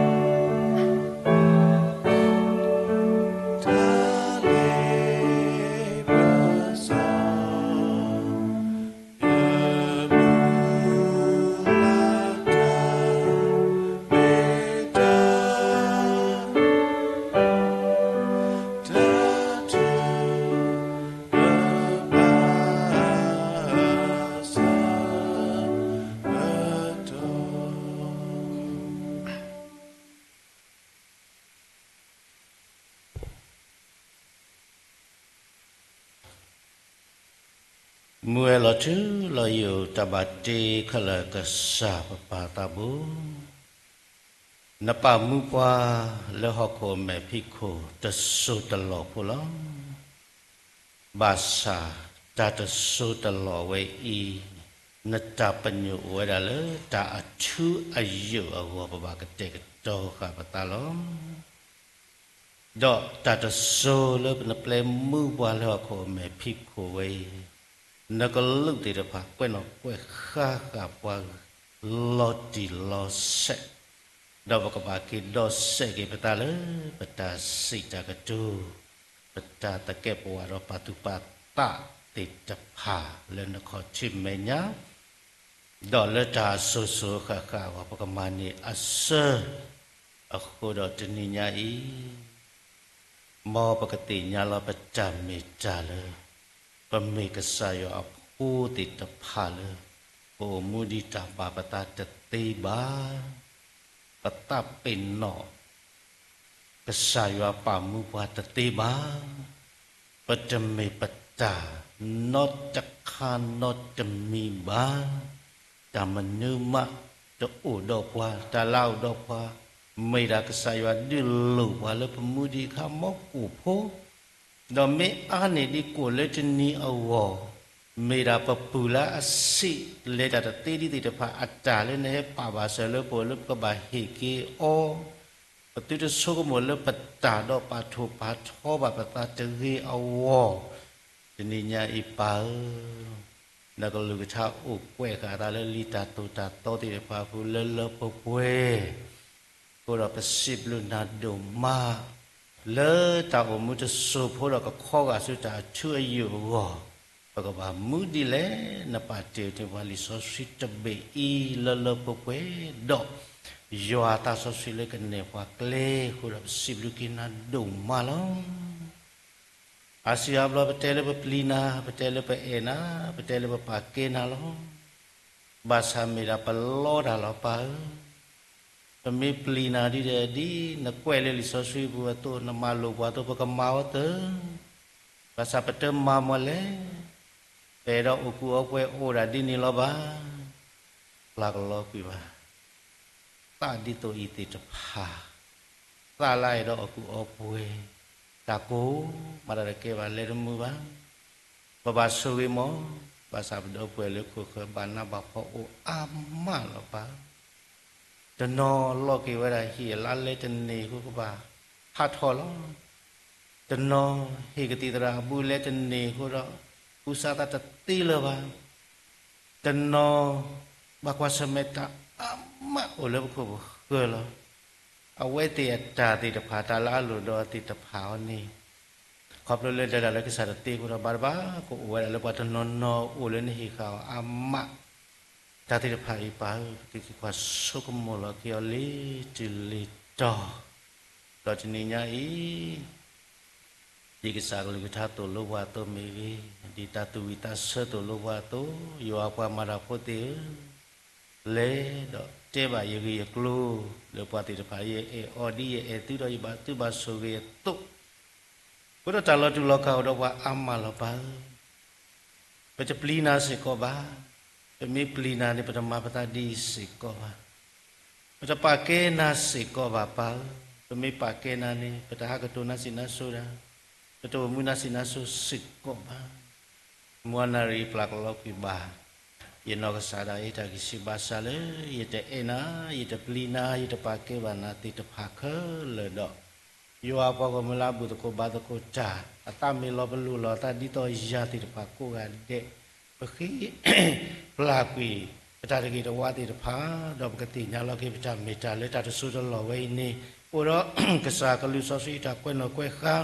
ယဲၢ်ယသး လီၤတၢ် တၢ်ကီတၢ်ခဲ မ့ၢ်ဘၣ်ယၤနီၢ်လံၤ တၢ်လ့ပစီ ယမုၢ်လၢ်တၢ် မ့ၢ်တၢ် တၢ်ထုကဖၣ် အဆၢကတီၢ် မုၢ်ဝဲၢ်လီၤထူလီၤယိာ် တၢ်ဘၣ်တ့ခဲလၢာ်ကစၢ်ပပၢ်သးဘိ, နပာ်မူပှၤလၢဟီၣ်ခိၣ်အမဲာ်ဖံးခိၣ် တစိၤတလီၢ်ဖိလီၤ. ဘၣ်ဆၣ်တၢ်တစိၤတလီၢ်ဝဲအံၤ, နတၢ်ပညိၣ်အိၣ်ဝဲဒၣ်လၢတၢ်အထူအယိာ်အဂီၢ် ပဘၣ်ကတဲာ်ကတီၤဃာ်ပသးလီၤ. ဒီးတၢ်တစိၤလၢနပျဲမူပှၤလၢဟီၣ်ခိၣ်အမဲာ်ဖံးခိၣ်ဝဲအံၤ, နကလုၢ်သ့ၣ်တဖၣ် ကွဲးနီၣ်ကွဲးဃါဃာ်ပှၤ လီၤတံၢ်လီၤဆဲး, ဒီးပကဘၣ်က့ၤဒီးစဲးက့ၤပသးလၢ ပတၢ်စံးတၢ်ကတိၤ, ပတၢ်သကဲးပဝးဒီးပာ်သူၣ်ပာ်သးသ့ၣ်တဖၣ်လၢနခီၣ်ထံးမဲာ်ညါ ဒီးလၢတၢ်အစိၤစိၤအဃၣ်ဃၣ်အဂီၢ် ပကမၤန့ၢ်အဆၢ, အဃိဒီးတနံၤညါအံၤ မ်ပကသ့ၣ်ညါလီၤပတၢ်မ့ၢ်တၢ်လၢ ပမ့ၢ်ကစၢ်ယွၤအဖိသ့ၣ်တဖၣ်လၢ ပအိၣ်မူဒ်တၢ်ပာ်ပသးတသ့ဘၣ်, ပသးပ့ၤနီၣ် ကစၢ်ယွၤပာ်မူပှၤတသ့ဘၣ်, ပတမ့ၢ်ပတၢ်နီတခါနီတမံၤဘၣ်, တၢ်မနုၤမးတအိၣ်ဒီးပှၤ, တၢ်လၢအအိၣ်ဒီးပှၤ မ့ၢ်ဒၣ်ကစၢ်ယွၤဒုးလိာ်ပှၤလၢပမူဒံးအခါ မ်ပအိၣ်ဖိ ဒီးမ့ၢ်အါန့ၢ်ဒံးကိၣ်လၢတနံၤအဂီၢ်, မ့ၢ်ဒၣ်ပပုၢ်လၢအဆံးလဲၤတၢ်တသ့ဒံးသ့ၣ်တဖၣ် အတၢ်လၢနဟဲပာ်ဘၣ်စၢၤလၢပအိၣ်လၢပကဘၣ်ဟ့ၣ်က့ၤအီၤ, ပသုတဆိကမိၣ်လၢပတၢ်ဒီးပာ်ထီၣ်ပာ်ထီဘၣ်ပသးတဂ့ၤအဂီၢ်, တနံၤညါအံၤပၢ်ဧၢ, နကလုၢ်ကထါအိၣ်ကွဲးဃာ်အသးလၢလံာ်တၢ်သိၣ်တၢ်သီသ့ၣ်တဖၣ်အပူၤလၢလၢပှဲၤပှဲၤ အဃိဒီးပစံးဘျုးနၤဒိၣ်မး လၢတၢ်အိၣ်မူတစိၤဖိဒီးကခီဂာ်ဆူတၢ်အထူအယိာ်အဂီၢ်, ပကဘၣ်မူဒ်လဲၣ် နပာ်တ့ၢ်န့ၢ်ပှၤလံာ်စီဆှံတဘ့ၣ်အံၤလၢလၢပှဲၤပှဲၤ, ဒီးယွၤအသးစီဆှံလၢကနဲၣ်ပှၤကျဲအဃိဒီး ပစံးဘျုးက့ၤနၤဒိၣ်မးလီၤ. အါစုအါဘျီပတဲလၢပပျံၤနၤ, ပတဲလၢပအဲၣ်နၤ, ပတဲလၢပပာ်ကဲနၤလီၤ. ဘၣ်ဆၣ်မ့ၢ်ဒၣ်ပလီတၢ်လီၤပၢ်ဧၢ, ပမ့ၢ်ပျံၤနၤဒ်ဒီးဒ်နကွဲးလၢလံာ်စီဆှံပူၤအသိး, နမၤလိာ်ပှၤအသိး ပကမၤအီၤသၢ, ဘၣ်ဆၣ်ပတမၤမီၢ်လဲၣ်, ပအဲၣ်ဒိးအိၣ်ကူၣ်အီပှဲၤအိၣ်ဒၣ်ဒ်န့ၣ်လီၤဘၣ်. ပျၢ်ကလီကွံာ်ဘၣ် သးဒ်သိးအံၤသ့ၣ်တဖၣ်, သးလၢအအဲၣ်ဒိးအိၣ်ကူၣ်အီပှဲၤ, တၢ်ကိၢ်မးတၢ်တကဲဘၣ်လဲၤတမုာ်ဘၣ်. ပဘၣ်ဆိၣ်ဂ့ၤမီၢ်, ဘၣ်ဆၣ်ပဒီပုၢ်ဝဲၢ်လၢခိၣ်ဃၢၤဘၣ်နးဘၣ်ဖှီၣ်အိၣ်အါမးလီၤပၢ်. တနီၤလီၤက့ၤဝဲဒၣ်ဟံၣ်အလါလဲတန့ၢ်အဃိကဘၣ်ဟးထီၣ်လီၤ. တနီၤဟ့ၣ်ကသံၣ်သရၣ်အဘုလဲတန့ၢ်အဃိဒီး ကူစါသးတသ့လၢၤဘၣ်. တနီၤ ဘၣ်ကွၢ်ဆၢၣ်မဲာ်တၢ်အါမးအိၣ်လၢပခိၣ်ပဃၢၤလီၤ. အဝဲသ့ၣ်အတၢ်သ့ၣ်တဖၣ် တၢ်လၢအလိၣ်ဒီးအသ့ၣ်တဖၣ်အီၤန့ၣ် ခီဖျိလၢလဲၤတၢ်လၢကစၢ်တသ့အဃိဒီး ဘၣ်တဘၣ်ကအိၣ်ဝဲဒၣ်လၢပှၤတနီၤနီၤအိၣ်လၢနဟ့ၣ်ဃာ်အီၤအါမး တၢ်သ့ၣ်တဖၣ်အံၤပၢ်ဧၢ, ပကသံကွၢ်ဆိကမိၣ်လီၤက့ၤအီၤလံၤတံၢ်လံၤတီၤ, ဒီးတနံၤညါအံၤ ဒ်ကစၢ်ကလုၢ်ကထါသိၣ်လိပှၤအသိးမ့ၢ်ဂ့ၤ, ဒ်တၢ်သူၣ်ဝံၣ်သးဆၢသိၣ်လိပှၤအသိး, ယွၤပှၤမၤတၢ်ဖိသ့ၣ်ဧၢ, လဲၤဒီးတဲဘၣ်ယဂ့ၢ်ယကျိၤ လၢပှၤသ့ၣ်တဖၣ် ယအဲၣ်အီၤဒ်ယအဲၣ်သုဒီးယဘၣ်သုဘၣ်ဆိၣ်ဂ့ၤအသိး, အဃိဒီးတၢ်လီၤတူာ်လီၤကာ်အိၣ်ဒီးပှၤအါမးလီၤပၢ်ဧၢ. ပတပျံၤနၤစ့ၢ်ကီးဘၣ်. ပမ့ၢ်ပျံၤနၤန့ၣ် ပတမၤပသးဒ်အံၤစ့ၢ်ကီးဘၣ်. ပတပာ်ကဲနၤစ့ၢ်ကီးဘၣ်ပၢ်ဧၢ. ပမ့ၢ်ပာ်ကဲနၤန့ၣ် ပတဟးကတိၤနါစံးနါစိဒၣ်, ပတအိၣ်မူနါစံးနါစိစ့ၢ်ကီးဘၣ်. မုၢ်နၤရံၣ်ပျၢ်ကလီကွံာ်ဘၣ် ယနီၢ်ကစၢ်ဒၣ်အံၤတၢ်ဂံၢ်စၢ်ဘါစၢ်လၢ ယတအဲၣ်နၤ, ယတပျံၤနၤ, ယတပာ်ကဲဘၣ်နၤသ့ၣ်တဖၣ်ခဲလၢာ်ဒီး ယွၤပှၤဂီၢ်မုၢ်လၢအဘူၣ်သကိးဘါသကိးတၢ်, အသးမ့ၢ်လီၤပလိာ်လီၤအသးဒ်သိးယၤသ့ၣ်တဖၣ်ကိးဂၤဒဲး, ပဃ့ ပျၢ်ကွံာ် ပတၢ်တဂ့ၤတဝါသ့ၣ်တဖၣ်, ဒီးပကသ့ၣ်ညါလီၤက့ၤပတၢ်မ့ၢ်တၢ်လၢတၢ်တစိၢ်တလီၢ်ဝဲအံၤန့ၣ်, အိၣ်ဒီးကစၢ်ကလုၢ်စီဆှံတၢ်ကွဲးနီၣ်ကွဲးဃါ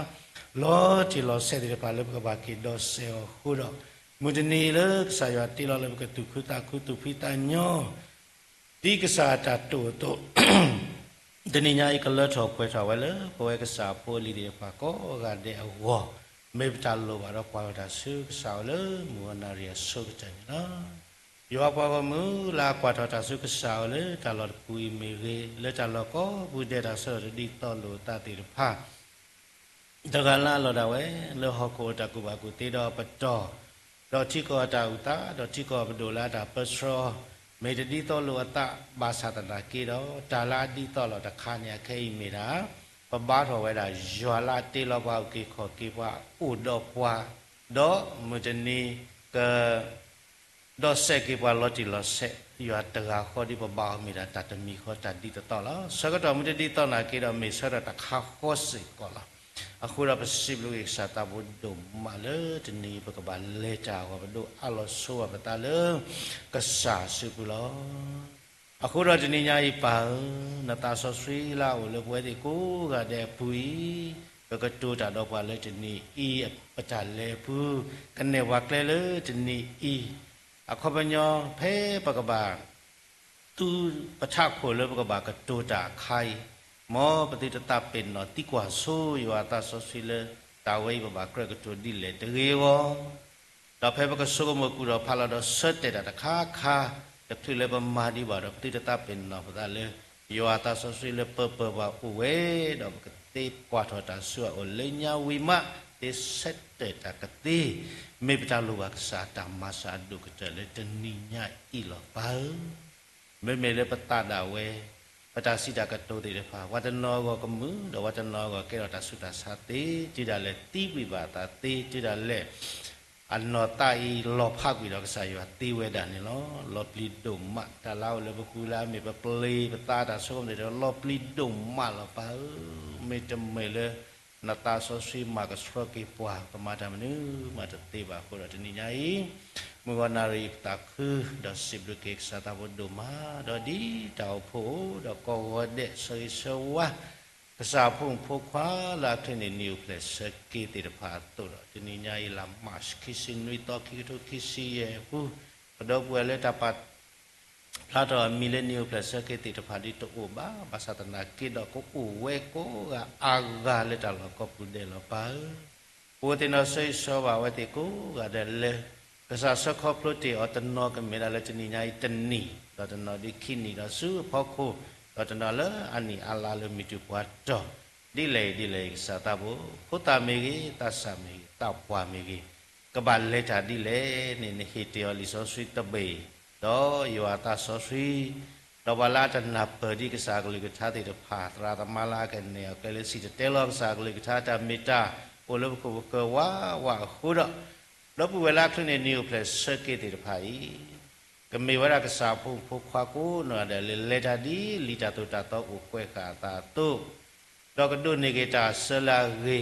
လီၤတံၢ်လီၤဆဲးသ့ၣ်တဖၣ်လၢပကဘၣ်က့ၤဒီးစဲးအီၤအဃိဒီး, မုၢ်တနံၤလၢကစၢ်ယွၤတ့လီၤလၢပကသူၣ်ခုသးခုသူၣ်ဖှံသးညီ ဒ်ကစၢ်အတၢ်တိာ်အသိး, တနံၤညါအံၤကလၢထီၣ်ပှဲၤထီၣ်ဝဲလၢ ပဝဲကစၢ်အဖိအလံၤသ့ၣ်တဖၣ်ကိးဂၤဒဲးအဂီၢ်, မ့ၢ်ပတၢ်လိၣ်ဘၣ်ဒီးကွၢ်ထီၣ်တၢ်ဆူကစၢ်အအိၣ်လၢမုၢ်နၤရံၣ်အဆိကတၢၢ်န့ၣ်လီၤ. ယွၤပှၤဂီၢ်မုၢ်လၢအကွၢ်ထီၣ်တၢ်ဆူကစၢ်အအိၣ်လၢတၢ်လီၢ်တပူၤအံၤမ့ၢ်ဂ့ၤ, လၢတၢ်လီၢ်ကိးပူၤဒဲးတၢ်ဆၢထီၣ်တဒ်သိးလိာ်အသးသ့ၣ်တဖၣ် တဂၤလၢအလီၢ်ဒၣ်ဝဲ လၢဟီၣ်ခိၣ်အတၢ်ကူၣ်ဘၣ်ကူၣ်သ့ဒီးအပတီၢ်, ဒီးထံကီၢ်အတၢ်အုၣ်သး, ဒီးထံကီၢ်အပဒိၣ်လၢအတၢ်ပၢဆှၢ, မ့ၢ်တဒ်သိးလိာ်အသးဘၣ်ဆၣ်သနာ်က့ဒီး, တၢ်လၢအဒ်သိးလိာ်တခါန့ၣ် အခဲအံၤမ့ၢ်ဒၣ်, ပဘါထီၣ်ဝဲဒၣ် ယွၤလၢအတ့လီၤပှၤအုၣ်က့ၤခီၣ်က့ၤပှၤအိၣ်ဒီးပှၤ, ဒီးမုၢ်တနံၤက ဒီးစဲးက့ၤပှၤလီၤတံၢ်လီၤဆဲး, ယွၤတဂၤဃီဒ်ပဘါအီၤမ့ၢ်ဒၣ်တၢ်တမံၤဃီတၢ်ဒ်သိးသိးလီၤ. ဆၢကတီၢ်မ့ၢ်တဒ်သိးနာ်က့ဒီး မ့ၢ်ဆၢကတီၢ်တခါဃီစ့ၢ်ကီးလီၤ. အဃိဒီးပစံးဘျုးက့ၤကစၢ်သးဘိဒိၣ်မးလၢတနံၤအံၤ ပကဘၣ်လဲၤတၢ်အဂီၢ် ပဒိးအးလီၤဆိဝဲပသးလၢကစၢ်စုပူၤလီၤ. အဃိဒီးတနံၤညါအံၤပၢ်ဧၢ, နသးစီဆှံလၢအအိၣ်လၢပဝဲသ့ၣ်ကိးဂၤဒဲးအပူၤအံၤ, ပကတိၤတၢ်ဒီးပှၤလၢတနံၤအံၤ ပတၢ်လဲၤအပူၤ, ကနဲၣ်ပှၤကျဲလၢတနံၤအံၤ, အခီပညီ ဖဲပကဘၣ် သူပထးခိၣ်လၢပကဘၣ်ကတိၤတၢ်အခါအံၤ, မ်ပသုတသးပ့ၤနီၣ်သံကွၢ်ဆိယွၤအသးစီဆှံလၢ တၢ်ဝဲအံၤပဘၣ်ကြၢးကတိၤဒ်လဲၣ်တဂ့ၤအဂီၢ်, ဒီးဖဲပကဆိကမိၣ်ကူၣ်ထီၣ်ဖးလီၤဒီးဆၢတဲာ်တၢ်တခါခါ, တချုးလၢပမၤဒံးဘၣ်ဒီး ပသုတသးပ့ၤနီၣ်ပသးလၢ ယွၤအသးစီဆှံလၢပပၢၤပှၤအိၣ်ဝဲ, ဒီးပကသ့ကွၢ်ထီၣ်တၢ်ဆူအအိၣ်လၢညါဝံၤမး သ့ဆၢတဲာ်တၢ်ကသ့, မ့ၢ်ပတၢ်လိၣ်ဘၣ်ကစၢ်တၢ်မၤစၢၤအဒိၣ်ကတၢၢ်လၢတနံၤညါအံၤလီၤပၢ်ဧၢ. မ့မ့ၢ်လၢပသးဒၣ်ဝဲ, ပတၢ်စံးတၢ်ကတိၤသ့ၣ်တဖၣ် ပှၤတနီၤအဂီၢ်ကမုာ် ဒီးပှၤတနီၤအဂီၢ်ကဲထီၣ်တၢ်ဆူးတၢ်ဆါသ့, တုၤဒၣ်လဲာ်သံကွံာ်ဘၣ်အသးသ့, တုၤဒၣ်လဲာ် အနီၢ်သးအံၤလီၤဖးကွံာ်ဒီးကစၢ်ယွၤသ့ဝဲဒၣ်န့ၣ်လီၤ. လီၤပျံၤဒိၣ်မး တၢ်လၢအအိၣ်လၢပပူၤလၢအမ့ၢ်ပပျ့ၤ ပသးတၢ်ဆိကမိၣ်သ့ၣ်တဖၣ် လီၤပျံၤဒိၣ်မးလီၤပၢ်ဧၢ. မ့တမ့ၢ်လၢ နသးစီဆှံမၤကဆှီက့ၤပှၤ ပမၤတၢ်မနုၤမးတသ့ဘၣ်အဃိဒီး တနံၤညါအံၤ မုၢ်ဂီၤနၣ်ရံၣ်ပသးခု ဒီးစံးဘျုးက့ၤကစၢ်သးဖိဒိၣ်မး, ဒီးဒ်တၢ်အိၣ်ဖှိၣ်အိၣ် ဒီးကိးဂီၤဒဲး ဆၢဂ့ၤဆၢဝါ ကစၢ်အဖိမုၣ်ဖိခွါလၢအချုးန့ၢ် နံၣ်အိၣ်ဖျဲၣ်ဆၢက့ၤသ့ၣ်တဖၣ်အသိးဒီး တနံၤညါအံၤ လါမၢ်ၡး ခံဆံနွံသီ ခံကထိခံဆံယဲၢ်အပူၤ, ပဒီပုၢ်ဝဲၢ်လၢတၢ်ပာ် ဖျါထီၣ်အမံၤလၢ နံၣ်အိၣ်ဖျဲၣ်ဆၢက့ၤသ့ၣ်တဖၣ်ဒ်တအိၣ်ဘၣ်, ဘၣ်ဆၣ်သနာ်က့ဒီး ကအိၣ်ဝဲကိးဂၤအါဂၤလၢတၢ်လီၢ်ကိးပူၤဒဲးလီၤပၢ်ဧၢ. ပဝဲသ့ၣ်နီၣ်ဆိၣ်ဂ့ၤဆိၣ်ဝါဝဲသ့ၣ်ကိးဂၤဒဲးလၢ ကစၢ်ဆၢခီဖျိတ့ၢ်အီၤ တနီၤကမ့ၢ်ဒၣ်လၢတနံၤညါအံၤတနံၣ်, ဒီးတနီၤဒ်ခံနံၣ်ဒီးဆူအဖီခိၣ်, ဒီးတနီၤလၢအနံၣ်အါလါလၢမုၢ်တူာ်ပှၤတီၤ, ဒ်လဲၣ်ဒ်လဲၣ် ကစၢ်သးဘိ, ဖိသၣ်မ့ၢ်ဂ့ၤ, သးစၢ်မ့ၢ်ဂ့ၤ, သးပှၢ်မ့ၢ်ဂ့ၤ, ကဘၣ်လဲၤတၢ်ဒ်လဲၣ်န့ၣ် နဟ့ၣ်တ့ၢ်အီၤလံာ်စီဆှံတဘ့ၣ်, ဒီးယွၤအသးစီဆှံ, ဒီးပှၤလၢအတနၢ်ပၢၢ်ဒံးကစၢ်အကလုၢ်ကထါသ့ၣ်တဖၣ်, သရၣ်သမါလၢအကနဲၣ်အကျဲလၢ စံၣ်တဲၤတဲလီၤကစၢ်အကလုၢ်ကထါတၢ်မ့ၢ်တၢ်အိၣ်လၢပခိၣ်ပဃၢၤဝးဝးအဃိဒီး, ဒီပုၢ်ဝဲၢ်လၢအချုးန့ၢ် နံၣ်အိၣ်ဖျဲၣ်ဆၢက့ၤသ့ၣ်တဖၣ်အံၤ, ကမ့ၢ်ဝဲဒၣ်ကစၢ်ဖိမုၣ်ဖိခွါကိးနီၢ်ဂၤဒဲးလၢ လဲၤတၢ်ဒ်လံာ်တၢ်သိၣ်တၢ်သီအိၣ်ကွဲးဃာ်အသးအသိး, ဒီးကဒိးန့ၢ်က့ၤတၢ်အစၢလၢအဂ့ၤ,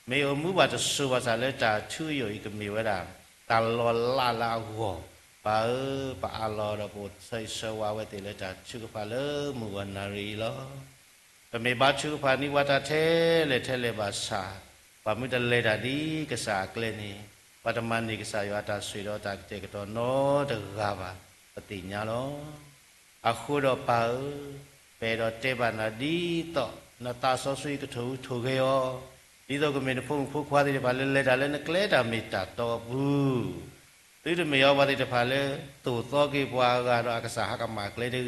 မ့ၢ်အိၣ်မူဘၣ်တစိၤဘၣ်ဆၣ်လၢတၢ်ထုကဖၣ်အံၤကမ့ၢ်ဝဲဒၣ် တၢ်လီၤလးလၢအဂီၢ်, ပၢ်ဧၢ, ပအးလီၤဒီးပအိၣ်ဆိၣ်ဂ့ၤဆိၣ်ဝါဝဲသ့ၣ်လၢတၢ်ထုကဖၣ်လၢမုၢ်ဂီၤနၣ်ရံၣ်အံၤလီၤ. ပမ့ၢ်ဘါထုကဖၣ်န့ၢ်ပှၤတၢ်ထဲလဲၣ်ထဲလဲၣ်ဘၣ်ဆၣ်, ပှၤမ့ၢ်တလဲၤတၢ်ဒ်ကစၢ်အကျဲန့ၣ်, ပှၤတမၤန့ၢ်ကစၢ်ယွၤအတၢ်ဆိၣ်ဂ့ၤဒီးတၢ်ကတဲာ်ကတီၤနီတဂၤဘၣ်, ပသ့ၣ်ညါလီၤ. အဃိဒီးပၢ်ဧၢ, ပအဲၣ်ဒိးတဲဘၣ်နၤဒ်သိး နသးစီဆှံကထိၣ်ဟူးထိၣ်ဂဲၤအီၤ, ဒ်သိးကမ့ၢ်နဖိမုၣ်ဖိခွါသ့ၣ်တဖၣ်လၢလဲၤတၢ်လၢနကျဲတၢ်မ့ၢ်တၢ်တီအပူၤ, သုတမ့ၢ်အီၤပှၤသ့ၣ်တဖၣ်လၢ သိၣ်သီက့ၤပှၤအဂၤဒီးအကစၢ်ဟးကမၣ်ကျဲတဂ့ၤ,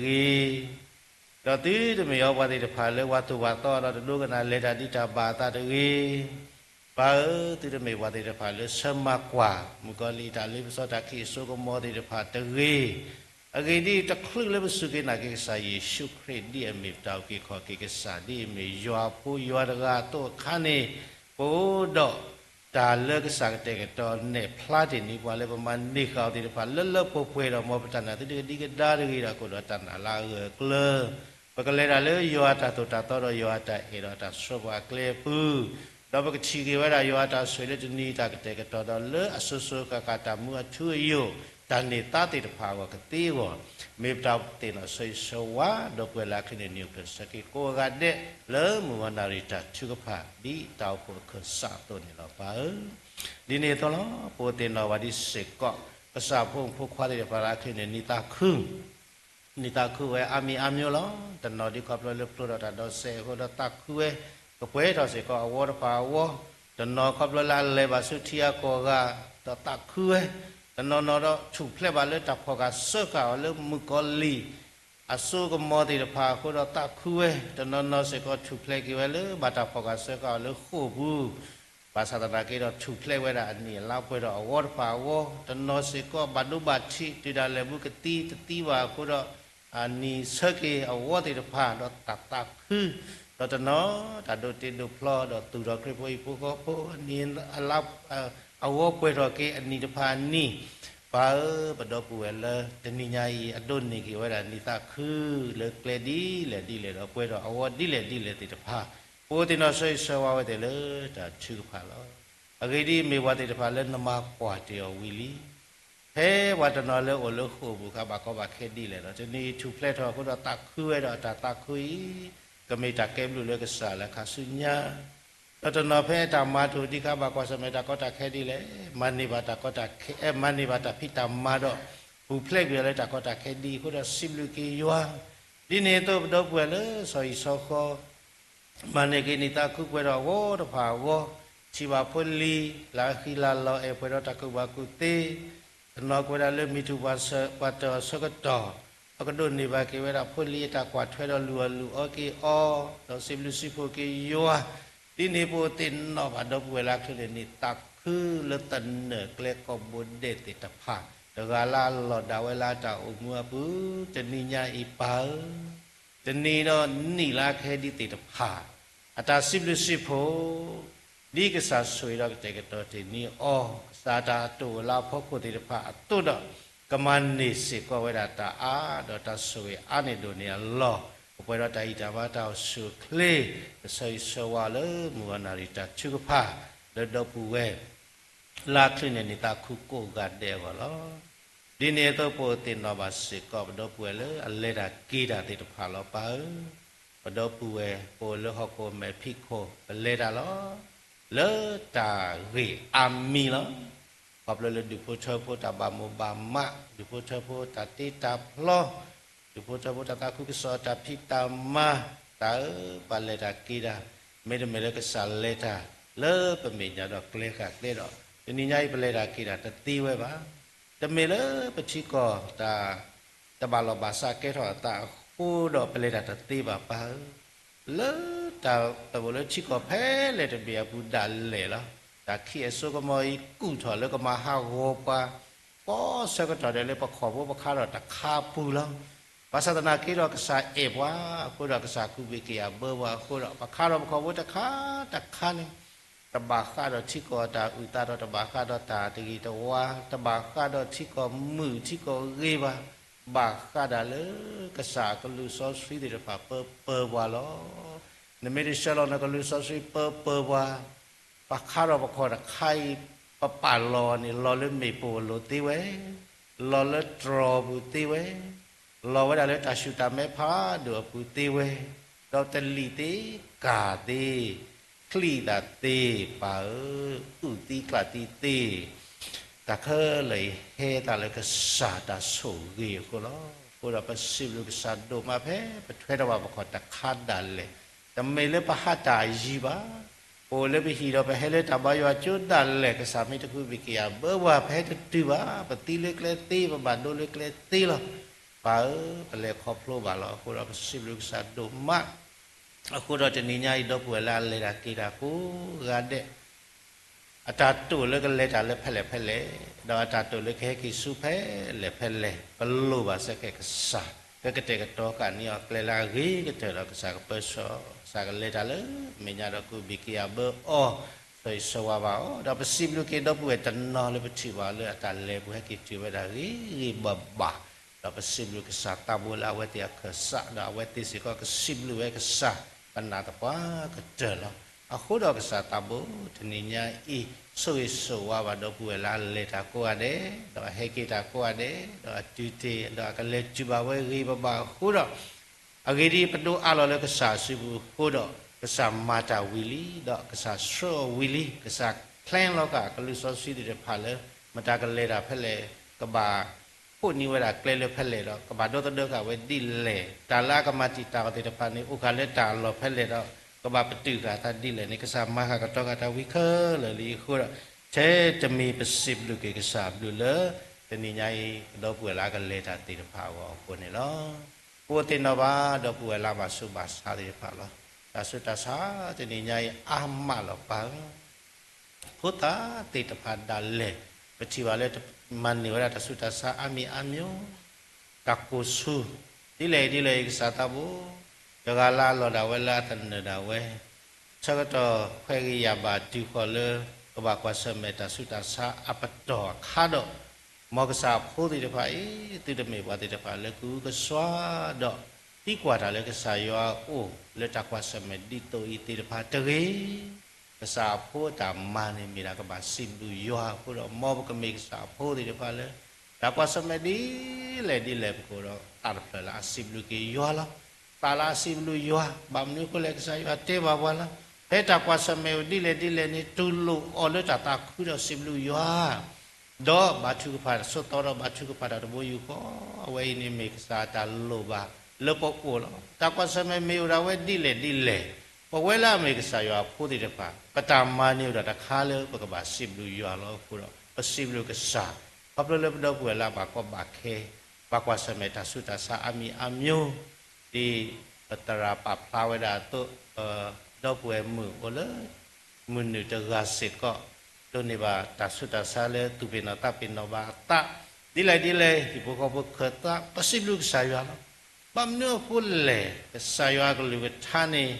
ဒီးသုတမ့ၢ်အီၤပှၤသ့ၣ်တဖၣ်လၢ ပှၤသိၣ်ပှၤသီဒီးတဒိကနၣ်လဲၤတၢ်ဒ်တၢ်ဘၣ်အသးတဂ့ၤ, ပၢ်ဧၢ, သုတမ့ၢ်ပှၤသ့ၣ်တဖၣ်လၢဆၢမၤကွၢ် မုၣ်ကီၤလံၢ်တၢ်လ့ပစီတၢ်ခံးအစိကမီၤသ့ၣ်တဖၣ်တဂ့ၤ, အဂ့ၢ်ဒ်အံၤ, တချုးလၢပစူၢ်က့ၤနာ်က့ၤကစၢ်ယ့ၣ်ၡူးခရံာ် ဒ်အမ့ၢ်ပတၢ်အုၣ်က့ၤခီၣ်က့ၤကစၢ် ဒ်အမ့ၢ်ယွၤအဖိယွၤတဂၤအသိးအခါန့ၣ်, ပအိၣ်ဒီးတၢ်လၢကစၢ်ကတဲာ်ကတီၤနဲၣ်ဖျါတ့ၢ်န့ၢ်ပှၤလၢပမၤန့ၢ်ဃာ်အီၤသ့ၣ်တဖၣ် လၢလၢပှဲၤပှဲၤဒီး မ်ပတၢ်နာ်သုတကဒံကဒါတဂ့ၤဒီး ကအိၣ်ဒီးတၢ်နာ်လၢအဂၢၢ်အကျၢၤ, ပကလဲၤတၢ်လၢယွၤအတၢ်သိၣ်တၢ်သီဒီးယွၤအတၢ်အဲၣ်ဒီးအတၢ်ဆှၢပှၤအကျဲအပူၤ, ဒီးပကထံၣ်က့ၤဝဲဒၣ်ယွၤအတၢ်ဆိၣ်ဂ့ၤလၢတနံၤအံၤ တၢ်ကတဲာ်ကတီၤဒီးလၢအစိၤစိၤအဃၣ်ဃၣ် တၢ်မူအထူအယိာ်, တၢ်န့ၢ်သါသ့ၣ်တဖၣ်အဂီၢ်ကသ့အဂီၢ်, မ့ၢ်ပတၢ်သ့ၣ်နီၣ်ဆိၣ်ဂ့ၤဆိၣ်ဝါ ဒီပုၢ်ဝဲၢ်လၢအချုးန့ၢ် နံၣ်အိၣ်ဖျဲၣ်ဆၢက့ၤကိးဂၤဒဲး လၢမုၢ်ဂီၤနၣ်ရံၣ်တၢ်ထုကဖၣ် ဒ်တၢ်အိၣ်ဖှိၣ်အခၢၣ်စးအသိးန့ၣ်လီၤပၢ်ဧၢ. ဒ်န့ၣ်အသိးလီၤ, ပအိၣ်သ့ၣ်နီၣ်ဘၣ်ဒ်စ့ၢ်ကီး ကစၢ်ဖိမုၣ်ဖိခွါသ့ၣ်တဖၣ်လၢအချုးန့ၢ် နံၣ်သးခု နံၣ်သးခုဝဲအါမံၤအါမံၤလီၤ. တနီၤဒ်ခီဖျိလၢဖျိထီၣ်တၢ်ဒီးစဲးအဃိဒီးသးခုဝဲ, ကပှဲၤထီၣ်စ့ၢ်ကီးအဝီတဖၣ်အဂီၢ်, တနီၤခီဖျိလၢအလဲၤဘၣ်ဆူထံအကီၢ်အဂၤ ဒီးသးခုဝဲ, တနီၤနီၤဒီးထူၣ်ဖျဲးဘၣ်လၢတၢ်ဖီၣ်ဃာ်စၢဃာ်အီၤလၢမုၣ်ကီၤလံၢ် အစိကမီၤသ့ၣ်တဖၣ်အဃိဒီးသးခုဝဲ, တနီၤနီၤစ့ၢ်ကီးထူၣ်ဖျဲးက့ၤဝဲလၢဘၣ်တၢ်ဖီၣ်ဃာ်စၢဃာ်အီၤလၢဃိာ်ပူၤ, ဘၣ်ဆၣ်သနာ်က့ဒီးထူၣ်ဖျဲးဝဲဒၣ်အနံၣ်အလါပှဲၤဒီးအဝီတဖၣ်အဂီၢ်, တနီၤစ့ၢ်ကီးဘၣ်ဒိဘၣ်ထံး တုၤဒၣ်လဲာ်မူကသံတသံဘၣ်အဃိဒီး အနံၤဆၢက့ၤအဝီသ့ၣ်တဖၣ်ဒီးတၢ်သးခု, ဒီးတနီၤတၢ်ဒိးတ့ဒိးဖျီဒီးသူၣ်ထီၣ်ခရံာ်ဖိဟံၣ်ဖိဃီဖိအနံၤအလါ အဝီပှဲၤထီၣ်က့ၤအနံၤတဖၣ်အနံၤ, ပၢ်ဧၢ, ပဒီပုၢ်ဝဲၢ်လၢတနံၤညါအံၤ အဒိးန့ၢ်က့ၤဝဲဒၣ်နံၤသးခုလၢကျဲဒ်လဲၣ်ဒ်လဲၣ်ဒီးပှဲၤထီၣ်အဝီဒ်လဲၣ်ဒ်လဲၣ်သ့ၣ်တဖၣ်, ပအိၣ်သ့ၣ်နီၣ်ဆိၣ်ဂ့ၤဆိၣ်ဝါဝဲသ့ၣ်လၢတၢ်ထုကဖၣ်လီၤ. အဂ့ၢ်ဒ်အံၤ, မ့ၢ်ပှၤသ့ၣ်တဖၣ်လၢနမၤကွၢ်တ့ၢ်အီၤဝံၤလံ ဖဲပှၤတနီၤလၢအိၣ်လၢဃိာ်ပူၤအခါ ဘၣ်ကီဘၣ်ခဲဒ်လဲၣ်ဒီး တနံၤအံၤထူၣ်ဖျဲးထီၣ်အဃိဒီးသးခုဝဲဒီးအတၢ်သးခုအံၤ, ကမ့ၢ်တၢ်ကဲဘျုးလၢကစၢ်လၢခါဆူညါ, ဒီးတနီၤဖဲအတၢ်မၤတအိၣ်ဒံးအခါ ဘၣ်ကွၢ်ဆၢၣ်မဲာ်တၢ်ကီတၢ်ခဲဒ်လဲၣ်, မၤန့ၢ်ဘၣ်တၢ်ကီတၢ်ခဲ, မၤန့ၢ်ဘၣ်တၢ်ဖံးတၢ်မၤဒီး ပူၤဖျဲးကွံာ်အီၤလၢတၢ်ကီတၢ်ခဲဒ်အံၤအဃိဒီး စံးဘျုးက့ၤယွၤ, ဒ်န့ၣ်အသိးပဒီပုၢ်ဝဲၢ်လၢစီၤအံၤစီၤဃီ မၤန့ၢ်က့ၤနံၣ်သးခုပှဲၤဒီးအဂီၢ်တဖၣ်အဂီၢ်, ထံၣ်ဘၣ်ဖိလံၤ လၢအဃံလၤလီၤအဲၣ်ပှဲၤဒီးတၢ်ကူၣ်ဘၣ်ကူၣ်သ့, တနီၤကွဲးဒၣ်လၢမံၤထူၣ်ပှၤတၢၢ်အဆၢကတီၢ်, အကဒိးန့ၢ်ဘၣ်က့ၤဝဲဒၣ်ဖိလံၤအတၢ်ကွၢ်ထွဲဒီးလူၤအီၣ်လူၤအီက့ၤအီၤ, ဒီးစံးဘျုးစံးဖှိၣ်က့ၤယွၤ, ဒ်န့ၣ်ပအိၣ်သ့ၣ်နီၣ်ဘၣ်ဒီပုၢ်ဝဲၢ်လၢအချ့န့ၣ် နံၣ်သးခုလၢသနၢၣ်ကျဲကိးဘိဒဲးသ့ၣ်တဖၣ်, တဂၤလၢအလီၢ်ဒၣ်ဝဲလၢအတၢ်အိၣ်မူအပူၤ, တနံၤညါအံၤပၢ်ဧၢ တနံၤဒီးနံၣ်လၢအကဟဲဒ်သ့ၣ်တဖၣ်, အတၢ်စံးဘျုးစံးဖှိၣ်, ဒ်ကစၢ်ဆိၣ်ဂ့ၤဒီးကတဲာ်ကတီၤတ့ၢ်န့ၢ်အီၤ, ကစၢ်အတၢ်တိာ်လၢအဖီခိၣ်သ့ၣ်တဖၣ်အသိးဒီး, ကမၤန့ၢ်စ့ၢ်ကီးဝဲဒၣ်တၢ်အါ, ဒီးတၢ်ဆိၣ်ဂ့ၤအါန့ၢ်ဒိၣ်န့ၢ်အလီၢ်, ကပှဲၤဒီးတၢ်အံၣ်တၢ်ဘါတၢ်အိၣ်ဆူၣ်အိၣ်ချ့, ကဆၢဂ့ၤဆၢဝါလၢမုၢ်ဂီၤနၣ်ရံၣ်တၢ်ထုကဖၣ်, လၢဒီပုၢ်ဝဲၢ် လၢအချ့န့ၣ်နံၣ်သးခုကိးဂၤဒဲးအဂီၢ်လီၤ. ဒ်န့ၣ်အသိးပအိၣ်သ့ၣ်နီၣ်ဘၣ်စ့ၢ်ကီး ပဒီပုၢ်ဝဲၢ်လၢအလဲၤတၢ်က့ၤတၢ်သ့ၣ်တဖၣ်လီၤပၢ်ဧၢ, ပဒီပုၢ်ဝဲၢ်ပအိၣ်လၢဟီၣ်ခိၣ်မဲာ်ဖံးခိၣ် ပလဲၤတၢ်လီၤ, လၢတၢ်ဂ့ၢ်အါမံၤလီၤ. ခီဖျိလၢဒူၣ်ဖိထၢဖိတၢ်ဘၣ်မိၣ်ဘၣ်မး, ဒူၣ်ဖိထၢဖိတၢ်တ့တၢ်ဖျီ, ဒူၣ်ဖိထၢဖိတၢ်သးခုကစီၣ်တၢ်ဖံးတၢ်မၤ, တၢ်အၢပလဲၤတၢ်က့ၤတၢ်, မ့တမ့ၢ်လၢကစၢ်လဲၤတၢ်, လၢပမဲာ်ညါဒီးကျဲဃာ်ကျဲဒီး, တနံၤညါအံၤပလဲၤတၢ်က့ၤတၢ်တသ့ဝဲဘၣ်. တမ့ၢ်လၢပထံကီၢ်တၢ် တဘၣ်လီၢ်ဘၣ်စးကဲထီၣ်အသးအဃိဒီးပလဲၤတၢ်တသ့ဘၣ်ပၢ်ဧၢ, လၢတၢ်ပဝဲလၢထံကီၢ်ဖဲလဲၣ်တဘ့ၣ်အပူၤဒၣ်လဲာ်လီၤ. တၢ်ခံးအစိကမီၤအံၤကူၣ်ထီၣ်လၢကမၤဟးဂီၤပှၤ, ကိးဆၢကတီၢ်ဒဲးလၢပခီၣ်ဖိပခါထီၣ်တခါပူၤလီၤ. ဘၣ်ဆၣ်သနာ်က့ဒီးကစၢ်အဲၣ်ပှၤအဃိဒီးကစၢ်ကူးဘ့ၣ်က့ၤအဘၢပှၤအဃိဒီး ပခါထီၣ်ပခီၣ်ဖိတခါတခါန့ၣ် တဘၣ်ဃးဒီးထံကီၢ်တၢ်အုၣ်သးဒီး တဘၣ်ဃးဒီးတၢ်တဂ့ၤတဝါ, တဘၣ်ဃးဒီးထံကီၢ်မုာ်ထံကီၢ်ဂ့ၤဘၣ်, ဘၣ်ဃးဒၣ်လၢကစၢ်အကလူးစီဆှံသ့ၣ်တဖၣ်ပၢပၢပှၤလီၤ. နမ့ၢ်တဆှၢလီၤနကလူးစီဆှံပၢပၢပှၤ, ပခါထီၣ်ပခီၣ်တခါအံၤ ပပာ်လီၤန့ၣ် လီၤလၢမ့ၣ်ပိၢ်လိၤသ့ဝဲ, လီၤလၢတြီၤပူၤသ့ဝဲ, လီၤဝဲဒၣ်လၢတၢ်ဆူၣ်တၢ်မဲဖးဒိၣ်အပူၤသ့ဝဲ, ဒီးတလံာ်သ့ကၢ်သ့, ချံၣ်သးသ့ပၢ်ဧၢ, အုၣ်သံကျၣ်သံသ့, တၢ်ခဲလၢာ်အံၤဟဲသးလၢကစၢ်တၢ်ဆိၣ်ဂ့ၤအဃိလီၤ. အဃိဒီးပစံးဘျုးကစၢ်ဒိၣ်မးဖဲပထွဲထီၣ်ဘၣ်ပခီၣ်တခါဒၣ်လဲာ်, တမ့ၢ်လၢပဟးတၢ်ယံၤဘၣ်, ပအိၣ်လၢပဟံၣ်ဒီးပဟဲလၢတၢ်ဘါယွၤကၠိဒၣ်လဲာ် ကစၢ်မ့ၢ်တကူးဘ့ၣ်က့ၤအဘၢပှၤ ပဟဲတတုၤဘၣ်, ပသံလၢကျဲသ့ ပဘၣ်ဒိလၢကျဲသ့လီၤ. ပၢ်ဧၢ, ပလဲၤခီဖျိဘၣ်လီၤ. အဃိဒီးပစံးဘျုးကစၢ်ဒိၣ်မး, အဃိဒီးတနံၤညါအံၤ ဒီပုၢ်ဝဲၢ်လၢအလဲၤတၢ်က့ၤတၢ်ကိးဂၤဒဲး အတၢ်တိာ်လၢကလဲၤတၢ်လၢဖဲလဲၣ်ဖဲလဲၣ်, ဒီးအတၢ်တိာ်လၢကဟဲက့ၤဆူဖဲလဲၣ်ဖဲလဲၣ်, ပလိၣ်ဘၣ်စ့ၢ်ကီးကစၢ် ကကတဲာ်ကတီၤဃာ်န့ၢ်အီၤကျဲလၢအဂ့ၤကတၢၢ်ဒီး ကစၢ်ကပၢဆှၢအီၤ, ကစၢ်ကလဲၤတၢ်လၢမဲာ်ညါဒီးကူးဘ့ၣ်က့ၤအဘၢအီၤ, ဆၢဂ့ၤဆၢဝါဘၣ်အီၤ, ဒီးပစံးဘျုးက့ၤဒီပုၢ်ဝဲၢ်တနီၤလၢပထံၣ်ဘၣ်လၢအတၢ်လဲၤပူၤဟဲက့ၤတုၤဝဲဒၣ်ဂ့ၤဂ့ၤဘၣ်ဘၣ်, ဒီးပစံးဘျုးကစၢ်သးဘိလၢအဝဲသ့ၣ်အခၢၣ်စး, ဒီးအဝဲသ့ၣ်စ့ၢ်ကီးကစံးဘျုးဝဲကစၢ်, ပနာ်သပှၢ်ကတၢၢ်လီၤ. အဃိဒီးကစၢ်သးဘိတနံၤညါအံၤ, ဆိၣ်ဂ့ၤဆိၣ်ဝါဘၣ်ဒီပုၢ်ဝဲၢ်လၢအလဲၤတၢ်ကိးဂၤဒဲး, ဒီးအဟဲက့ၤတၢ်ကိးဂၤဒဲး, ဒီးအတုၤတ့ၢ်, ဒီးအကလဲၤတုၤဘၣ်ဝဲဂ့ၤဂ့ၤဘၣ်ဘၣ်အဃိဒီး, အဂ့ၢ်ဒ်အံၤ, ပဒိးအးလီၤလၢကစၢ်အစုပူၤအဃိဒီး, ကစၢ်မၤတၢ်ဝံၤလံ, ဒီးကစၢ်ဆှၢအီၤဝံၤလံ, ကစၢ် plan လီၤဃာ်ကလူးစီဆှံသ့ၣ်တဖၣ်လၢ မတၤကလဲၤတၢ်ဖဲလဲၣ်, ကဘၣ် ဖှိၣ်န့ၢ်ဝဲဒၣ်ကျဲလၢဖဲလဲၣ်ဒီး ကဘၣ်ဒီသဒၢဃာ်ဝဲဒ်လဲၣ်, တၢ်လၢအကမၤတံာ်တာ်အီၤသ့ၣ်တဖၣ်န့ၣ် အိၣ်ဃာ်လၢတၢ်အလီၢ်ဖဲလဲၣ်ဒီး ကဘၣ်ပတုာ်ဃာ်အသးဒ်လဲၣ်န့ၣ် ကစၢ်မၤဃာ်ကတီၤဃာ်တၢ်ဝံခဲလၢာ်လံအဃိဒီး, ထဲတမံၤပစံးဘျုးက့ၤကစၢ်အဘျုးလၢ တနံၤညါအံၤ ဒီပုၢ်ဝဲၢ်လၢအကလဲၤတၢ်သ့ၣ်တဖၣ်အဂီၢ်အဃိန့ၣ်လီၤ. ပအိၣ်သ့ၣ်နီၣ်ဘၣ်ဒီပုၢ်ဝဲၢ်လၢအဘၣ်ဆူးဘၣ်ဆါသ့ၣ်တဖၣ်လီၤ. တၢ်ဆူးတၢ်ဆါတနံၤညါအံၤအါမးလီၤပၢ်ဧၢ ဖိသၣ်သ့ၣ်တဖၣ်ဒၣ်လဲာ်, ပထံၣ်ဘၣ်လၢမၤန့ၢ်ဝဲဒၣ်တၢ်ဆူးတၢ်ဆါအါမံၤအါမံၤ, တၢ်ကိၢ်ဆူၣ်, ဒ်လဲၣ်ဒ်လဲၣ်အံၤကစၢ်သးဘိ, တဂၤလၢအလီၢ်ဒၣ်ဝဲလၢအသနၢၣ်ဒၣ်ဝဲ, ဆၢကတီၢ်ခွဲးဂ့ၤယာ်ဘၣ်တုၤဃီၤလၢ ကဘၣ်ကွၢ်ဆၢၣ်မဲာ်တၢ်ဆူးတၢ်ဆါအပတီၢ်အခါဒီး, မ်ကစၢ်အဖိသ့ၣ်တဖၣ်အံၤ သုတမ့ၢ်ပှၤသ့ၣ်တဖၣ်လၢကအုကစွါဒီး သံကွၢ်တၢ်လၢကစၢ်ယွၤအအိၣ်လၢတၢ်ကွၢ်ဆၢၣ်မဲာ်ဒ်သိးအံၤသ့ၣ်တဖၣ်တဂ့ၤ. ကစၢ်အဖိအတၢ်မၤန့ၣ်မ့ၢ်ဒၣ်ကဘၣ်စံးဘျုးယွၤအဃိဒီး မ်ပကမ့ၢ်ကစၢ်အဖိသ့ၣ်တဖၣ်လၢ တၢ်ကွၢ်ဆၢၣ်မဲာ်ဒ်လဲၣ်ဒ်လဲၣ်ပကအိၣ်ဒီး သးတဖျၢၣ်လၢအစံးဘျုးက့ၤယွၤလီၤ. သးလၢအစံးဘျုးယွၤ, ဘၣ်မနုၤအဃိလဲၣ် ကစၢ်ယွၤတဲဘၣ်ပှၤလီၤ. ဖဲတၢ်ကွၢ်ဆၢၣ်မဲာ်အိၣ်ဒ်လဲၣ်ဒ်လဲၣ်န့ၣ် တူၢ်လိာ်အီၤလၢတၢ်သးခုဒီးစံးဘျုးယွၤ ဒီးဘါထုကဖၣ်ဆိးသီဒီးဘါထုကဖၣ်တၢ်တဘိယူၢ်ဃီ, အဝဲအံၤန့ၣ်မ့ၢ်ကစၢ်အတၢ်လိၣ်ဘၣ်လၢပအိၣ်လီၤ. တၢ်ကွၢ်ဆၢၣ်မဲာ်မ့ၢ်အိၣ်ဒၣ်ဝဲဒ်လဲၣ်ဒ်လဲၣ်, ပဝဲလၢအမ့ၢ်ကစၢ်ယွၤအဖိသ့ၣ်တဖၣ် ပတၢ်မၤန့ၢ်အိၣ်ဒီးတခါလၢပကဘၣ်စံးဘျုးယွၤလီၤ. အဃိဒီး ပစံးဘျုးကစၢ် ခီဖျိလၢပဒီပုၢ်ဝဲၢ်လၢအဘၣ်ကီဘၣ်ခဲ, ဘၣ်ကွၢ်ဆၢၣ်မဲာ်တၢ်ဆူးတၢ်ဆါအါမံၤအါမံၤ, ဒ်ပသရၣ်ပာ်ဖျါဝဲဒၣ်အသိး, ပဒီပုၢ်ဝဲၢ်မုၣ်အိၣ်လၢ မုၢ်နုာ်တဂၤစ့ၢ်ကီး, ဒိးန့ၢ်ဘၣ်တၢ်ဆူးတၢ်ဆါလၢသူၣ်ပ့ၤနီၣ်သးပ့ၤနီၣ်ဘၣ်အသး, ဒ်လဲၣ်ဒ်လဲၣ် ဟံၣ်ဖိဃီဖိခၢၣ်သး ပစံးဘျုးကစၢ်ယွၤလီၤ. ဘၣ်မနုၤအဃိလဲၣ်, ကစၢ်ယွၤအကလုၢ်ကထါန့ၣ်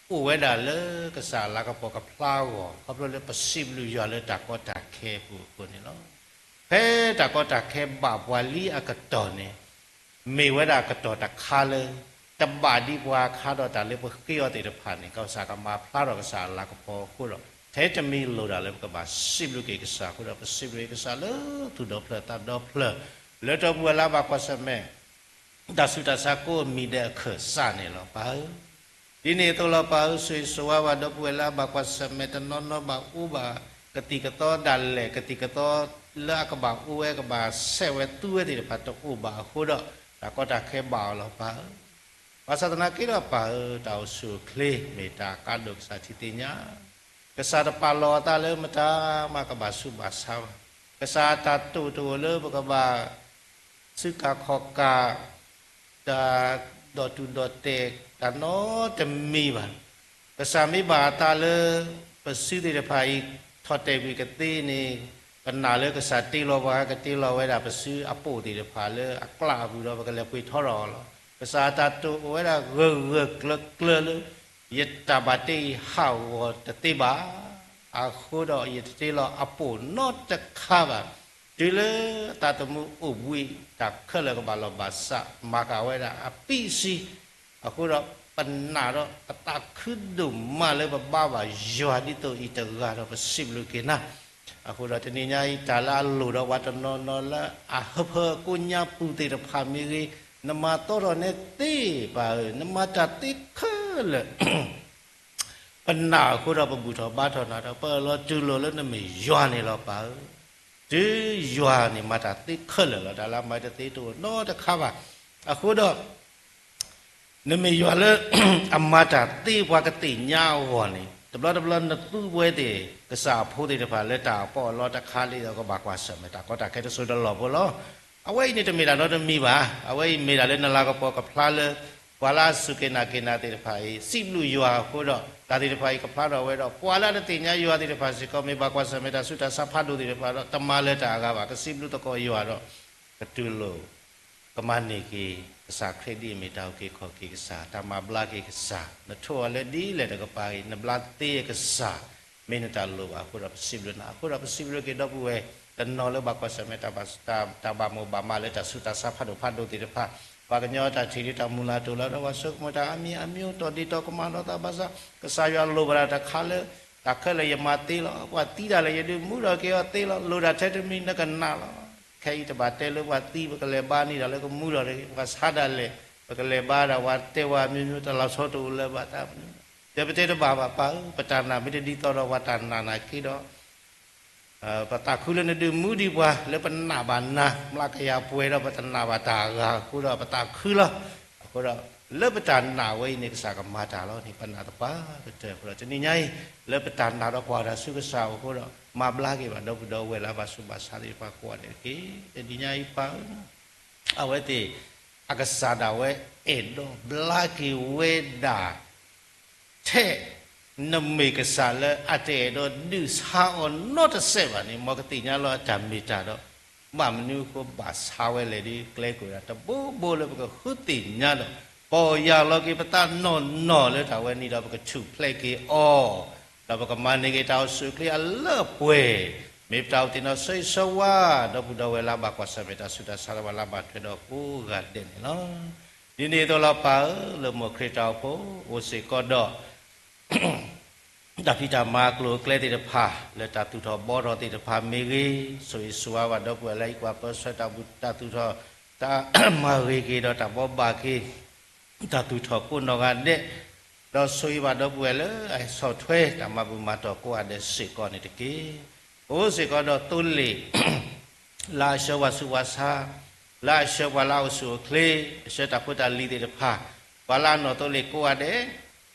အိၣ်ဝဲဒၣ်လၢကစၢ်အလၤကပီၤကဖျါအဂီၢ် ခီဖျိလၢပစံးဘျုးယွၤလၢတၢ်ကီတၢ်ခဲအပူၤအဃိန့ၣ်လီၤ. ဖဲတၢ်ကီတၢ်ခဲဘၣ်ပှၤလံအကတီၢ်န့ၣ် မ့ၢ်ဝဲဒၣ်ကတီၢ်တခါလၢ တဘၣ်ဒ်ပှၤအခါဒီးတၢ်လၢပဃ့အီၤသ့ၣ်တဖၣ်န့ၣ် ကစၢ်ကမၤဖျါထီၣ်ကစၢ်အလၤကပီၤအဃိဒီး ထဲတမံၤလိၣ်ဒၣ်လၢပကဘၣ်စံးဘျုးက့ၤကစၢ်အဃိဒီး ပစံးဘျုးကစၢ်လၢသူၣ်ဒီဖျၢၣ်သးဒီဖျၢၣ် လၢဒီပုၢ်ဝဲၢ်လၢအဘၣ်ကွၢ်ဆၢၣ်မဲာ် တၢ်ဆူးတၢ်ဆါကိးမံၤဒဲးအခၢၣ်စးန့ၣ်လီၤ ပၢ်ဧၢ. ဒ်န့ၣ်အသိးလီၤ ပၢ်ဧၢ, ဆိၣ်ဂ့ၤဆိၣ်ဝါဘၣ်ဒီပုၢ်ဝဲၢ်လၢအဘၣ်ကွၢ်ဆၢၣ်မဲာ်တနီၤနီၤ ဘၣ်အိၣ်ဘၣ်ကသံၣ်ကသီဒၣ်လဲာ် ကသံၣ်ကသီလၢအကဘၣ်အိၣ်ဝဲ ကဘၣ်ဆဲးဝဲသူဝဲသ့ၣ်တဖၣ်တအိၣ်ဘၣ်အဃိဒီး တၢ်ကီတၢ်ခဲဘၣ်အီၤလီၤ ပၢ်ဧၢ. ဘၣ်ဆၣ်သနာ်က့ဒီး ပၢ်ဧၢ, တၢ်အိၣ်ဆူၣ်အိၣ်ချ့မ့ၢ်တၢ်ကါဒိၣ်ကစၢ်ထံသ့ၣ်ညါ ကစၢ်တပာ်လီၤအသးလၢမတၤမးကဘၣ်ဆူးဘၣ်ဆါဘၣ်. ကစၢ်အတၢ်တိာ်တအိၣ်လၢပကဘၣ် စုကၢ်ခီၣ်ကၢ် တၢ်ဒီးတူၢ်ဒီးတဲာ်တၢ်နီတမံၤဘၣ်. ကစၢ်မ့ၢ်ဘၣ်အသးလၢ ပစုသ့ၣ်တဖၣ်အံၤ ထီၣ်တဲာ်ကွံာ်ကသ့န့ၣ် ပနာ်လၢကစၢ်တ့လီၤပှၤ ကတ့လီၤဝဲဒၣ်ပစုအပိာ်သ့ၣ်တဖၣ်လၢအကျးအပူၤဒီး ပကလဲၤပှ့ၤထီထီၣ်အီၤလီၤ. ကစၢ်အတၢ်တိာ်အိၣ်ဝဲဒၣ်ဂၢၢ်ဂၢၢ်ကျၢၤကျၢၤလၢ ယတၢ်ဘၣ်တ့အံၤဟးဂီၤတသ့ဘၣ်. အဃိဒီး ယတတ့လီၤအပိာ်နီတခါဘၣ်. တုၤလၢအသးသမူအိၣ်ဘှံး တၢ်ခဲလၢာ်ကဘၣ်လီၢ်ဘၣ်စး မၤဃာ်ဝဲဒၣ်အပံးအစံး, အဃိဒီး ပနာ်ဒီးပသးခုဒိၣ်မးလၢပဘါဘၣ်ယွၤဒ်သိးအံၤတဂၤဒီး ပစံးဘျုးက့ၤနၤ. အဃိဒီးတနံၤညါအံၤ တၢ်လၢအလိၣ်ဒီးပှၤတနီၤနီၤလၢအဟၢဖၢကိညါပူၤသ့ၣ်တဖၣ်မ့ၢ်ဂ့ၤ, နမၤသီထီၣ်နဲသ့ ပၢ်ဧၢ, နမၤတၢ်သ့ခဲလၢာ် ပနာ်အဃိဒီး ပဘူၣ်ထီၣ်ဘါထီၣ်နၤဒီး ပအၢၣ်လီၤတူၢ်လိာ်လၢနမ့ၢ်ယွၤန့ၣ်လီၤ ပၢ်ဧၢ. တုၤယွၤန့ၣ်မၤတၢ်သ့ခဲလၢာ်လီၤ. တၢ်လၢအမၤတသ့တအိၣ်နီတခါဘၣ်. အဃိဒီး နမ့ၢ်ယွၤလၢ အမၤတၢ်သ့ပှၤကသ့ၣ်ညါအဂီၢ်န့ၣ် တဘျီတဘျီနသူဝဲသ့ၣ် ကစၢ်အဖိသ့ၣ်တဖၣ်လၢတၢ်အပီးအလီတခါလံဒီး ကဘၣ်ကွၢ်ဆၢၣ်မဲာ်တၢ်ကီတၢ်ခဲတစိၤတလီၢ်ဖိလီၤ. အဝဲအံၤန့ၣ်တမ့ၢ်တၢ်နီတမံၤဘၣ်. အဝဲအံၤမ့ၢ်ဒၣ်လၢနလၤကပီၤကဖျါလၢ ပှၤလၢအစူၢ်က့ၤနာ်က့ၤနၤသ့ၣ်တဖၣ်အံၤ စံးဘျုးယွၤအဃိဒီး တၢ်သ့ၣ်တဖၣ်အံၤကဖျါထီၣ်ဝဲဒီး ပှၤလၢအတသ့ၣ်ညါယွၤသ့ၣ်တဖၣ်စ့ၢ်ကီး မ့ၢ်ဘၣ်ကွၢ်ဆၢၣ်မဲာ်တၢ်ဆူးတၢ်ဆါဖးဒိၣ်သ့ၣ်တဖၣ်ဒီး တမၤလၢတၢ်အဂၤဘၣ်. ကစံးဘျုးသကိးယွၤဒီး ကတူၢ်လိာ် ကမၤန့ၢ်က့ၤ ကစၢ်ခရံာ်ဒ်အမ့ၢ်တၢ်အုၣ်က့ၤခီၣ်က့ၤကစၢ်, တၢ်မၤဘျါက့ၤကစၢ်, နထိၣ်အီၤလၢဒ်လဲၣ်တကပၤအံၤ နဘျါသ့ကစၢ်, မ့ၢ်နတၢ်လိၣ်ဘၣ်အဃိဒီး ပစံးဘျုးနၤအဃိဒီး ပစံးဘျုးက့ၤဒီပုၢ်ဝဲၢ် တနီၤလၢဘၣ်ကွၢ်ဆၢၣ်မဲာ်တၢ်ဘၣ် တၢ်ဘၣ်မိၢ်ဘၣ်မးလၢတၢ်ဆူးတၢ်ဆါဖးဒိၣ်ဖးဒိၣ်သ့ၣ်တဖၣ်, ပှၤကညီတၢ်ထံၣ်ဒ်တၢ်မုၢ်လၢ်တိၢ်လၢ်ဒီး ပှၤဆိကမိၣ်တၢ်အါမံၤအါမံၤ တီၢ်ဒ့တီၢ်ကမၣ်ဒီးသးဘၣ်ဆၣ် ကစၢ်ယွၤလိၣ်ဘၣ်ဒၣ်တၢ်တခါလၢ တၢ်ခဲလၢာ်ယမၤသ့လီၤ. ပှၤသံဒၣ်လဲာ် ယဒုးမူထီၣ်က့ၤအီၤသ့လီၤ. လိၣ်ဒၣ်ထဲတမံၤနကနာ်လီၤ. ခဲအံၤတဘၣ်တဲလၢပှၤသံ ပကလဲၤဘါန့ၢ်ဒၣ်လၢကမူထီၣ်တဂ့ၤ, ပှၤဆါဒၣ်လဲာ် ပကလဲၤဘါဒၣ် ပှၤတဲဝဲမ့ၢ်မ့ၢ်တၢ်လီၤဆီတအိၣ်လၢၤဘၣ်တၢ်မနုၤ, ဒီးပတဲတဘၣ်ဘၣ် ပၢ်ဧၢ, ပတၢ်နာ်မ့ၢ်တဒ်သိးဒီးပှၤတၢ်နာ်နာ်က့ဒီး ပသးခုလၢနဒုးမူဒံးပှၤ လၢပနာ်ဘၣ်နၤ မျးကယၤပှဲၤဒီး ပတနာ်ဘၣ်တၢ်အဂၤအဃိဒီး ပသးခုလီၤ. အဃိဒီး လၢပတၢ်နာ်ဝဲအံၤန့ၣ် ကစၢ်ကမၤတၢ်လီၤန့ၣ် ပနာ်သပှၢ်ကတၢၢ်အဃိဒီး တနံၤညါအံၤ လၢပတၢ်နာ်ဒီးကွၢ်တၢ်ဆူကစၢ်အဃိဒီး မၤဘျါက့ၤဘၣ်ဒီပုၢ်ဒီဝဲၢ်လၢအဘၣ်ဆူးဘၣ်ဆါသ့ၣ်တဖၣ်ကိးဂၤဒဲးတက့ၢ်. တနံၤညါအံၤပၢ်ဧၢ, အဝဲသ့ၣ် အကစၢ်ဒၣ်ဝဲအဲၣ်ဒိးဘျါက့ၤဝဲဒၣ် ထဲ နမ့ၢ်ကစၢ်လၢအတအဲၣ်ဒိးဒုးဆါအီၤနီတစဲးဘၣ်န့ၣ် မ်ကသ့ၣ်ညါလီၤအတၢ်မ့ၢ်တၢ်ဒီး ဘၣ်မနုၤအဃိဘၣ်ဆါဝဲလဲၣ်ဒ် ကျဲကိၣ်ဒၣ်တဘိဘိလၢပကဃုသ့ၣ်ညါဒီး ပီၢ်ယၢ်လီၤက့ၤပသးနီၢ်နီၢ်လၢတၢ်ဝဲန့ၣ်ဒီး ပကထူၣ်ဖျဲးက့ၤအီၤ ဒီးပကမၤန့ၢ်က့ၤတၢ်အိၣ်ဆူၣ်အိၣ်ချ့အလၢအပှဲၤ, မ့ၢ်ပတၢ်အိၣ်သ့ၣ်နီၣ်ဆိၣ်ဂ့ၤဆိၣ်ဝါ ဒီပုၢ်ဒီဝဲၢ်လၢအဘၣ်ကွၢ်ဆၢၣ်မဲာ်တၢ်ဆူးတၢ်ဆါလၢပှၤလၢအဘၣ်ထွဲဒီးကိးဂၤဒဲးန့ၣ်လီၤ. ဒ်န့ၣ်အသိးလီၤပၢ်ဧၢ, လၢမိၢ်ခရံာ်တၢ်အိၣ်ဖှိၣ်အိၣ်စ့ၢ်ကီးဒီး တၢ်ဖံးတၢ်မၤအကျိၤအကျဲသ့ၣ်တဖၣ် လၢတၢ်သူၣ်ထီၣ်ဘှီထီၣ်သ့ၣ်တဖၣ်မ့ၢ်ဂ့ၤ, ဆိၣ်ဂ့ၤဆိၣ်ဝါဘၣ်ဒီပုၢ်ဝဲၢ်လၢဟံၣ်ကွၢ်ပၢဆှၢတၢ်ဘူၣ်တၢ်သူၣ်ထီၣ် တၢ်မၤဂ့ၤက့ၤဒီးတၢ်ဘှီဘၣ်က့ၤ တၢ်သူၣ်ထီၣ်ကိးနီၢ်ဂၤဒဲး, ဒီးဆိၣ်ဂ့ၤဘၣ်ဒီပုၢ်ဝဲၢ်လၢအဆီၣ်ထွဲတၢ်မၤဘူၣ်မၤတီၢ်ကိးဂၤဒဲးစ့ၢ်ကီးန့ၣ်တက့ၢ်. အိၣ်စ့ၢ်ကီးဒီးသိလ့ၣ် လၢအဆှၢပှၤဆူးပှၤဆါ, လၢအဆှၢပှၤလၢအအိၣ်ဆူၣ်အိၣ်ချ့, အဆှၢတၢ်ဖိတၢ်လံၤသ့ၣ်တဖၣ်, ပှၤလၢအနီၣ်သိလ့ၣ်ကိးဂၤဒဲး,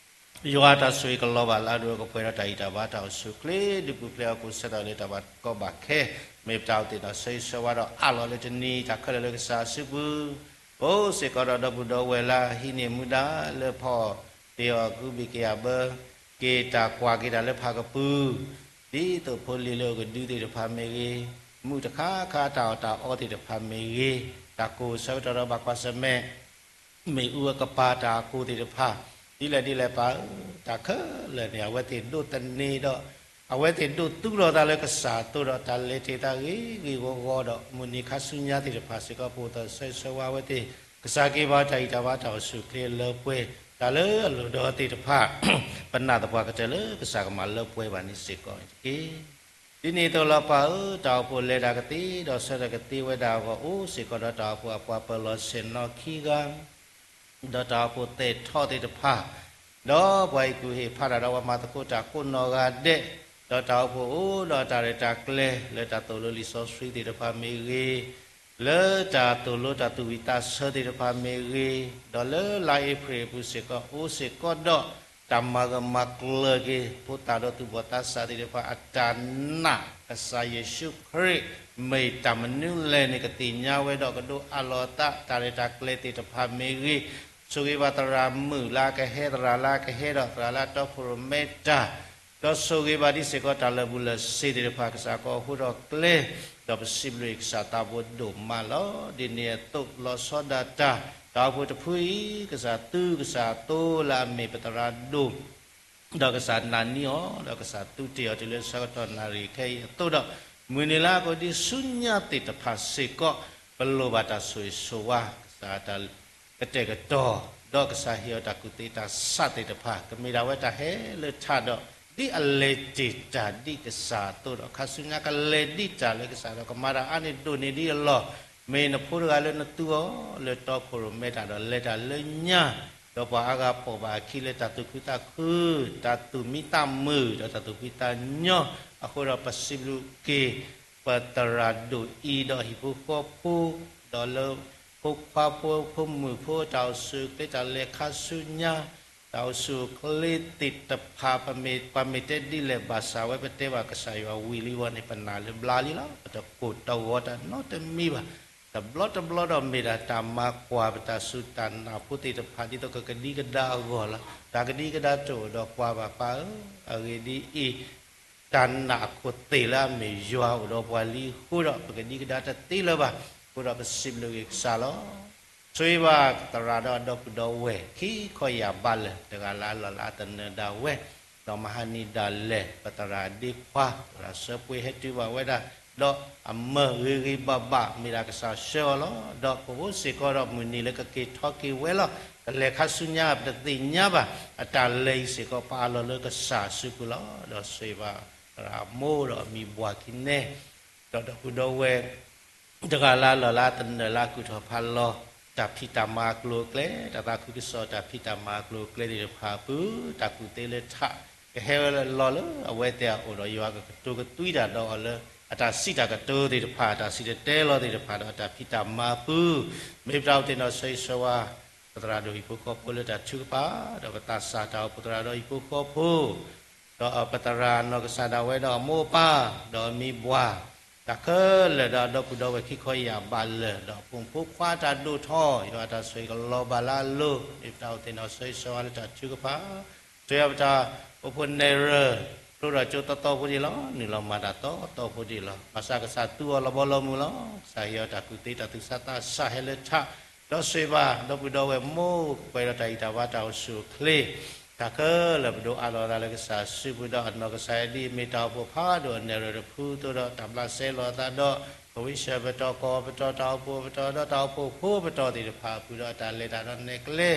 ယွၤတၢ်ဆိၣ်ဂ့ၤကလီၤဘၣ်လၢအဒိၣ်ကပှဲၤဒီးတၢ်ဂံၢ်တၢ်ဘါတၢ်အိၣ်ဆူၣ်အိၣ်ချ့ ဒုးပူၤဖျဲးဟီၣ်ခိၣ်ဆၢထၢၣ်လၢတၢ်ဘၣ်ကီဘၣ်ခဲ, မ့ၢ်ပတၢ်အိၣ်သ့ၣ်နီၣ်ဆၢဂ့ၤဆၢဝါဒီးအးလီၤလၢတနံၤတၢ်ခဲလၢာ်လၢကစၢ်အစုပူၤ အိၣ်စ့ၢ်ကီးဒီးဒီပုၢ်ဒီဝဲၢ်လၢအဟံးန့ၢ်မူဒါလၢဖီၣ်တ့ၢ်အီၣ်ကူဘ့ၣ်က့ၤအဘၢ က့ၤတၢ်ကွၢ်က့ၤတၢ်လၢဖးကပူၤ, ဒ်သိးဖိလံၤလၢအကဒုသ့ၣ်တဖၣ်မ့ၢ်ဂ့ၤ, မုၢ်တခါခါတၢ်အီၣ်တၢ်အီသ့ၣ်တဖၣ်မ့ၢ်ဂ့ၤ, တၢ်ကိၢ်ဆၢကတီၢ်ဒီးဘၣ်ကွၢ်ဆၢၣ်မဲာ် မ့ၣ်အူအကပၤတၢ်အကိၢ်သ့ၣ်တဖၣ်, ဒ်လဲၣ်ဒ်လဲၣ်ပၢ်ဧၢ, တၢ်ခဲလၢာ်န့ၣ် အဝဲသ့ၣ်ဒိးသန့ၤဒီး အဝဲသ့ၣ်ဒိးသူၣ်ထီၣ်သးလၢကစၢ်အသိးဒီး တၢ်လဲၤတ့ၢ်သးဂ့ၤဂ့ၤဂီၤဂီၤဒီး မုၢ်နံၤခါဆူညါသ့ၣ်တဖၣ်စ့ၢ်ကီး ပအိၣ်သးဆၢဂ့ၤဆၢဝါအဝဲသ့ၣ်, ကစၢ်က့ၤဘၣ်တၢ်ဂံၢ်တၢ်ဘါတၢ်အိၣ်ဆူၣ်အိၣ်ချ့လၢပှဲၤ, တၢ်လၢအလိၣ်ဒီးသ့ၣ်တဖၣ်, ပနာ်သပှၢ်ကတၢၢ်လၢကစၢ်ကမၤလၢပှဲၤဘၣ်န့ၣ်စ့ၢ်ကီးန့ၣ်တက့ၢ်. ဒ်န့ၣ်အသိးလီၤပၢ်ဧၢ, တၢ်အိၣ်ဖှိၣ်လဲၤတၢ်ကသ့ဒီးဆၢထၢၣ်ကသ့ဝဲဒၣ်အဂီၢ် အိၣ်စ့ၢ်ကီးဒီးတၢ်အိၣ်ဖှိၣ်အပှၤပၢၤလီၢ်ဆဲၣ်နီၤခံဂၤ ဒီးတၢ်အိၣ်ဖှိၣ်သဲးထီၣ်သ့ၣ်တဖၣ်, ဒီးပှၤဟံၣ်ကူၣ်ဟ့ၣ်ဖးတၢ်ဒီးပှၤမၤသကိးတၢ်ကိးနီၢ်ဂၤဒဲး, ဒီးတၢ်အိၣ်ဖှိၣ်အိၣ်ဒီးတၢ်ရဲၣ်တၢ်ကျဲၤလၢတၢ်သိၣ်လိလံာ်စီဆှံသ့ၣ်တဖၣ်မ့ၢ်ဂ့ၤ, လၢတၢ်သိၣ်လိတၢ်သူၣ်ဝံၣ်သးဆၢသ့ၣ်တဖၣ်မ့ၢ်ဂ့ၤ, ဒီးလၢလါအ့ဖြ့ၣ်အပူၤစ့ၢ်ကီး အိၣ်စ့ၢ်ကီးဒီး တၢ်မၤဂၢၢ်မၤကျၢၤက့ၤ ဖိသၣ်ဒီးသူၣ်ဘီၣ်သးစၢ်သ့ၣ်တဖၣ်အတၢ်နာ် ကစၢ်ယ့ၣ်ၡူးခရံာ် မ့ၢ်တၢ်မနုၤလဲၣ်န့ၣ် ကသ့ၣ်ညါဝဲဒီးကဒိးအးလီၤအသး တၢ်ရဲၣ်တၢ်ကျဲၤသ့ၣ်တဖၣ်မ့ၢ်ဂ့ၤ, ဆိၣ်ဂ့ၤဘၣ်သရၣ်မုၣ်လၢအကဟဲ သရၣ်လၢအကဟဲဒီး သရၣ်လၢအတီခိၣ်ရိၣ်မဲတၢ် ဒီးဆိၣ်ဂ့ၤဘၣ်ဒ်စ့ၢ်ကီးတၢ်လၢာ်ဘူၣ်လၢာ်စ့ၤသ့ၣ်တဖၣ် ကစၢ်ကီးဟူထီၣ်ကျဲ, ဒီးပစံးဘျုးကစၢ်သးဘိဒိၣ်မးလီၤ. ဒ်န့ၣ်အသိးလီၤဆီဒၣ်တၢ် တၢ်အိၣ်ဖှိၣ်တဖုအံၤ ကစၢ်သုကစၢ်သိလၢအမ့ၢ်ပသရၣ်ဒိၣ် ဒီးကစၢ်နာ်န့ၢ်အီၤ ဒီးကစၢ်သူးတ့ၢ်အီၤတုၤလၢဆၢကတီၢ်နၣ်ရံၣ်ခဲအံၤအသိးဒီး မုၢ်နံၤလၢအကအိၣ်ဒံးဆူညါသ့ၣ်တဖၣ်စ့ၢ်ကီး ပလိၣ်ဘၣ်တၢ်ဆိၣ်ဂ့ၤဆိၣ်ဝါ ကစၢ်တၢ်ကတဲာ်ကတီၤ ဒီးကစၢ်ဟ့ၣ်အီၤတၢ်ကူၣ်သ့တၢ်ဆးသ့ၣ်တဖၣ် ကမ့ၢ်ဒၣ်ဝဲတၢ်ဟဲလၢထးဒီး ဒ်အလဲၤတ့ၢ်တၢ်ဒ်ကစၢ်အသိးဒီး ခါဆူညါကလဲၤဒ်တၢ်လၢကစၢ်ဒီး ကမၤတၢ်အါန့ၢ်ဒိၣ်န့ၢ်ဒ်အလီၢ်, မ့ၢ်နဖိတဂၤလၢနသူအီၤလၢတီခိၣ်ရိၣ်မဲတၢ်ဒီး လဲၤတၢ်လၢညါ ဒီးပှၤအါဂၤပိာ်ဘၣ်အခံလၢတၢ်သူၣ်ခုသးခု, တၢ်သူၣ်မံသးမုာ် ဒီးတၢ်သူၣ်ဖှံသးညီ, အဃိဒီးပစံးဘျုးက့ၤ ပသရၣ်ဒိၣ်အံၤဒီးဟံၣ်ဖိဃီဖိ, ဒီးလၢဖိခွါဖိ ဖိမုၣ်ဖိတၢ်အိၣ်ဆူၣ်အိၣ်ချ့ တၢ်လဲၤခါဆူညါ, တၢ်အိၣ်ဆူၣ်အိၣ်ချ့သ့ၣ်တဖၣ် ပမ့ၢ်တဲဒ်လဲၣ်ဘၣ်ဆၣ်ဝဲ ပတဲဘၣ်ကစၢ်ယွၤဝံၤလံဝဲန့ၣ် ပနာ်လၢဘျါလံလီၤ. ပတကိၢ်တဂီၤတၢ်နီတမံၤဘၣ်. တဘျီတဘျီဒီးမ့ၢ်ဒၣ်တၢ်မၤကွၢ်ပတၢ်စူၢ်တၢ်နာ်ဖိသ့ၣ်တဖၣ် ဒ်သိးကကဒံကဒါအဂီၢ်လီၤ. တၢ်ကဒံကဒါတအိၣ်ဒီးပှၤဘၣ်ပၢ်ဧၢ, အဂ့ၢ်ဒ်အံၤ တၢ်နာ်အခိၣ်သ့ၣ်လၢအမ့ၢ်ယွၤအိၣ်ဒီးပှၤလံအဃိဒီး ပကဒံကဒါတသ့လၢၤဘၣ်. အဃိဒီးပစံးဘျုးက့ၤကစၢ်လီၤ. ဆိၣ်ဂ့ၤဘၣ်သရၣ်ဒီးအဒီပုၢ်ဒီဝဲၢ် ခံခီယၢ်ဘးလၢာ် တဂၤလၢအလီၢ်လၢအသနၢၣ်ဒၣ်ဝဲ, ဒီးမဟါနံၤဒၣ်လဲာ် ပသရၣ်ဒ့ခွါ သရၣ်စၢပှ့ၤဟဲတုၤဘၣ်ဝဲဒၣ်, ဒီးအမၢၢ်ဂ့ၤဂ့ၤဘၣ်ဘၣ် မ့ၢ်ဒၣ်ကစၢ်ဆှၢအီၤလီၤ. ဒီးပအိၣ်စ့ၢ်ကီးဒီးမုၢ်နံၤလၢကက့ၤထီၣ်က့ၤဝဲလီၤ. ကလဲၤခါဆူညါ ပတသ့ၣ်ညါဘၣ်. အတၢ်လဲၤအံၤစ့ၢ်ကီး ပအးလီၤလၢကစၢ်အစုပူၤလီၤ. ဒီးဆိၣ်ဂ့ၤဘၣ်သရၣ်အမိၢ်ဒီးအမံၤဘှၢ်ခံန့ၣ် ဒီးဒီပုၢ်ဒီဝဲၢ် တဂၤလၢအလီၢ်လၢအသနၢၣ်လၢအကူၣ်ထီၣ်ဖးလီၤ တၢ်ဖံးတၢ်မၤအကျိၤအကျဲ, တၢ်သးခုကစီၣ်တၢ်ဖံးတၢ်မၤအကျိၤအကျဲသ့ၣ်တဖၣ်အပူၤ, တၢ်ကူၣ်သ့လၢထး ကဟဲဝဲလီၤလၢအဝဲသ့ၣ်အအိၣ်ဒီး ယွၤကကတိၤကသွံတၢ်ဒီးအီၤလၢ အတၢ်စံးတၢ်ကတိၤသ့ၣ်တဖၣ်, တၢ်စံၣ်တဲၤတဲလီၤသ့ၣ်တဖၣ်ဒီး အတၢ်ဖံးတၢ်မၤအပူၤ, မ့ၢ်ပတၢ်အိၣ်သ့ၣ်နီၣ်ဆၢဂ့ၤဆၢဝါ ပသရၣ်ဒိၣ်ဟံၣ်ဖိဃီဖိလၢတၢ်ထုကဖၣ်, ဒီးပသးစၢ်တၢ်အိၣ်ဖှိၣ်သရၣ်ဒီးဟံၣ်ဖိဃီဖိ ဒီးပသရၣ်နီၢ်ကစၢ်ဒၣ်ဝဲဒီးအမိၢ်အပၢ်, ဒီးအမံၤဘှၢ်, တၢ်ခဲလၢာ်ဒီးအဒီပုၢ်ဒီဝဲၢ်ခံခီယၢ်ဘးလၢာ်, ဒီးအပိာ်မုၣ်ဖိခွါတၢ်ဒိၣ်ထီၣ်, ယွၤအတၢ်ဆိၣ်ဂ့ၤကလီၤဘၣ်လၢအလိၤ, မ့ၢ်ပတၢ်အိၣ်သ့ၣ်နီၣ်ဆၢဂ့ၤဆၢဝါလၢတၢ်ထုကဖၣ်, ဆိၣ်ဂ့ၤဘၣ်ပတၢ်အိၣ်ဖှိၣ်နဲၣ်ရွဲၣ်, ဖျိထီၣ်ကၠိသီသီဖိဒံးလီၤ, နုာ်လီၤမၤတၢ်သီသီဖိဒံးလီၤ. ဘၣ်ဆၣ်ကစၢ်သူအီၤလီၤဘီလီၤမုၢ်လီၤ. ကစၢ်ဟ့ၣ်အီၤတၢ်ကူၣ်သ့တၢ်သူၣ်ဆးသးစၢ်ဟဲလၢထး, ဒီးဆိၣ်ဂ့ၤဘၣ်ဒီပုၢ်ဒီဝဲၢ်မိၢ်ကပှဲၤဒီးတၢ်ဂံၢ်တၢ်ဘါတၢ်အိၣ်ဆူၣ်အိၣ်ချ့ တၢ်ခဲလၢာ်ပဒိးအးလီၤသးလၢကစၢ်စုပူၤဒီးအနီၢ်ကစၢ်အံၤဒ်အမ့ၢ်တၢ်အိၣ်ဖှိၣ်ဖးဒိၣ်အနဲၣ်ရွဲၣ်တဖုအသိးဒီး တၢ်ဘျးစဲလီၤအသးဒီး ကဝံၡၢၣ်ပတီၢ်ကီၢ်ပတီၢ်တၢ်အိၣ်ဖှိၣ်ပတီၢ်ဒီးတၢ်အိၣ်ဖှိၣ်ဖိပတီၢ်သ့ၣ်တဖၣ်အပူၤဒီးအတၢ်လဲၤတၢ်ဒီးနဲၣ်ကျဲ,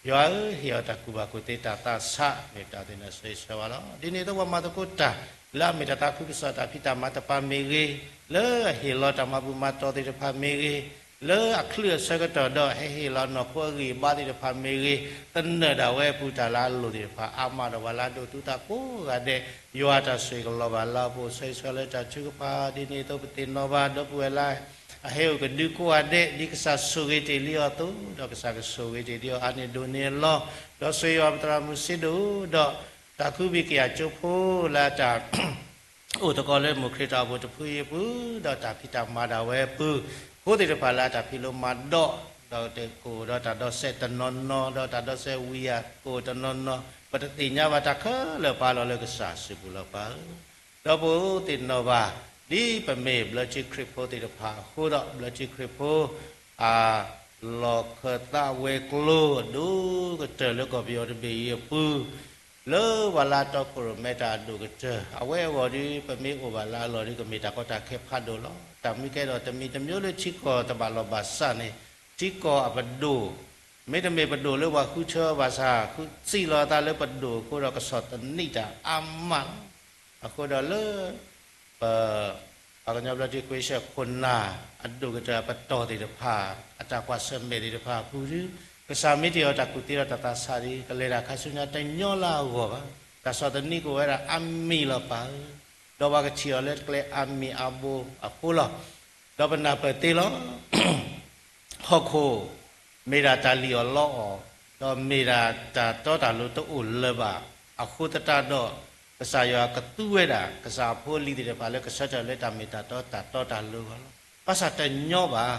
ယွၤဧၢ, ဟ့ၣ်အီၤတၢ်ကူၣ်ဘၣ်ကူၣ်သ့တၢ်သးဆး မ့ၢ်ပတၢ်သ့ၣ်နီၣ်ဆၢဂ့ၤဆၢဝါလီၤ. ဒ်န့ၣ်အသိးပှၤမၤသကိးတၢ် လၢအမ့ၢ်တၢ်သးခုကစီၣ်တၢ်ဖံးတၢ်မၤတဖၣ်မ့ၢ်ဂ့ၤ, လၢအဟ့ၣ်လီၤတၢ်မၤဘူၣ်မၤတီၢ်သ့ၣ်တဖၣ်မ့ၢ်ဂ့ၤ, လၢအချုးအဆၢကတီၢ်ဒီး ဟဲဟ့ၣ်လီၤနီၢ်ခိအဂံၢ်အဘါသ့ၣ်တဖၣ်မ့ၢ်ဂ့ၤ, သနၢၣ်ဒၣ်ဝဲအပူၤတၢ်လၢအလိၣ်သ့ၣ်တဖၣ်အါမးဒီး ပှၤလၢအဒိၣ်တုၤတၢ်ကိးဂၤဒဲး, ယွၤအတၢ်ဆိၣ်ဂ့ၤကလီၤဘၣ်လၢအပူၤ ဆၢဂ့ၤဆၢဝါလၢတၢ်ထုကဖၣ် ဒ်န့ၣ်အသိးပသ့ၣ်နီၣ်ဘၣ် ဒီပုၢ်ဝဲၢ်လၢ အဟဲအိၣ်ကဒုကိးဂၤဒဲး ဒ်ကစၢ်ဆိၣ်ဂ့ၤတ့ၢ်လံအီၤအသိး, ဒီးကစၢ်ကဆိၣ်ဂ့ၤတ့ၢ်လံအီၤအါန့ၢ်ဒိၣ်န့ၢ်အလီၢ်, ဒီးဆိၣ်ဂ့ၤအီၤပသရၣ်မုၣ်စ့ဒိၣ်, ဒီးတၢ်ကူဘံၣ်ကယၢ်ကၠိဖိလၢအတၢ် အိၣ်သကိးလၢမိၢ်ခရံာ်တၢ်အိၣ်ဖှိၣ်တဖုအံၤအပူၤ, ဒီးတၢ်ဖံးတၢ်မၤဒၣ်ဝဲအပူၤ, ဖိသ့ၣ်တဖၣ်လၢအတၢ်ဖံးလိမၤဒိး, ဒီးကအိၣ်ဒီးတၢ်ဒီးစဲးတနီၤနီၤ, ဒီးတၢ်ဒီးစဲးဝံၤအကအိၣ်တနီၤနီၤ, ပတသ့ၣ်ညါဘၣ်တၢ်ခဲလၢာ်ပာ်လီၤလၢကစၢ်အစုပူၤလီၤပၢ်ဧၢ. ဒီးပအိၣ်သ့ၣ်နီၣ်ဘၣ်, ဒ်ပမ့ၢ်ဘျၢထံခရံာ်ဖိသ့ၣ်တဖၣ်အဃိဒီး ဘျၢထံခရံာ်ဖိ အ လီၢ်ခၢၣ်သးဝဲၤကျိၤအဒိၣ်ကတၢၢ်လၢကီၢ်ပယီၤတဘ့ၣ်အံၤအပူၤ, လၢပှၤလၢအတီခိၣ်ရိၣ်မဲတၢ်အဒိၣ်ကတၢၢ်, အဝဲအဂီၢ်ဒီး ပမ့ၢ်အိၣ်ဘၣ်လၢအလီၢ်ဒီး ကမ့ၢ်တၢ်ကီတၢ်ခဲဖးဒိၣ်လီၤ. တၢ်မ့ၢ်ကဲထီၣ်တမံၤတမံၤလၢထံကီၢ်တဘၣ်လီၢ်ဘၣ်စးန့ၣ်, ထံကီၢ်အပဒိၣ်, မ့တမ့ၢ်ပဒိၣ်လၢပှၤဃုထၢဘၣ်ဆၣ် ဃုစံးလီၤအသးလၢပဒိၣ်အဃိဒီး ကဆီၣ်သနံးတၢ်အါမးလီၤ. အဃိဒီးလၢ ပ ပှၤကညီဘျၢထံခဝ့ၡၢၣ်ခိၣ်နၢ် အဒိၣ်ကတၢၢ်အပတီၢ်သ့ၣ်တဖၣ် အတၢ်ကွၢ်ဆၢၣ်မဲာ်သ့ၣ်တဖၣ်အပူၤဒီး ကစၢ်မ့ၢ်တ့ၢ်အီၤတၢ်ကူၣ်သ့ဒီးတၢ်သးဆးဒီး ကလဲၤတၢ်ခါဆူညါတညီလၢအဂီၢ်ဘၣ်. တၢ်ဆီၣ်သနံးကအိၣ်ဝဲဒၣ်အါမံၤလီၤပၢ်ဧၢ, ဒီးပှၤကထံၣ်အီၤလၢကျဲအါမံၤအါဘိအဃိလီၤ. ဒီးပနၢ်ပၢၢ်သ့လီၤ. ဟီၣ်ခိၣ် မ့ၢ်ဒၣ်တၢ်လံၣ်အီၣ်လီအီၣ်, ဒီးမ့ၢ်ဒၣ်တၢ်တီတၢ်လိၤတအိၣ်လၢၤဘၣ်. အဃိသတးဒီး ကစၢ်ယွၤကသူဝဲဒၣ် ကစၢ်အဖိအလံၤသ့ၣ်တဖၣ်လၢကဆၢထၢၣ်လၢတၢ်မ့ၢ်တၢ်တီတၢ်တီတၢ်လိၤအဂီၢ်လီၤ. ဘၣ်ဆၣ်တညီဘၣ်,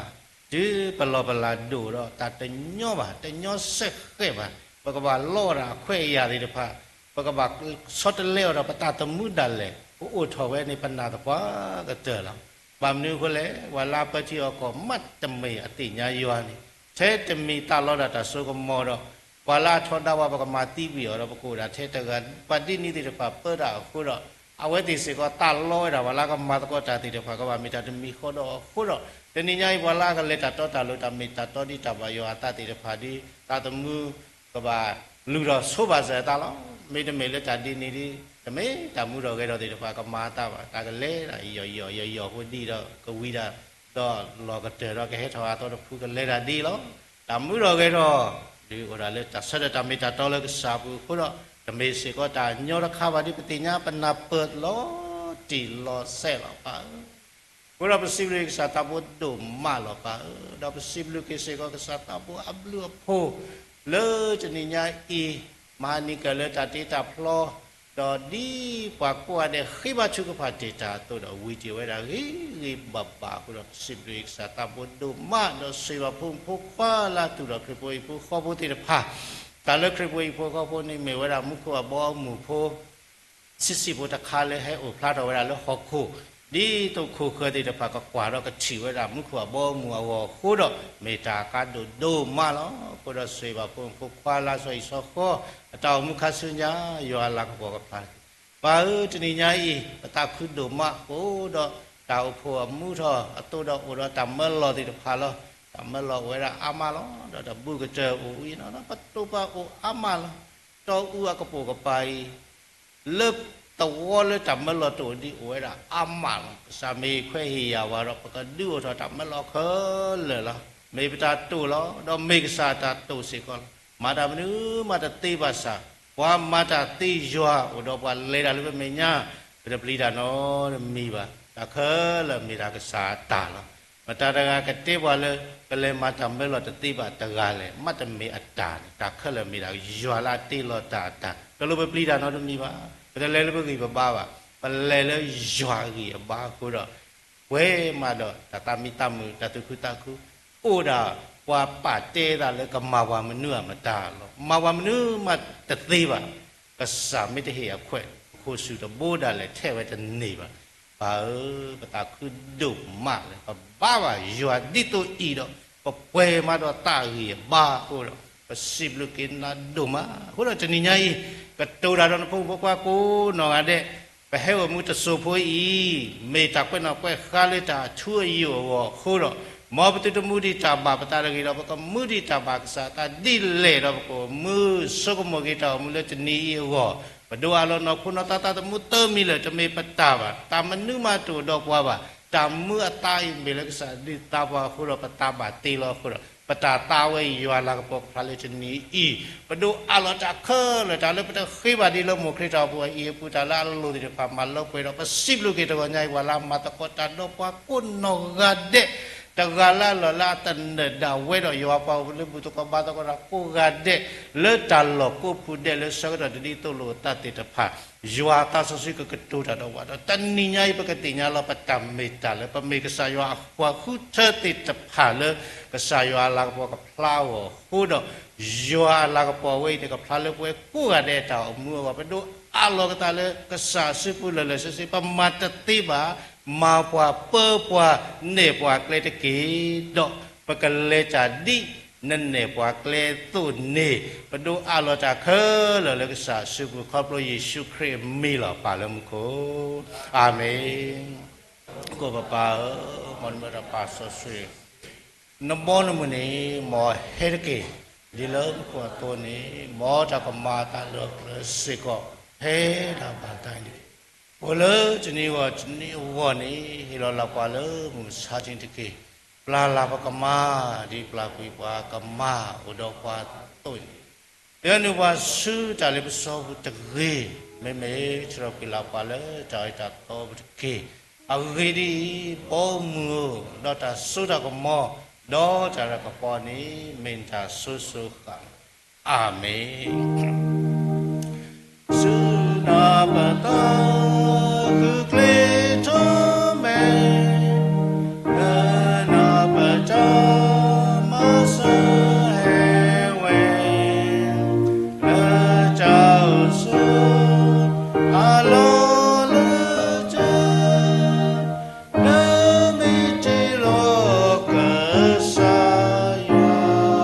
တုၤပလီၢ်ပလၤဒိၣ်ဒီး တၢ်တညီဘၣ်, တညီစဲဃဲးဘၣ်. ပကဘၣ်လီအီၣ်ဒၣ်အခွဲးအယာ်သ့ၣ်တဖၣ်, ပကဘၣ်ဆီတလဲအီၤဒီးပတၢ်သမူဒၣ်လဲာ်, ပအိၣ်ထီၣ်ဝဲန့ၣ် ပနၢ်သပှၢ်ကတၢၢ်လီၤ. ဘၣ်မနုၤအဃိလဲၣ်, ပှၤလၢအပၢထံအီၣ်ကီၢ်မးတမံၤအသ့ၣ်ညါယွၤန့ၣ်, ထဲတမံၤသးလီဒၣ်တၢ်စိကမီၤဒီး ပှၤလၢအထီဒါပှၤ ပကမၤသံကွံာ်အီၤဒီး ပကအိၣ်ဒၣ်ထဲတဂၤ, ပှၤဒ်န့ၣ်သ့ၣ်တဖၣ်ပၢတၢ်အဃိဒီး အဝဲသ့ၣ်စ့ၢ်ကီးသးလီဝဲဒၣ် ပှၤလၢကမၤသကိးတၢ်သ့ၣ်တဖၣ် ကဘၣ်မ့ၢ်တၢ်တမံၤဃီဒီးအဃိဒီး တနံၤညါအံၤ ပှၤလၢအကလဲၤတၢ်တီတၢ်လိၤ တၢ်မ့ၢ်တၢ်တီဒ်တၢ်ဘၣ်ယွၤအသးသ့ၣ်တဖၣ်ဒီး သးသမူကဘၣ်လုၢ်ထီၣ်ဆိဘၣ်စၢၤအသးလီၤ. မ့တမ့ၢ်လၢတၢ်ဒ်န့ၣ်ဒီး တမ့ၢ်တၢ်မူထီၣ်ဂဲၤထီၣ်သ့ၣ်တဖၣ်ကမၤအသးဘၣ်. တၢ်ကလဲၤဒၣ်ယီၢ်ယီၢ်ယီၢ်ယီၢ်ဃိဒ်ဒီး ကဝံၤဒၣ် ဒီးလီၢ်ကတၢၢ်ဒီးကဟဲထီၣ်အသီတဖုကလဲၤဒၣ်ဒ်လီၤ. တၢ်မူထီၣ်ဂဲၤထီၣ် ဒုးအိၣ်ဒၣ်လၢတၢ်ဆၢထၢၣ်တၢ်မ့ၢ်တၢ်တီလၢကစၢ်အပူၤအဃိဒီး တမ့ၢ်စ့ၢ်ကီးတၢ်ညီတခါဘၣ်ဒီး ပသ့ၣ်ညါပနၢ်ပၢၢ်လီၤတံၢ်လီၤဆဲးလီၤပၢ်ဧၢ. အဃိဒီးပစံးဘျုးကစၢ်သးဘိဒိၣ်မးလီၤပၢ်ဧၢ. ဒီးပစံးဘျုးက့ၤစ့ၢ်ကီးကစၢ်သးဘိအဘျုးအဖှိၣ် လၢတနံၤညါအံၤ မၤန့ၢ်က့ၤလၢတၢ်တ့တၢ်ဖျီ ဒီးဒ်ပှၤကိးဂၤဒဲးဃ့ဘါထုကဖၣ်တ့ၢ်တၢ်အသိးဒီး ဝံၤတ့ၢ်ဝဲဒၣ်ဂ့ၤဂ့ၤဘၣ်ဘၣ်အဃိဒီး ပစံးဘျုးကစၢ်သးဘိဒိၣ်မး ဒီးဆိၣ်ဂ့ၤဘၣ်ဖိမုၣ်ဖိခွါလၢအသူၣ်ထီၣ်ခရံာ်ဖိဟံၣ်ဖိဃီဖိသ့ၣ်တဖၣ်, တၢ်လၢခရံာ်ဖိဟံၣ်ဖိဃီဖိန့ၣ်မ့ၢ်ဝဲဒၣ်မူခိၣ်အဘီအမုၢ်ဖိ ဆံးဆံးဖိတခါလၢဟဲအိၣ်ဖျါထီၣ်ဝဲဒၣ်လၢဟီၣ်ခိၣ်, ဒ်သိးခိၣ်ဃၢၤသ့ၣ်တဖၣ်ကကွၢ်ဒီးကထံၣ်ဝဲဒၣ်မူခိၣ်အဘီအမုၢ်အဂီၢ်အဃိဒီး မ့ၢ်တၢ်အကါဒိၣ်ဒိၣ်မးလီၤ. အဃိဒီးဆိၣ်ဂ့ၤဘၣ်ဖိမုၣ်ဖိခွါလၢအစီအီၤစီဃီ အတၢ်အိၣ်မူခါဆူညါ ယွၤအလၤကပီၤကဖျါ ပၢ်ဧၢ, တနံၤညါအံၤ ပသးခုဒိၣ်မးအဃိဒီး တၢ်အိၣ်ဖှိၣ်အမူထီၣ်အသိးဒီးအိၣ်ဒီးတၢ်မၢလီၤသ့ၣ်တဖၣ်လီၤ. တၢ်မၢလီၤအိၣ်ဝဲဒၣ်အါမးလီၤ. ဒီးတၢ်ဘူးကတၢၢ်အိၣ်ဝံၤနီၤ ပတိၢ်ပာ်အိၣ်အါမးလီၤ. တီအူအကပိာ်ကပၤအံၤ လၢသဝီလၢတၢ်မၢလီၤတအိၣ်ဒံးအိၣ်ဝဲဒၣ်အါမးလီၤ. ကစၢ်မ့ၢ်ခွဲးဟ့ၣ်ယာ်ဝဲဒီး ပကဒုးအိၣ်ထီၣ်တၢ်မၢလီၤခဲလၢာ်လီၤ. မ့ၢ်ပတၢ်တိာ်လီၤ. ဒီးမ့ၢ်ကစၢ်တၢ်တိာ်စ့ၢ်ကီးလီၤ. မၤတၢ်မနုၤမးတသ့ဘၣ်ဆၣ်, ပှၤမၤတၢ်သ့ယွၤအိၣ်ဒီးပှၤလဲၤတၢ်လၢပမဲာ်ညါ, ပတပျံၤတၢ်နီတမံၤဘၣ်. တၢ်ခဲလၢာ်မ့ၢ်တၢ်ကစၢ်အတၢ်လီၤ. မတၤတဂၤကတဲပှၤလၢ ပလဲၤမၤတၢ်မၢလီၤတသ့ဘၣ်တဂၤလဲၣ်. မ့တမ့ၢ်အတၢ်န့ၣ် တၢ်ခဲလၢာ်မ့ၢ်ဒၣ်ယွၤလၢအတ့လီၤတၢ်အတၢ်, တလိၣ်ပပျံၤတၢ်နီတမံၤဘၣ်. ပတလဲၤလၢပဂံၢ်ပဘါဘၣ်. ပလဲၤလၢယွၤအဂံၢ်အဘါအဃိဒီး ပှဲၤမးဒီးတၢ်သးမံသးမုာ် တၢ်သူၣ်ခုသးခု, အိၣ်ဒၣ်ပှၤပာ်တဲသးလၢကမၤပှၤမနုၤအမတၤလီၤ. မၤပှၤမနုၤမးတသ့ဘၣ်. ကစၢ်မ့ၢ်တဟ့ၣ်အခွဲး ပခိၣ်ဆူၣ်တဘိဒၣ်လဲာ်ထဲဝဲတန့ၢ်ဘၣ်. ပၢ်ဧၢ, ပသးခုဒိၣ်မးလၢ ပဘါဘၣ်ယွၤဒ်သိးအံၤဒီး ပပှဲၤမးဒီးသးအဂံၢ်အဘါအဃိဒီး ပစံးဘျုးက့ၤနၤဒိၣ်မး. အဃိဒီးတနံၤညါအံၤ ကတိၤတၢ်ဒီးနဖိမုၣ်ဖိခွါကိးနီၢ်ဂၤဒဲး ပဟဲအိၣ်မူတစိၤဖိအံၤ မ့ၢ်တၢ်ကွဲးနီၣ်ကွဲးဃါလၢတၢ်အထူအယိာ်အဂီၢ်အဃိဒီး မ်ပသုတမူဒံးတၢ်ဘၣ်ပသးတဂ့ၤဒီး ပကမူဒံးတၢ်ဘၣ်ကစၢ်အသးဒ်လဲၣ်ဒီး ပကအိၣ်မူဆိကမိၣ်က့ၤတၢ်အိၣ်မူလၢတနံၤအံၤအဂီၢ်, ပဒိးအးလီၤနီၢ်ခိနီၢ်သးသးသမူသၢမံၤလၢာ် တမ့ၢ်ပတၢ်ဘၣ်, တၢ်မနုၤမးတအိၣ်ဒီးပှၤဘၣ်, တၢ်မူအသါအံၤမ့ၢ်လၢကစၢ်ဒုးသါပှၤအဃိဒီး ပသးဘၣ်တ့လီၤအဃိဒီး ပတၢ်သါဝဲယွၤအလၤကပီၤကဖျါလၢတနံၤအံၤ, ပဒိးအးလီၤတၢ်ခဲလၢာ် တၢ်လၢပတဃ့ဘၣ်ဒ်လၢမိၢ်ခရံာ်တၢ်အိၣ်ဖှိၣ်အံၤအပူၤ တၢ်လၢအလိၣ်သ့ၣ်တဖၣ် မၤလၢပှဲၤဒီး ပစံးဘျုးက့ၤတဂီၤညါအံၤ ပှၤလၢအမၤသကိးတၢ်ဒီးပှၤကိးနီၢ်ဂၤဒဲး, တဂၤလၢအလီၢ်လၢအသနၢၣ်ဒၣ်ဝဲဒီး ယွၤပှၤအိၣ်လၢဘူၣ်သကိးဘါသကိးတၢ်ကိးဂၤဒဲး လၢတၢ်လီၢ်ကိးပူၤဒဲး လၢဆၢကတီၢ်တဒ်သိးလိာ်အသးသ့ၣ်တဖၣ် ယွၤသးစီဆှံကကတိၤတၢ်ဒီးပှၤဒီး တနံၤညါအံၤ ပကသ့ၣ်ညါလီၤပတၢ်မ့ၢ်တၢ်လၢ ပမ့ၢ်ကစၢ်ယွၤအပှၤဃုထၢသ့ၣ်တဖၣ်လၢ ကစၢ်ယွၤအလၤကပီၤကဖျါအဂီၢ်အဃိဒီး ယွၤအလၤကပီၤဝဲအံၤန့ၣ် ကဖျါလၢပှၤကိးဂၤဒဲးအတၢ်အိၣ်မူအဂီၢ် ပဒိးအးလီၤကသးလၢကစၢ်အစုပူၤလၢာ်လၢာ်ဆ့ဆ့ ပမၤတသ့ဘၣ်, မၤပှၤပၢပှၤနဲၣ်ပှၤကျဲတက့ၢ်, ဒီးပကလဲၤတၢ်ဒ်နနဲၣ်ပှၤကျဲအသိးန့ၣ် ပဒိးအးလီၤတၢ်ခဲလၢာ်လၢကစၢ်အစုပူၤ ခီဖျိယ့ၣ်ၡူးခရံာ်အမံၤလီၤ ပၢ်လၢမူခိၣ်, အၤမ့ၣ်. ကိးပပၢ်ဧၢ, မ်နမ့ၢ်တၢ်ပာ်စီဆှံ နဘီနမုၢ်န့ၣ် မ်ဟဲတက့ၢ်, ဒ်လၢမူခိၣ်အသိးန့ၣ် မ်တၢ်ကမၤအသးလၢကျဲစ့ၢ်ကီး ဖဲတၢ်ဘၣ်သးန့ၣ်တက့ၢ်. အိၣ်လၢတနံၤအဂီၢ်တနံၤအဂီၢ်န့ၣ် ဟ့ၣ်လီၤလၢပှၤလၢမုၢ်မဆါတနံၤတက့ၢ်. ပျၢ်လၢ်ပကမၤ ဒ်ပျၢ်ကွံာ်ပှၤကမၤအိၣ်ဒီးပှၤအသိးန့ၣ် ဒုးနုာ်ပှၤဆူတၢ်လ့ပစီပူၤတဂ့ၤ, မ့မ့ၢ်ဆှၢထီၣ်ကွံာ်လၢပှၤလၢတၢ်အၢတၢ်သီပူၤတက့ၢ်. အဂ့ၢ်ဒ်အံၤ, ဘီမုၢ်ဧၢ, ဒီးတၢ်စိတၢ်ကမီၤ, ဒီးတၢ်ရဲၣ်တၢ်ကျဲၤန့ၣ် မ့ၢ်နတၢ်စိၤစိၤဃၣ်ဃၣ်, အၤမ့ၣ်. ဆူနၤပသးဃုကျဲထီၣ်မဲာ်, လၢနၤပတၢ်မၤစၢၤဟဲဝဲ, လၢတၢ်အိၣ်ဆူအလီၢ်လၢတၢ်, လၢမ့ၢ်တ့လီၤကစၢ်ယွၤ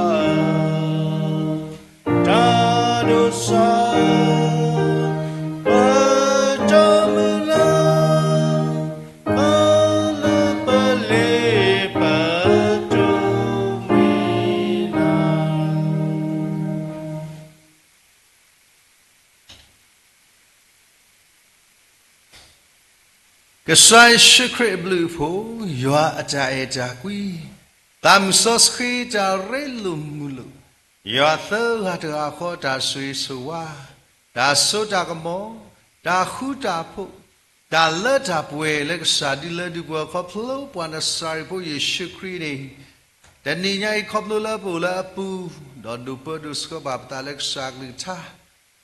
တၢ်ဒိးစၢ် ပတၢ်မုၢ်လၢ် ပလၢပလ့ပတိၢ်မံၤလၢ် ကစၢ်ယ့ၣ်ၡူးခရံာ်အဘျုးအဖှိၣ်, ယွၤအတၢ်အဲၣ်တၢ်ကွံ, သးမုၢ်စီဆှံတၢ်ရ့လိာ်မုာ်လိာ်, ယွၤသၢဂၤတဂၤဃီတၢ်ဆိၣ်ဂ့ၤဆိၣ်ဝါ, တၢ်စိတၢ်ကမီၤ, တၢ်ဃူတၢ်ဖိး, တၢ်လၢတၢ်ပှဲၤလၢကစၢ်ဒုးလၢဒုးပှၤခီဖျိပှၤနစၤရ့းဖိယ့ၣ်ၡူးခရံာ်န့ၣ်, တနံၤညါအံၤခီဖျိလၢပအိၣ်လၢအပူၤ, ဒီးဒိးပၢဒိးဆှၢဘၣ်ပသးလၢကစၢ်အကလုၢ်ကထါ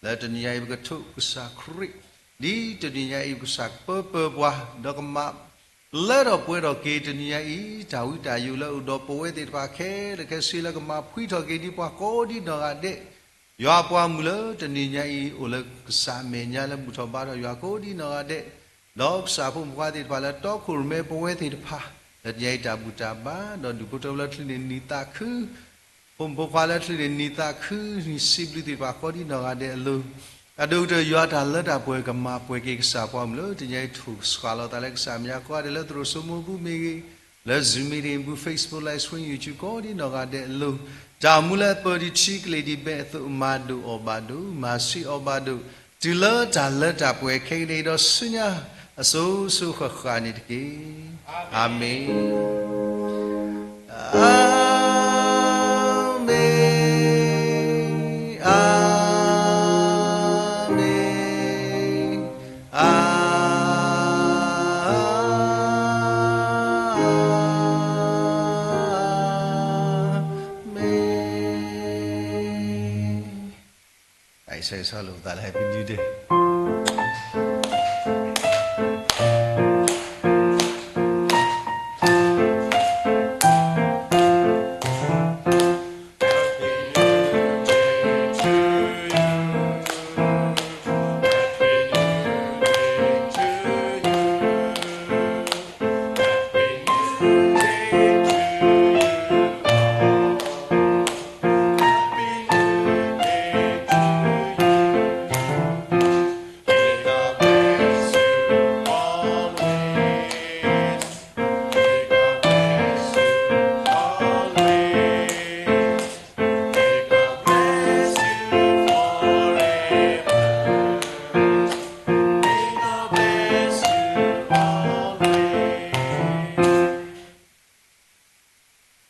လၢတနံၤညါအံၤပကထိးကစၢ်ခရံာ်, ဒ်တနံၤညါအံၤပကစၢ်ကပၢပၢပှၤ, ဒီးကမၤလၢထီၣ်ပှဲၤထီၣ်က့ၤတနံၤညါအံၤ တၢ်ဝံတၢ်ယိးလၢအအိၣ်ဒီးပဝဲသ့ၣ်တဖၣ်ခဲလၢာ်ခဲဆ့လၢကမၤဖှံထီၣ်က့ၤဒ်ပှၤကိးဒ်နီၢ်ဂၤဒဲး, ယွၤအပှၤမုၣ်လၢတနံၤညါအံၤ အိၣ်လၢကစၢ်အမဲာ်ညါလၢဘူၣ်ထီၣ်ဘါထီၣ်ယွၤကိးဒ်နီၢ်ဂၤဒဲး, ဒီးကစၢ်ဖိမုၣ်ဖိခွါသ့ၣ်တဖၣ်လၢတီခိၣ်ရိၣ်မဲပဝဲသ့ၣ်တဖၣ်, လၢတနံၤညါအံၤတၢ်ဘူၣ်တၢ်ဘါ, ဒီးဒုးဖိထၢလၢချုးန့ၣ်နံၤသးခု ဖိမုၣ်ဖိခွါလၢချုးန့ၣ်နံၤသးခု နံၤစံးဘျုးသ့ၣ်တဖၣ်ကိးဒ်နီၢ်ဂၤဒဲးအလိၤ, တၢ်ဒိၣ်ကတၢၢ်ယွၤတၢ်လၢတၢ်ပှဲၤကမၤပှဲၤက့ၤကစၢ်ပှၤမုၣ်လၢတနံၤညါအံၤ ထိၣ်ကစှၤလီၤသးလၢကစၢ်မဲာ်ညါကိးဂၤဒဲးလၢသရိာ်စိမိၢ်ပူၤမ့ၢ်ဂ့ၤ, လၢ Zoom meeting ပူၤ Facebook Live Stream YouTube ကိးဒ်နီၢ်ဂၤဒဲးအလိၤ, တၢ်မူလၢအပၢၤဒံးထံကလ့ၤဒံးဘဲအသိး မၤဒိၣ်အီၣ်ဘၣ်ဒိၣ် မၤဆံးအီၣ်ဘၣ်ဒိၣ်, တုၤလၢတၢ်လၢတၢ်ပှဲၤခဲကနံၣ်အံၤဒီးဆူညါ အစိၤစိၤဃၣ်ဃၣ်န့ၣ်တက့ၢ်. အၤမ့ၣ်. အၤမ့ၣ်, အၤမ့ၣ်, အၤမ့ၣ်. တၢ်အံၤဆၢဂ့ၤဆၢဝါလိာ်ပသးလၢ Happy New Day.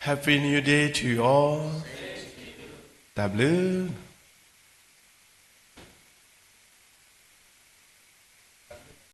Happy New Day to you all. တၢ်ဘျုး